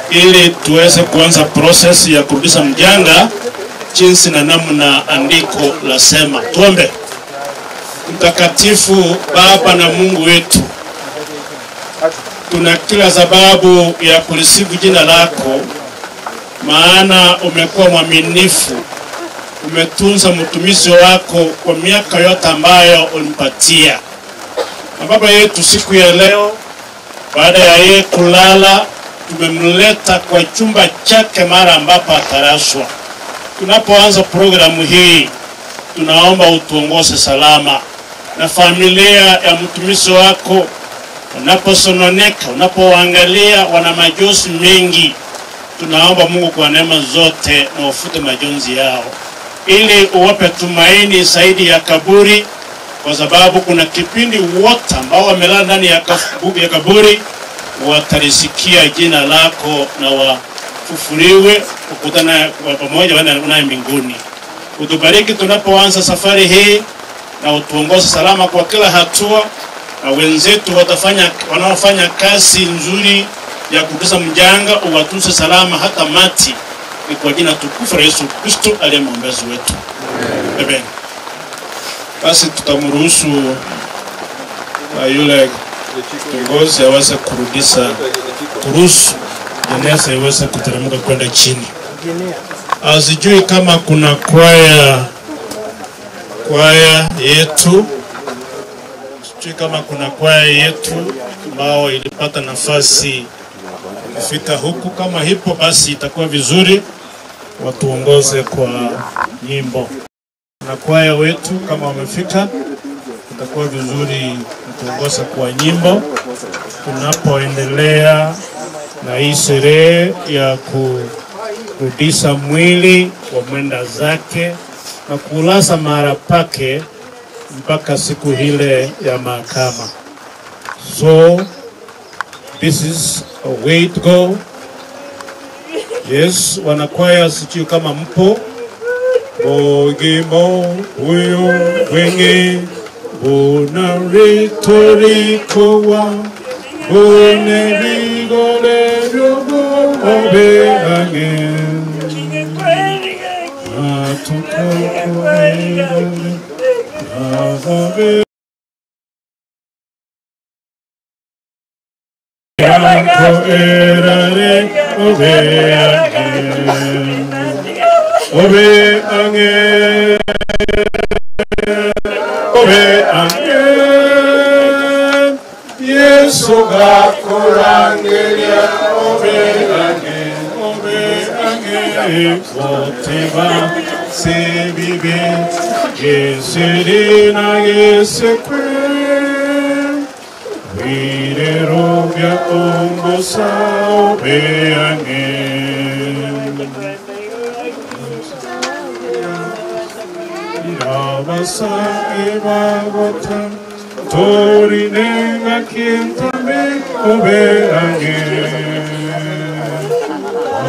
ili tuweze kuanza process ya kurudisha mjanga jinsi na namna andiko lasema. Tuombe. Mtakatifu Baba na Mungu wetu, tuna kila sababu ya kulisifu jina lako, maana umekuwa mwaminifu, umetunza mtumishi wako kwa miaka yote ambayo ulimpatia. Na Baba yetu, siku ya leo, baada ya yeye kulala, tumemleta kwa chumba chake mara ambapo ataraswa. Tunapoanza programu hii, tunaomba utuongoze salama na familia ya mtumishi wako wanaposononeka, unapowaangalia wana majonzi mengi, tunaomba Mungu kwa neema zote na ufute majonzi yao, ili uwape tumaini zaidi ya kaburi, kwa sababu kuna kipindi wote ambao wamelala ndani ya kaburi watalisikia jina lako na wafufuliwe kukutana kwa pamoja naye mbinguni. Utubariki tunapoanza safari hii na utuongoze salama kwa kila hatua, na wenzetu wanaofanya kazi nzuri ya kugusa mjanga uwatunze salama hata mati. Ni kwa jina tukufu la Yesu Kristo aliye mwombezi wetu, amen. Basi tutamruhusu yule kiongozi aweze kurudisha, kuruhusu jeneza iweze kuteremka kwenda chini. Sijui kama kuna kwaya yetu, sijui kama kuna kwaya yetu ambao ilipata nafasi kufika huku. Kama hipo basi itakuwa vizuri watuongoze kwa nyimbo. Na kwaya wetu kama wamefika, itakuwa vizuri kutuongoza kwa nyimbo tunapoendelea na hii sherehe ya kurudisha mwili wa mwenda zake na kulaza mahali pake mpaka siku ile ya mahakama. So this is a way to go. Yes, wanakwaya sijui kama mpo. Bogimo huyu wengi Unaritorikowa unebigoreryogo obeange atukokoerere ababe Erare obeange obeange obeange Yesu gakurangiria obeange obeange oteba sebibe Yeserina yesekwe Wirerobya ongosa obeange Irabasa ebagota Torinenga kintame obeange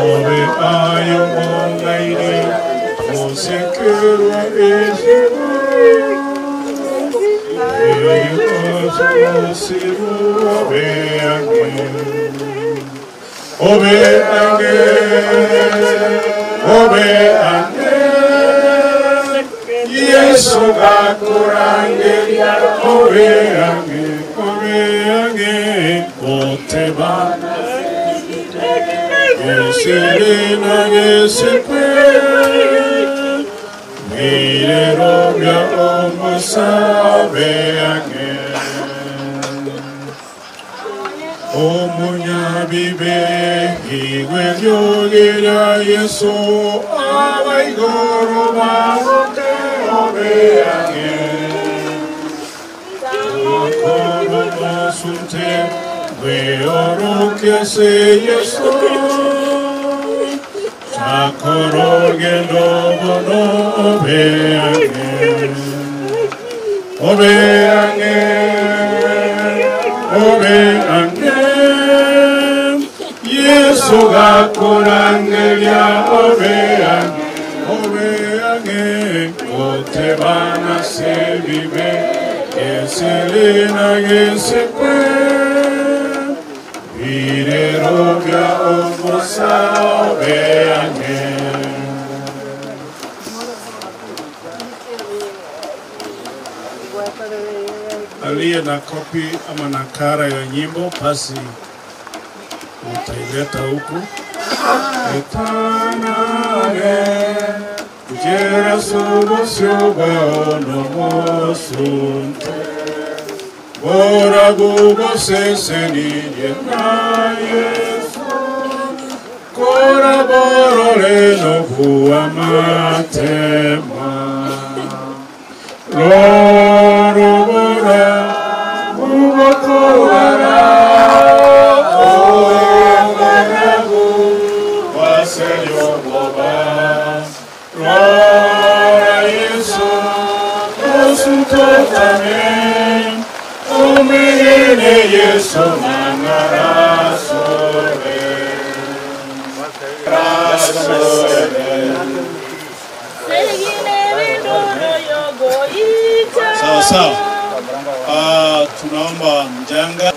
Obe ayo mongaire Osekerwa ejibu Obeange Obeange Yesu gakurangiria obeange obeange oteba Yeserina yesekwe Mirerobya omusa obeange Omunyabibe igwe lyogira Yesu abaigoro baroke obeange Okoro basunte gweoroke se Yesu Chakorogendo bono obeange Obeange Obeange Yesu gakurangeria obeange Obeange Otebana sebibe Yeselina yesekwe Irerobya omusa obeange Aliye na kopi ama nakara ya nyimbo basi utaileta huku. Etanare ujera subosyoba onomosunte bora gubosesenije na Yesu kora borore nokuamatema Lorobora ubokowara owarabu waseyoboba Rora Yesu osutotame omeyene Yesu manarasore rasore Sawa sawa. Tunaomba mjanga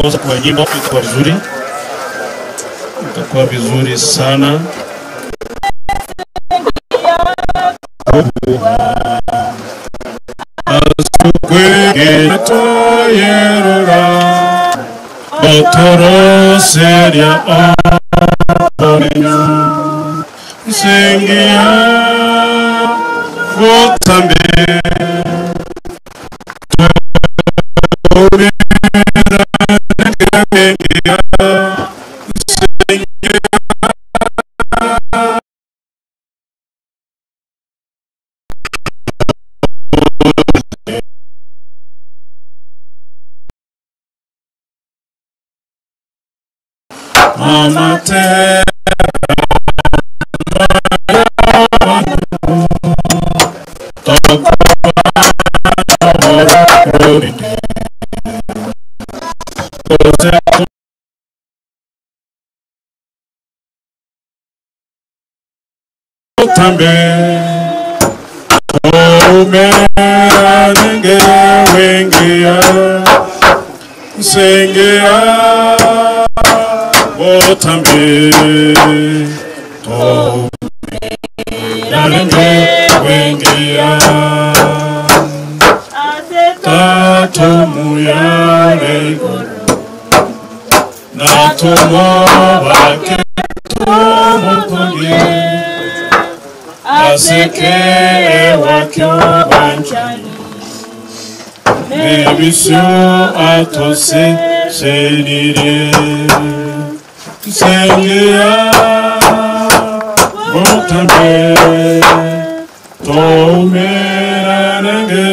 Kuongoza kwa nyimbo itakuwa vizuri, itakuwa vizuri sana. Asukwegetoyerora otoroseria okomenya nsengia gotambe Amate Tambe Omeranenge wengia Sengea Otambe Tomeranenge wengia Tatomuyare Natomobake Tomotoge Aseke wakyo banchani Nebisyo atose senire Sengia botambe Tomeranenge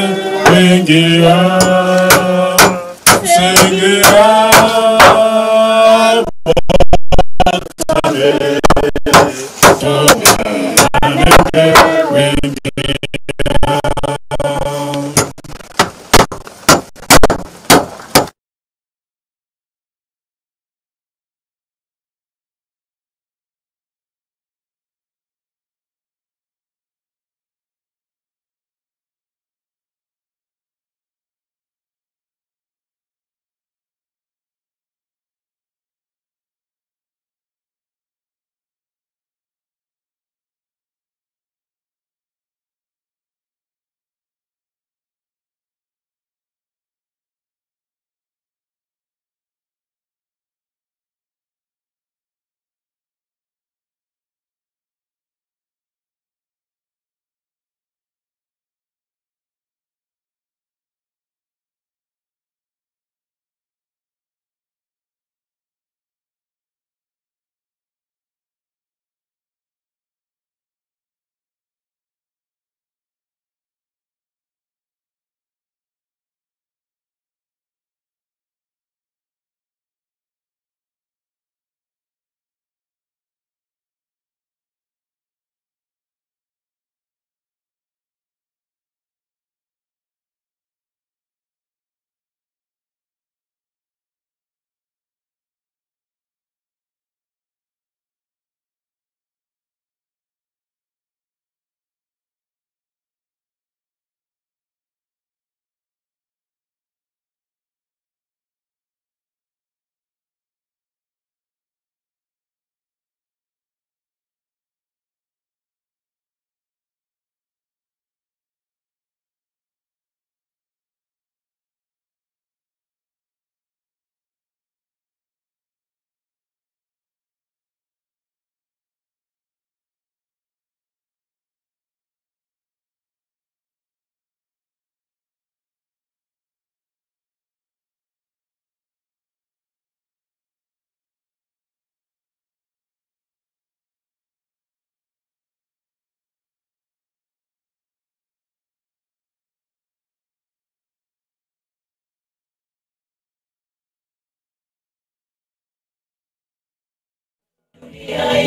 wengia Sengia botambe Tomeranenge wengia.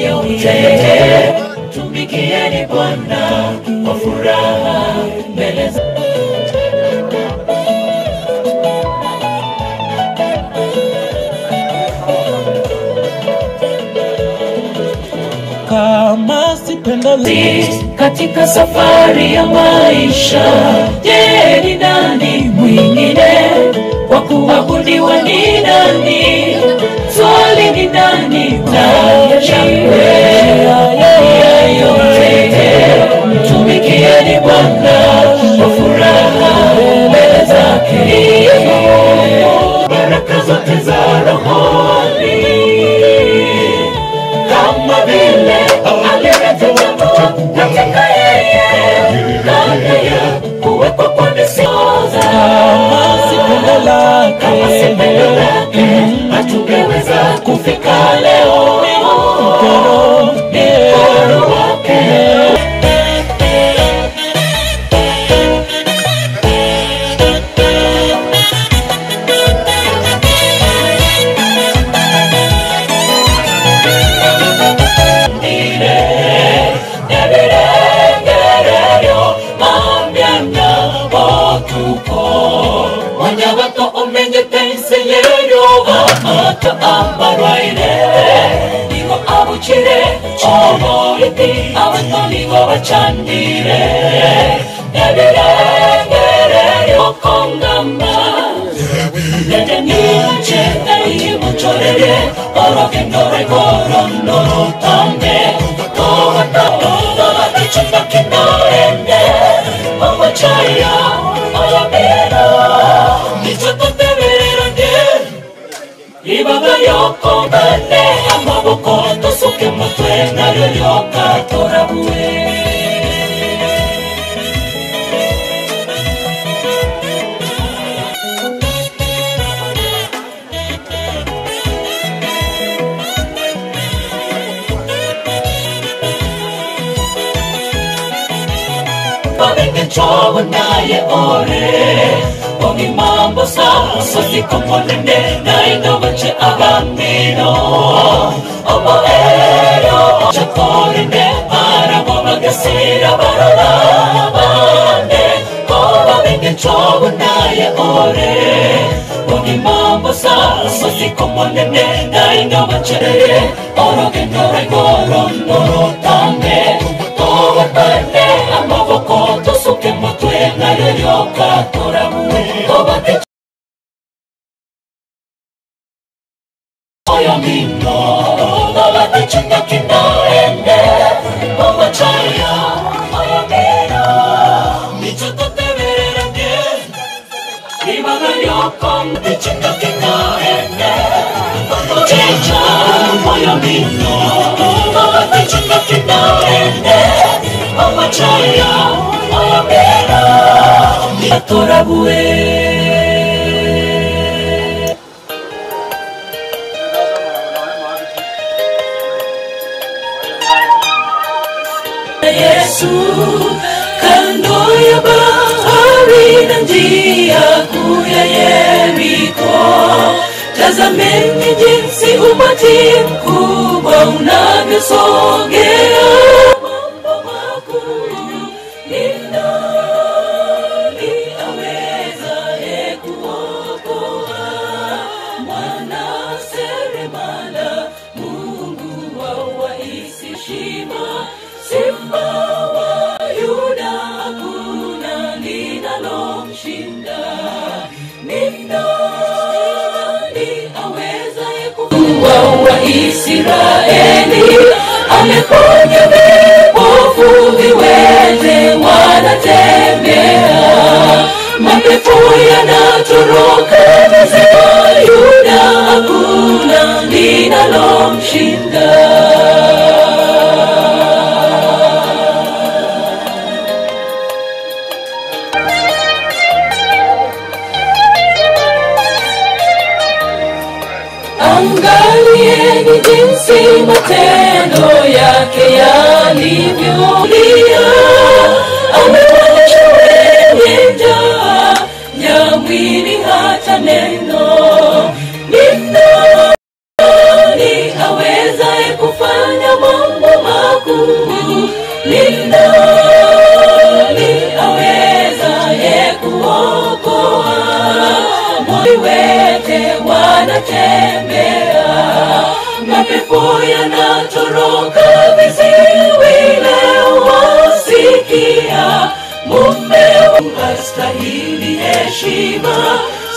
Yote tumikieni Bwana kwa furaha mbele za kama sipendo katika safari ya maisha. Je, ni nani mwingine Wa kuabudiwa ni nani? Swali ni nani? Shangwe ya yote, mtumikieni Bwana kwa furaha mbele zake. Baraka zote za rohoni kama vile alivyotuchagua katika yeye kabla ya kuwekwa kwa misingi. Kama si pendo lake hatungeweza kufika leo. Ni mkono wake. Bachandire ebirengerere okongamba ndende imuchorere orogendo rw'igorondo rutambe tobakichumba kinaende omachaya oyamera nicyo tutebereranye ibaga yokongane amaboko tusuke mutwe naryo ryoka torabuwe. Naye ore ogimambo sa sosikomonene naindobache abamino omoero chakorene barabo bagasira barora bande kobabengechobo naye ore ogimambo sa sosikomonene naindobache orogendo rw'igorondo rutambe tobapane amaboko tusuke mutwe naryo ryoka torabuwe tobate oyo mino tobate chunga kinaende omachaya oyo mino nicho tutebereranye ibaga ryoko chunga kinaende chicha oyo mino tobate chunga kinaende omachaya oyo mino torabuwe. Yesu kando ya bahari na njia kuu ya Yeriko, tazameni jinsi umati mkubwa unavyosogea. Mambo makuu ni nani awezaye kuokoa? Mwana seremala, Mungu wa Waisishima, Simba wa Yuda, hakuna linalomshinda. Ni nani awezaye kuwa wa Israeli? Ameponya vipofu, viwete wanatembea, mapepo yanatoroka. Simba wa Yuda, hakuna linalomshinda. Angalieni jinsi matendo yake yalivyolia. Amewalisha wenye njaa ya mwili hata neno. Ni nani awezaye kufanya mambo makuu? Ni nani awezaye kuokoa? Viwete wanatembea, mapepo yanatoroka, viziwi leo wasikia. Mume hastahili heshima,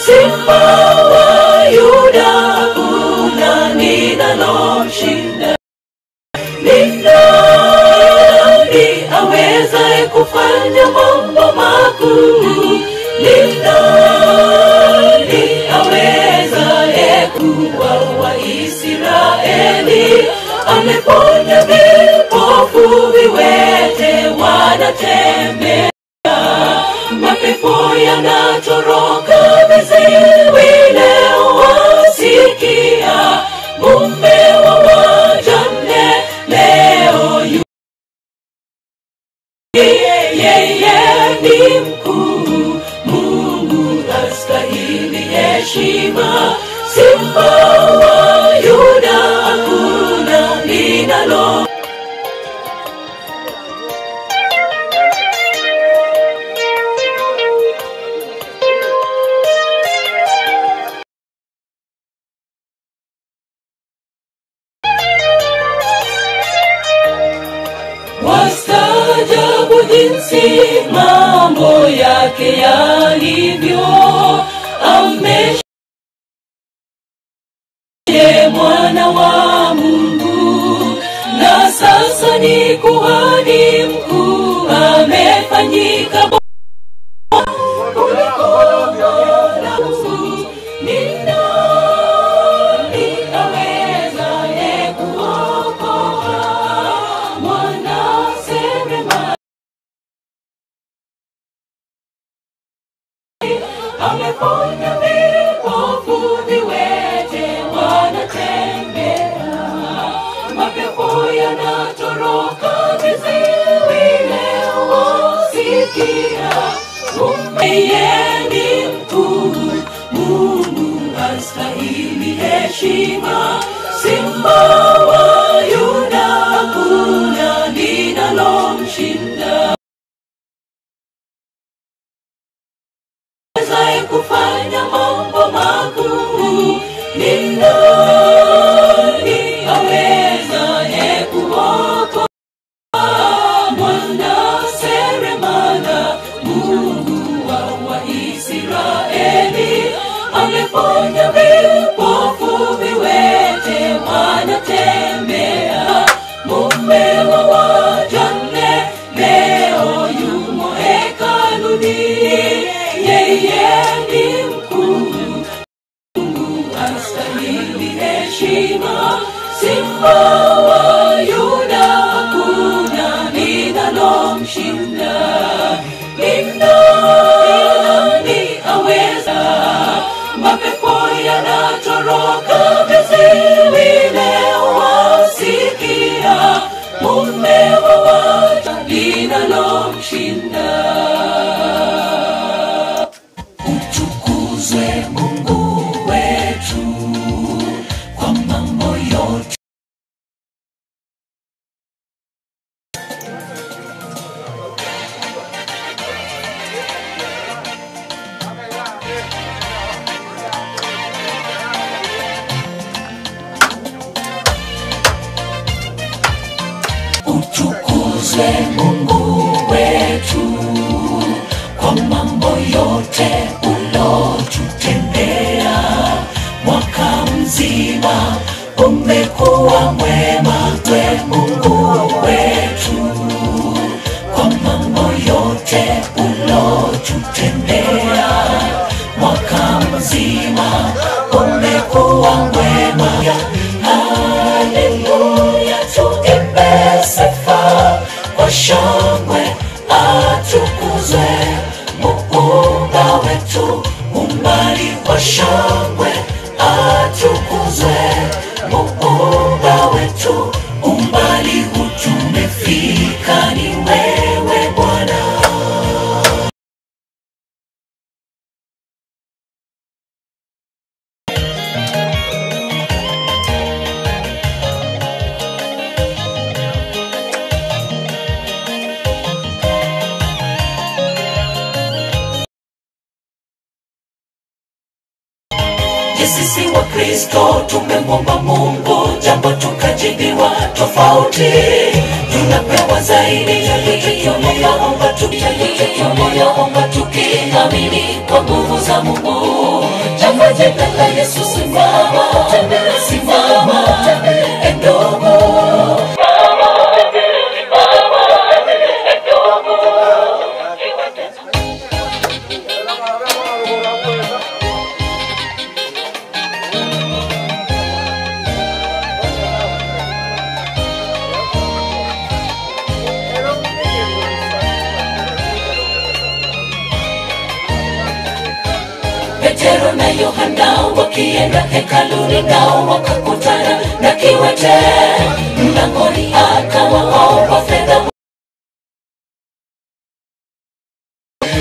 Simba wa Yuda, hakuna ninalomshinda. Ni nani awezaye kufanya mambo makuu? Ni nani awezaye kuwa wa Israeli? Ameponya vipofu, viwete wanatembea, mapepo yanatoroka, viziwi leo wasikia. Mume wa wajane leo yu yeye ni mkuu, Mungu astahili heshima. Simba wa Yuda, hakuna linalo Wastaajabu jinsi mambo yake yalivyo, ameshe mwana wa Mungu, na sasa ni kuhani mkuu, amefanyika kuliko Mungu. Ni nani awezaye kuokoa mwana seremala? Ameponya vipofu, viwete wanatembea, mapepo yanatoroka, viziwi leo wasikia. Yeye ni mkuu, Mungu astahili heshima. Simba wa Yuda, hakuna linalomshinda. Awezaye kufanya mambo makuu, ni nani awezaye kuokoa? Mwana seremala, Mungu wa Waisraeli, ameponya vipofu, viwete wanatembea, mume wa wajane leo yumo hekaluni. Yeye ni mkuu, Mungu astahili heshima. Simba wa Yuda, hakuna linalomshinda. Ni nani aweza? Mapepo yanatoroka, viziwi leo wasikia. Mume wa wajane linalomshinda. Utukuzwe Mungu wetu kwa mambo yote. Utukuzwe Mungu wetu kwa mambo yote ulotutendea mwaka mzima, umekuwa mwema kwe Mungu wetu kwa mambo yote ulotutendea mwaka mzima, umekuwa mwema. Haleluya, tuimbe sifa kwa shangwe, atukuzwe Muumba wetu, umbali kwa shangwe, atukuzwe Muumba wetu, umbali huu tumefika ni wewe Bwana. Je, sisi wa Kristo tumemwomba Mungu jambo tukajibiwa tofauti? Tunapewa zaidi ya yote tunayoomba, tukiomba tukiamini. tukiamini kwa nguvu za Mungu. Chagua jina la Yesu, simama, simama, endogo. Petero na Yohana wakienda hekaluni, nao wakakutana na kiwete mlangoni, akawaomba fedha.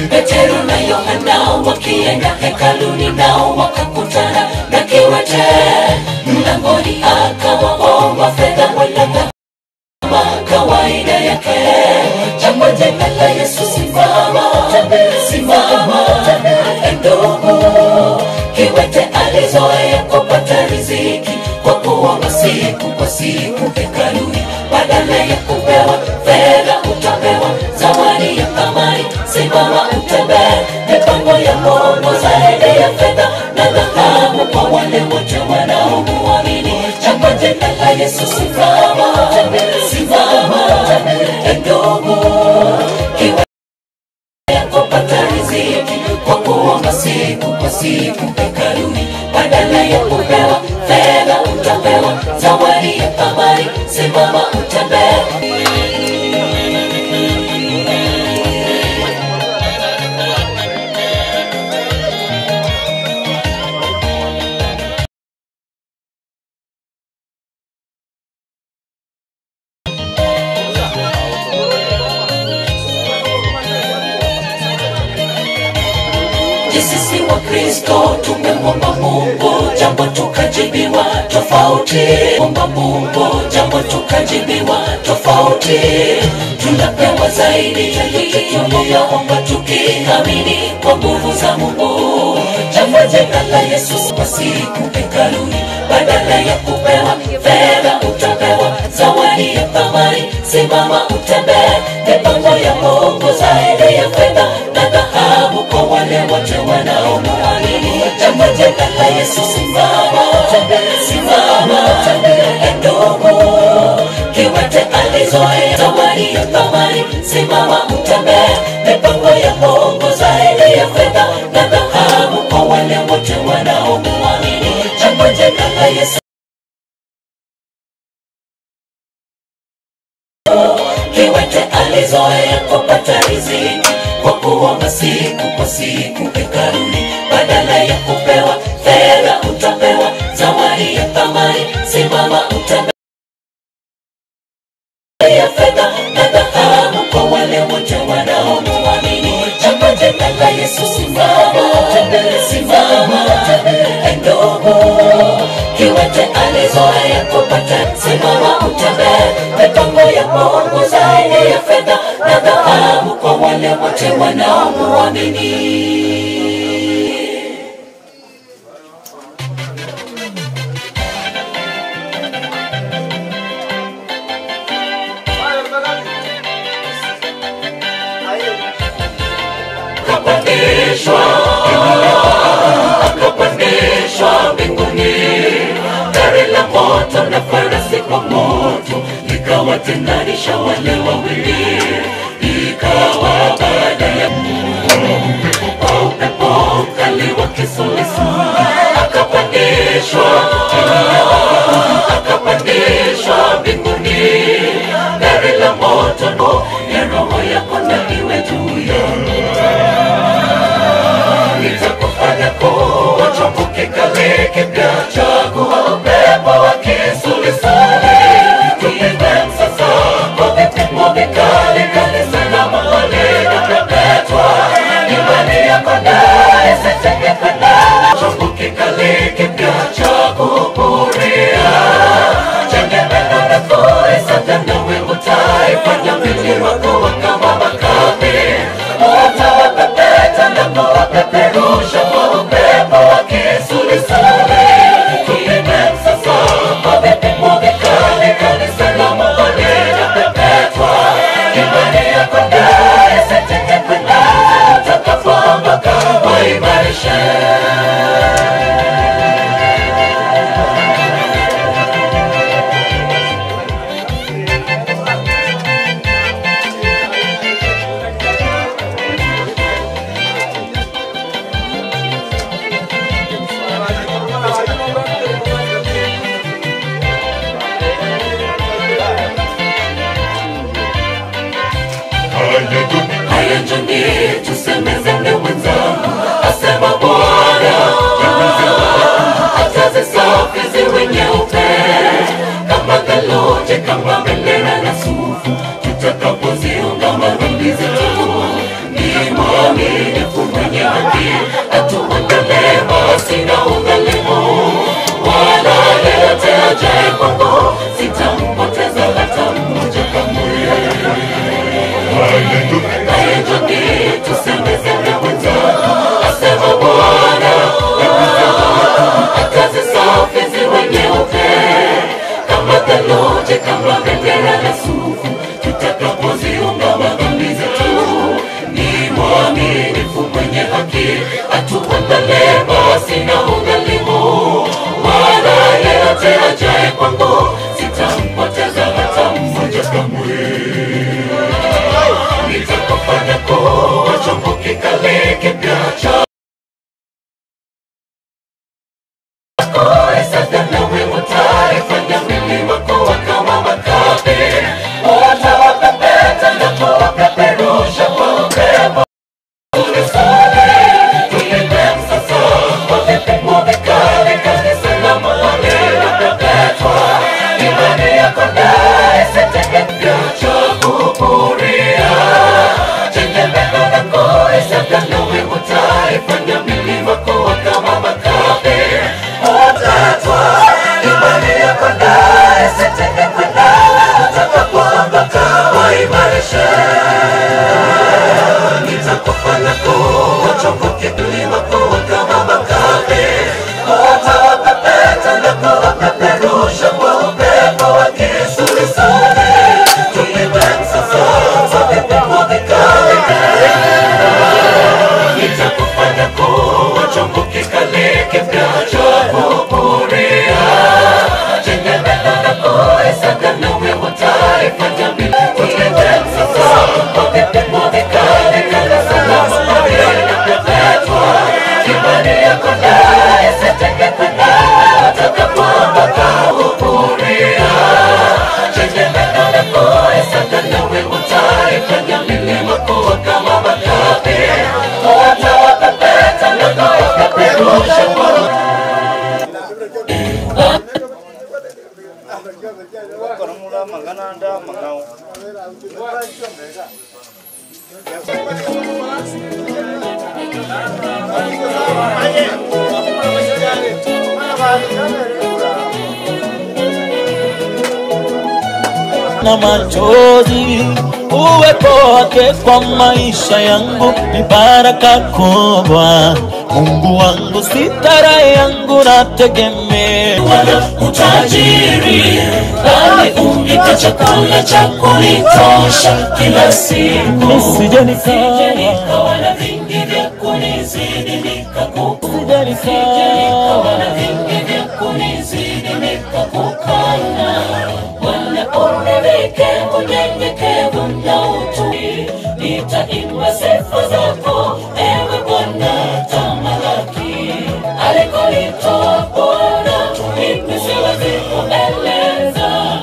Petero na Yohana wakienda hekaluni, nao wakakutana na kiwete mlangoni, akawaomba fedha wala kama kawaida yake. Chagua jina la Yesu, simama, simama, ndugu. Kiwete alizoea kupata riziki kwa kuomba siku kwa siku hekaluni, badala ya kupewa fedha utapewa zawadi ya thamani. Simama utembee, mipango ya Mungu zaidi ya fedha na dhahabu kwa wale wote wanaomuamini. Chagua jina la Yesu, simama, simama, ndugu. Kiwete kupata riziki kwa kuomba siku kwa siku hekaluni, badala ya kupewa fedha utapewa zawadi ya thamani. Simama utembee. Je, sisi wa Kristo tumemwomba Mungu jambo tukajibiwa tofauti? Omba Mungu jambo tukajibiwa tofauti. Tunapewa zaidi ya yote tuliyoomba tukiamini kwa nguvu za Mungu. Chagua jina la Yesu kwa siku hekaluni, badala ya kupewa fedha utapewa zawadi ya thamani. Simama utembee, mipango ya Mungu zaidi ya fedha na dhahabu kwa wale wote wanaomuamini. Chagua jina la Yesu, simama, simama, ndugu. Kiwete alizoea zawadi ya thamani, simama utembee, mipango ya Mungu zaidi ya fedha na dhahabu kwa wale wote wanaomuamini. Chagua jina la Yesu. Kiwete alizoea kupata riziki kwa kuomba siku kwa siku hekaluni, badala ya kupewa fedha utapewa zawadi ya thamani. Simama utembee ya fedha na dhahabu kwa wale wote wanaomuamini. Chagua jina la Yesu, simama, simama, ndugu. Kiwete alizoea kupata, simama utembee, mipango ya Mungu zaidi ya fedha na dhahabu kwa wale wote wanaomuamini. Akapandishwa, akapandishwa mbinguni, gari la moto na farasi kwa moto likawatenganisha wale wawili. Ikawa baada ya kwa upepo mkali wa kisulisuli, akapandishwa, akapandishwa mbinguni, gari la moto ya roho yako na iwe juu yako nitakufanya kuwa chombo kikali kipya cha upepo wa kisulisuli. Tupigwe msasa kwa vipimo vikali kabisa na mahali na pepetwa. Imani yako na isitegemee. Chombo kikali kipya cha kupuria. Haya njoni tusemezane mwenzangu, asema Bwana, hata zisafi ziwe nyeupe kama theluji, kama bendera na sufu, tutakapoziungama dhambi zetu. Ni mwaminifu mwenye haki, atuondolee maasi na udhalimu, wala yeyote ajaye kwangu sitampoteza hata mmoja kamwe. Haya njoni tusemezane mwenzangu, asema Bwana, hata zisafi ziwe nyeupe kama theluji, kama bendera na sufu, tutakapoziungama dhambi zetu. Ni mwaminifu mwenye haki, atuondolee maasi na udhalimu, wala yeyote ajaye kwangu sitampoteza hata mmoja kamwe. Nitakufanya kuwa chombo kikale kipya cha sasa nawe utaifanya mwili wako kama makapi, utawapepeta na kuwapeperusha kwa upepo. Tulipe msasa kwa vipimo vikali, kanisa la walilopepetwa. Imani yako naye sitenge cha kupuria chenye meno na kuisaga, nawe utaifanya mwili wako kama makapi utatwa imani yako naye sitenge kwenda utakapoondoka waimarishe nitakufanya kuwa chombo kikilima kuwa kama makapi utawapepeta na kuwapeperusha kwa upepo wa kisulisuli tulipe msasa kwa vipimo vikali nitakufanya kuwa chombo kikali kipya cha kupuria chenye meno na kuisaga, nawe utaifanya tulipe msasa kwa vipimo vikali kanisa la walilopepetwa. Imani yako naye isitenge kwenda utakapoondoka kupuria chenye meno na kuisaga, nawe utaifanya milima kuwa kama makapi utawapepeta na kuwapeperusha kwa na machozi. Uwepo wake kwa maisha yangu ni baraka kubwa. Mungu wangu sitara yangu nategemea. Wala utajiri, bali unipe chakula cha kunitosha kila siku. Nisije nikawa na vingi vya kunizidi nikakupa. Nisije nikawa na vingi vya kunizidi nikakukana. Bwana univike unyenyekevu na utu, nitaimba sifa zako ewe Bwana, tamalaki alikonitoa Bwana, mimi siwezi kueleza.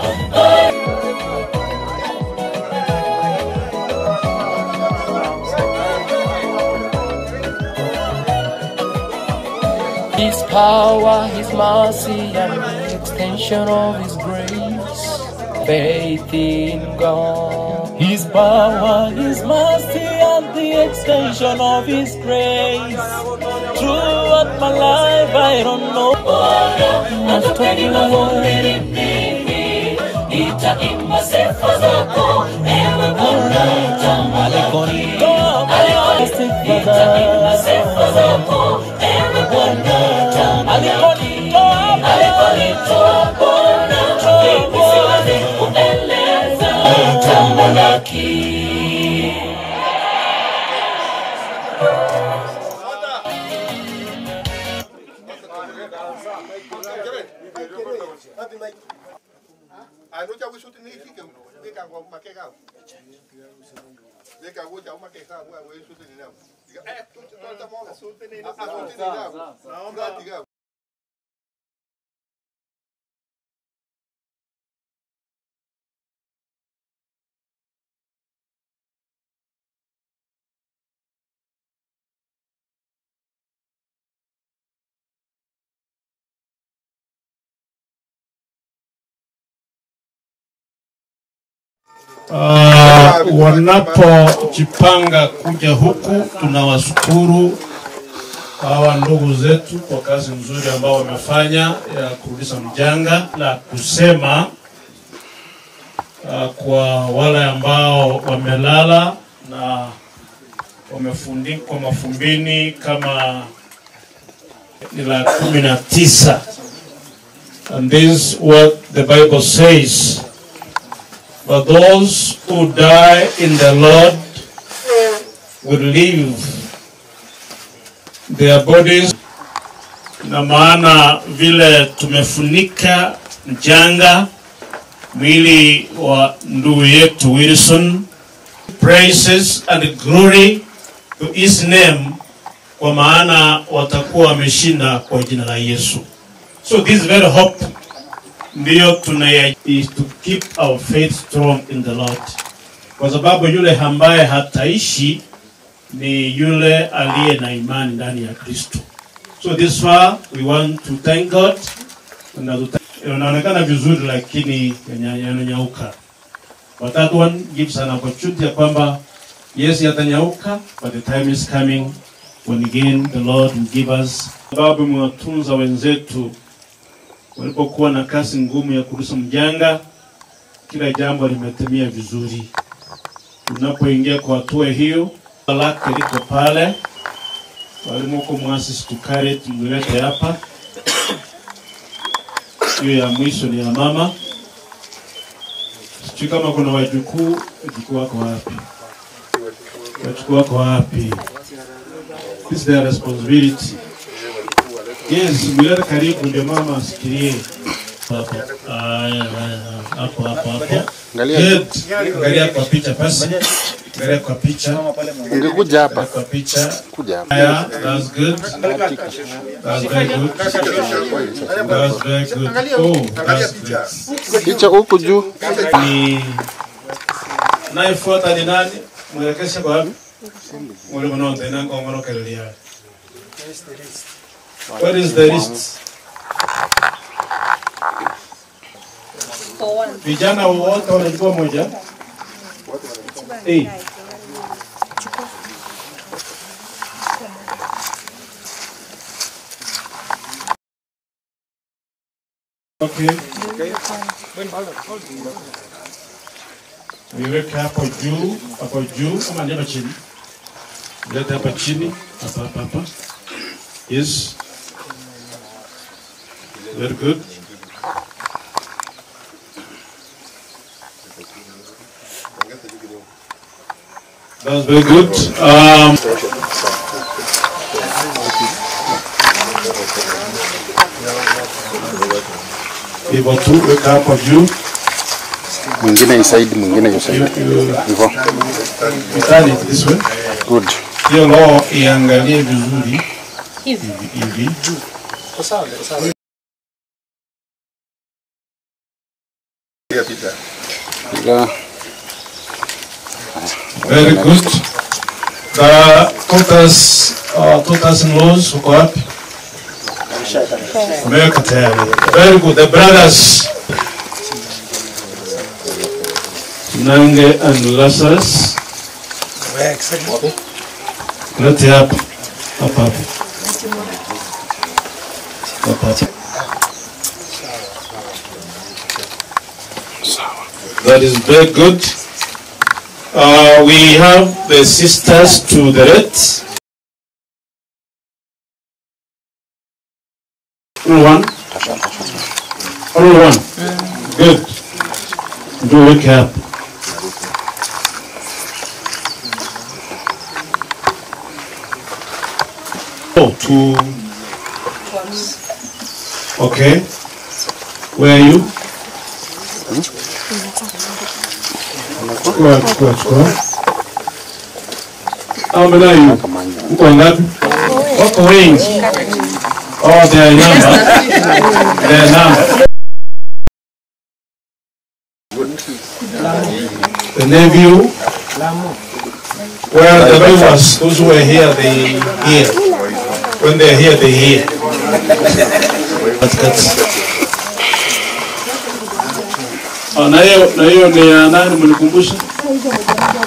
His power, His mercy, and the extension of His grace. Faith in God. His power, His mercy, and the extension of His grace. Throughout my life, I don't know. Bwana atupeni mavumbini mimi, nitaimba sifa zako ewe Bwana, tamalaki nitaimba sifa zako ewe Bwana, tamalaki alikonitoa Bwana, mimi siwezi kueleza, tamalaki. Wanapojipanga kuja huku, tunawashukuru hawa ndugu zetu kwa kazi nzuri ambao wamefanya ya kurudisha mjanga la kusema kwa wale ambao wamelala na wamefundikwa mafumbini kama ni la 19. And this is what the Bible says. But those who die in the Lord will live their bodies. Na maana vile tumefunika mchanga mwili wa ndugu yetu Wilson, praises and glory to his name, kwa maana watakuwa wameshinda kwa jina la Yesu. So this very hope ndiyo tunaya is to keep our faith strong in the Lord, kwa sababu yule ambaye hataishi ni yule aliye na imani ndani ya Kristo. So this far we want to thank God. Na Inaonekana vizuri lakini yananyauka. But that one gives an opportunity ya kwamba yes, yatanyauka, but the time is coming when again the Lord will give us. Sababu mwatunza wenzetu walipokuwa na kazi ngumu ya kurusha mjanga, kila jambo limetimia vizuri. Tunapoingia kwa hatua hiyo, lake liko pale, walimu huko mwasisi tukare, tumlete hapa. Hiyo ya mwisho ni ya mama. Sijui kama kuna wajukuu. Wajukuu wako wapi? Wajukuu wako wapi? This is their responsibility. Yes, mlete karibu ndio mama asikilie. Hapo. Aya, aya, hapo hapo hapo. Angalia. Good. Angalia kwa picha basi. Angalia kwa picha. Ungekuja hapa. Angalia kwa picha. Kuja hapa. Yeah, that's good. That's very good. That's very good. Oh, that's great. Picha huku juu. Ni nayefuata ni nani? Mwelekeshe kwa wapi? Mwalimu note na ngongoro kelelia. What is the list? Vijana wote wanachukua moja. Eh. Okay. Niweke hapo juu, hapo juu ama ni hapa chini? Leta hapa chini, hapa hapa hapa. Yes. Very good. That's very good. Hivyo tu weka hapo juu. Mwingine inside, mwingine inside. Hivyo. You turn it this way. Good. Hiyo roho iangalie vizuri hivi hivi. Ila. Very good. The totas, totas in laws uko wapi? Wameweka tayari. Very good. The brothers Nange and Lazarus. Lete hapa. Hapa hapa. Hapa hapa. That is very good. We have the sisters to the right. Only one? Only one? Good. Do wake up. Oh, two. Okay. Where are you? Chukua, chukua, chukua. How many are you? Mko wangapi? Wako wengi. Oh, they are number. They are number. The nephew. Well, the viewers, those who are here, they hear. When they are here, they hear. That's, that's. Ah, na hiyo ni ya nani mlikumbusha?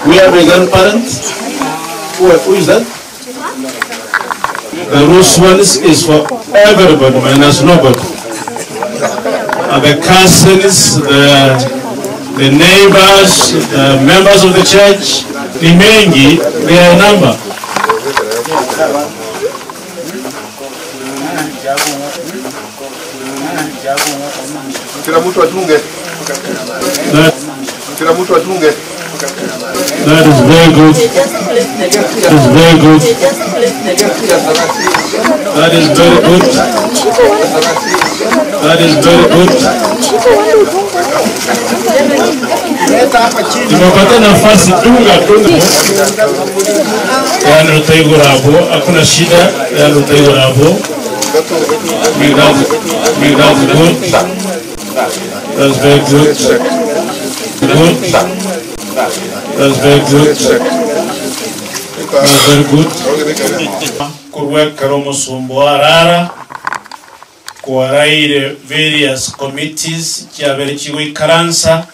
We have a grandparent. Who is that? The Rose ones is for everybody minus nobody. The cousins, the neighbors, the members of the church, ni mengi, they are a number. Kila mtu achunge. Kila mtu achunge. That is very good. That is very good. That is very good. That is very good. Nimepata nafasi, dunga dunga. Yani utaigura hapo, hakuna shida. Yani utaigura hapo. Make that good. That's very good. Good. That's very good. That's very good. Kurwekera omusumba warara kwaraire various committees kyabere kigoikaransa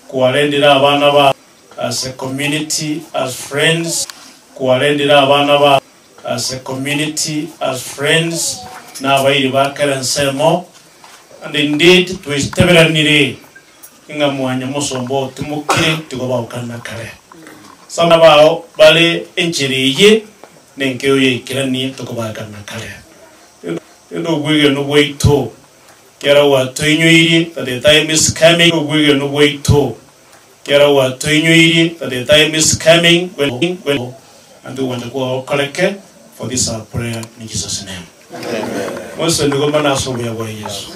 kwarendera abana ba as a community as friends kwarendera abana ba as a community as friends n'abairi bakeransemo and indeed twiteberanire inga mwanya musomba otimukire tigo baukana kare sana bao bale enchiriye nenkeo yeikiranie tukubakana kare ndogwigeno bwaito kera watoinyoirie that the time is coming ogwigeno bwaito kera watoinyoirie that the time is coming when and we want to go koleke for this our prayer in Jesus name. Amen. Mose ndigo mana sobuya bwa Yesu.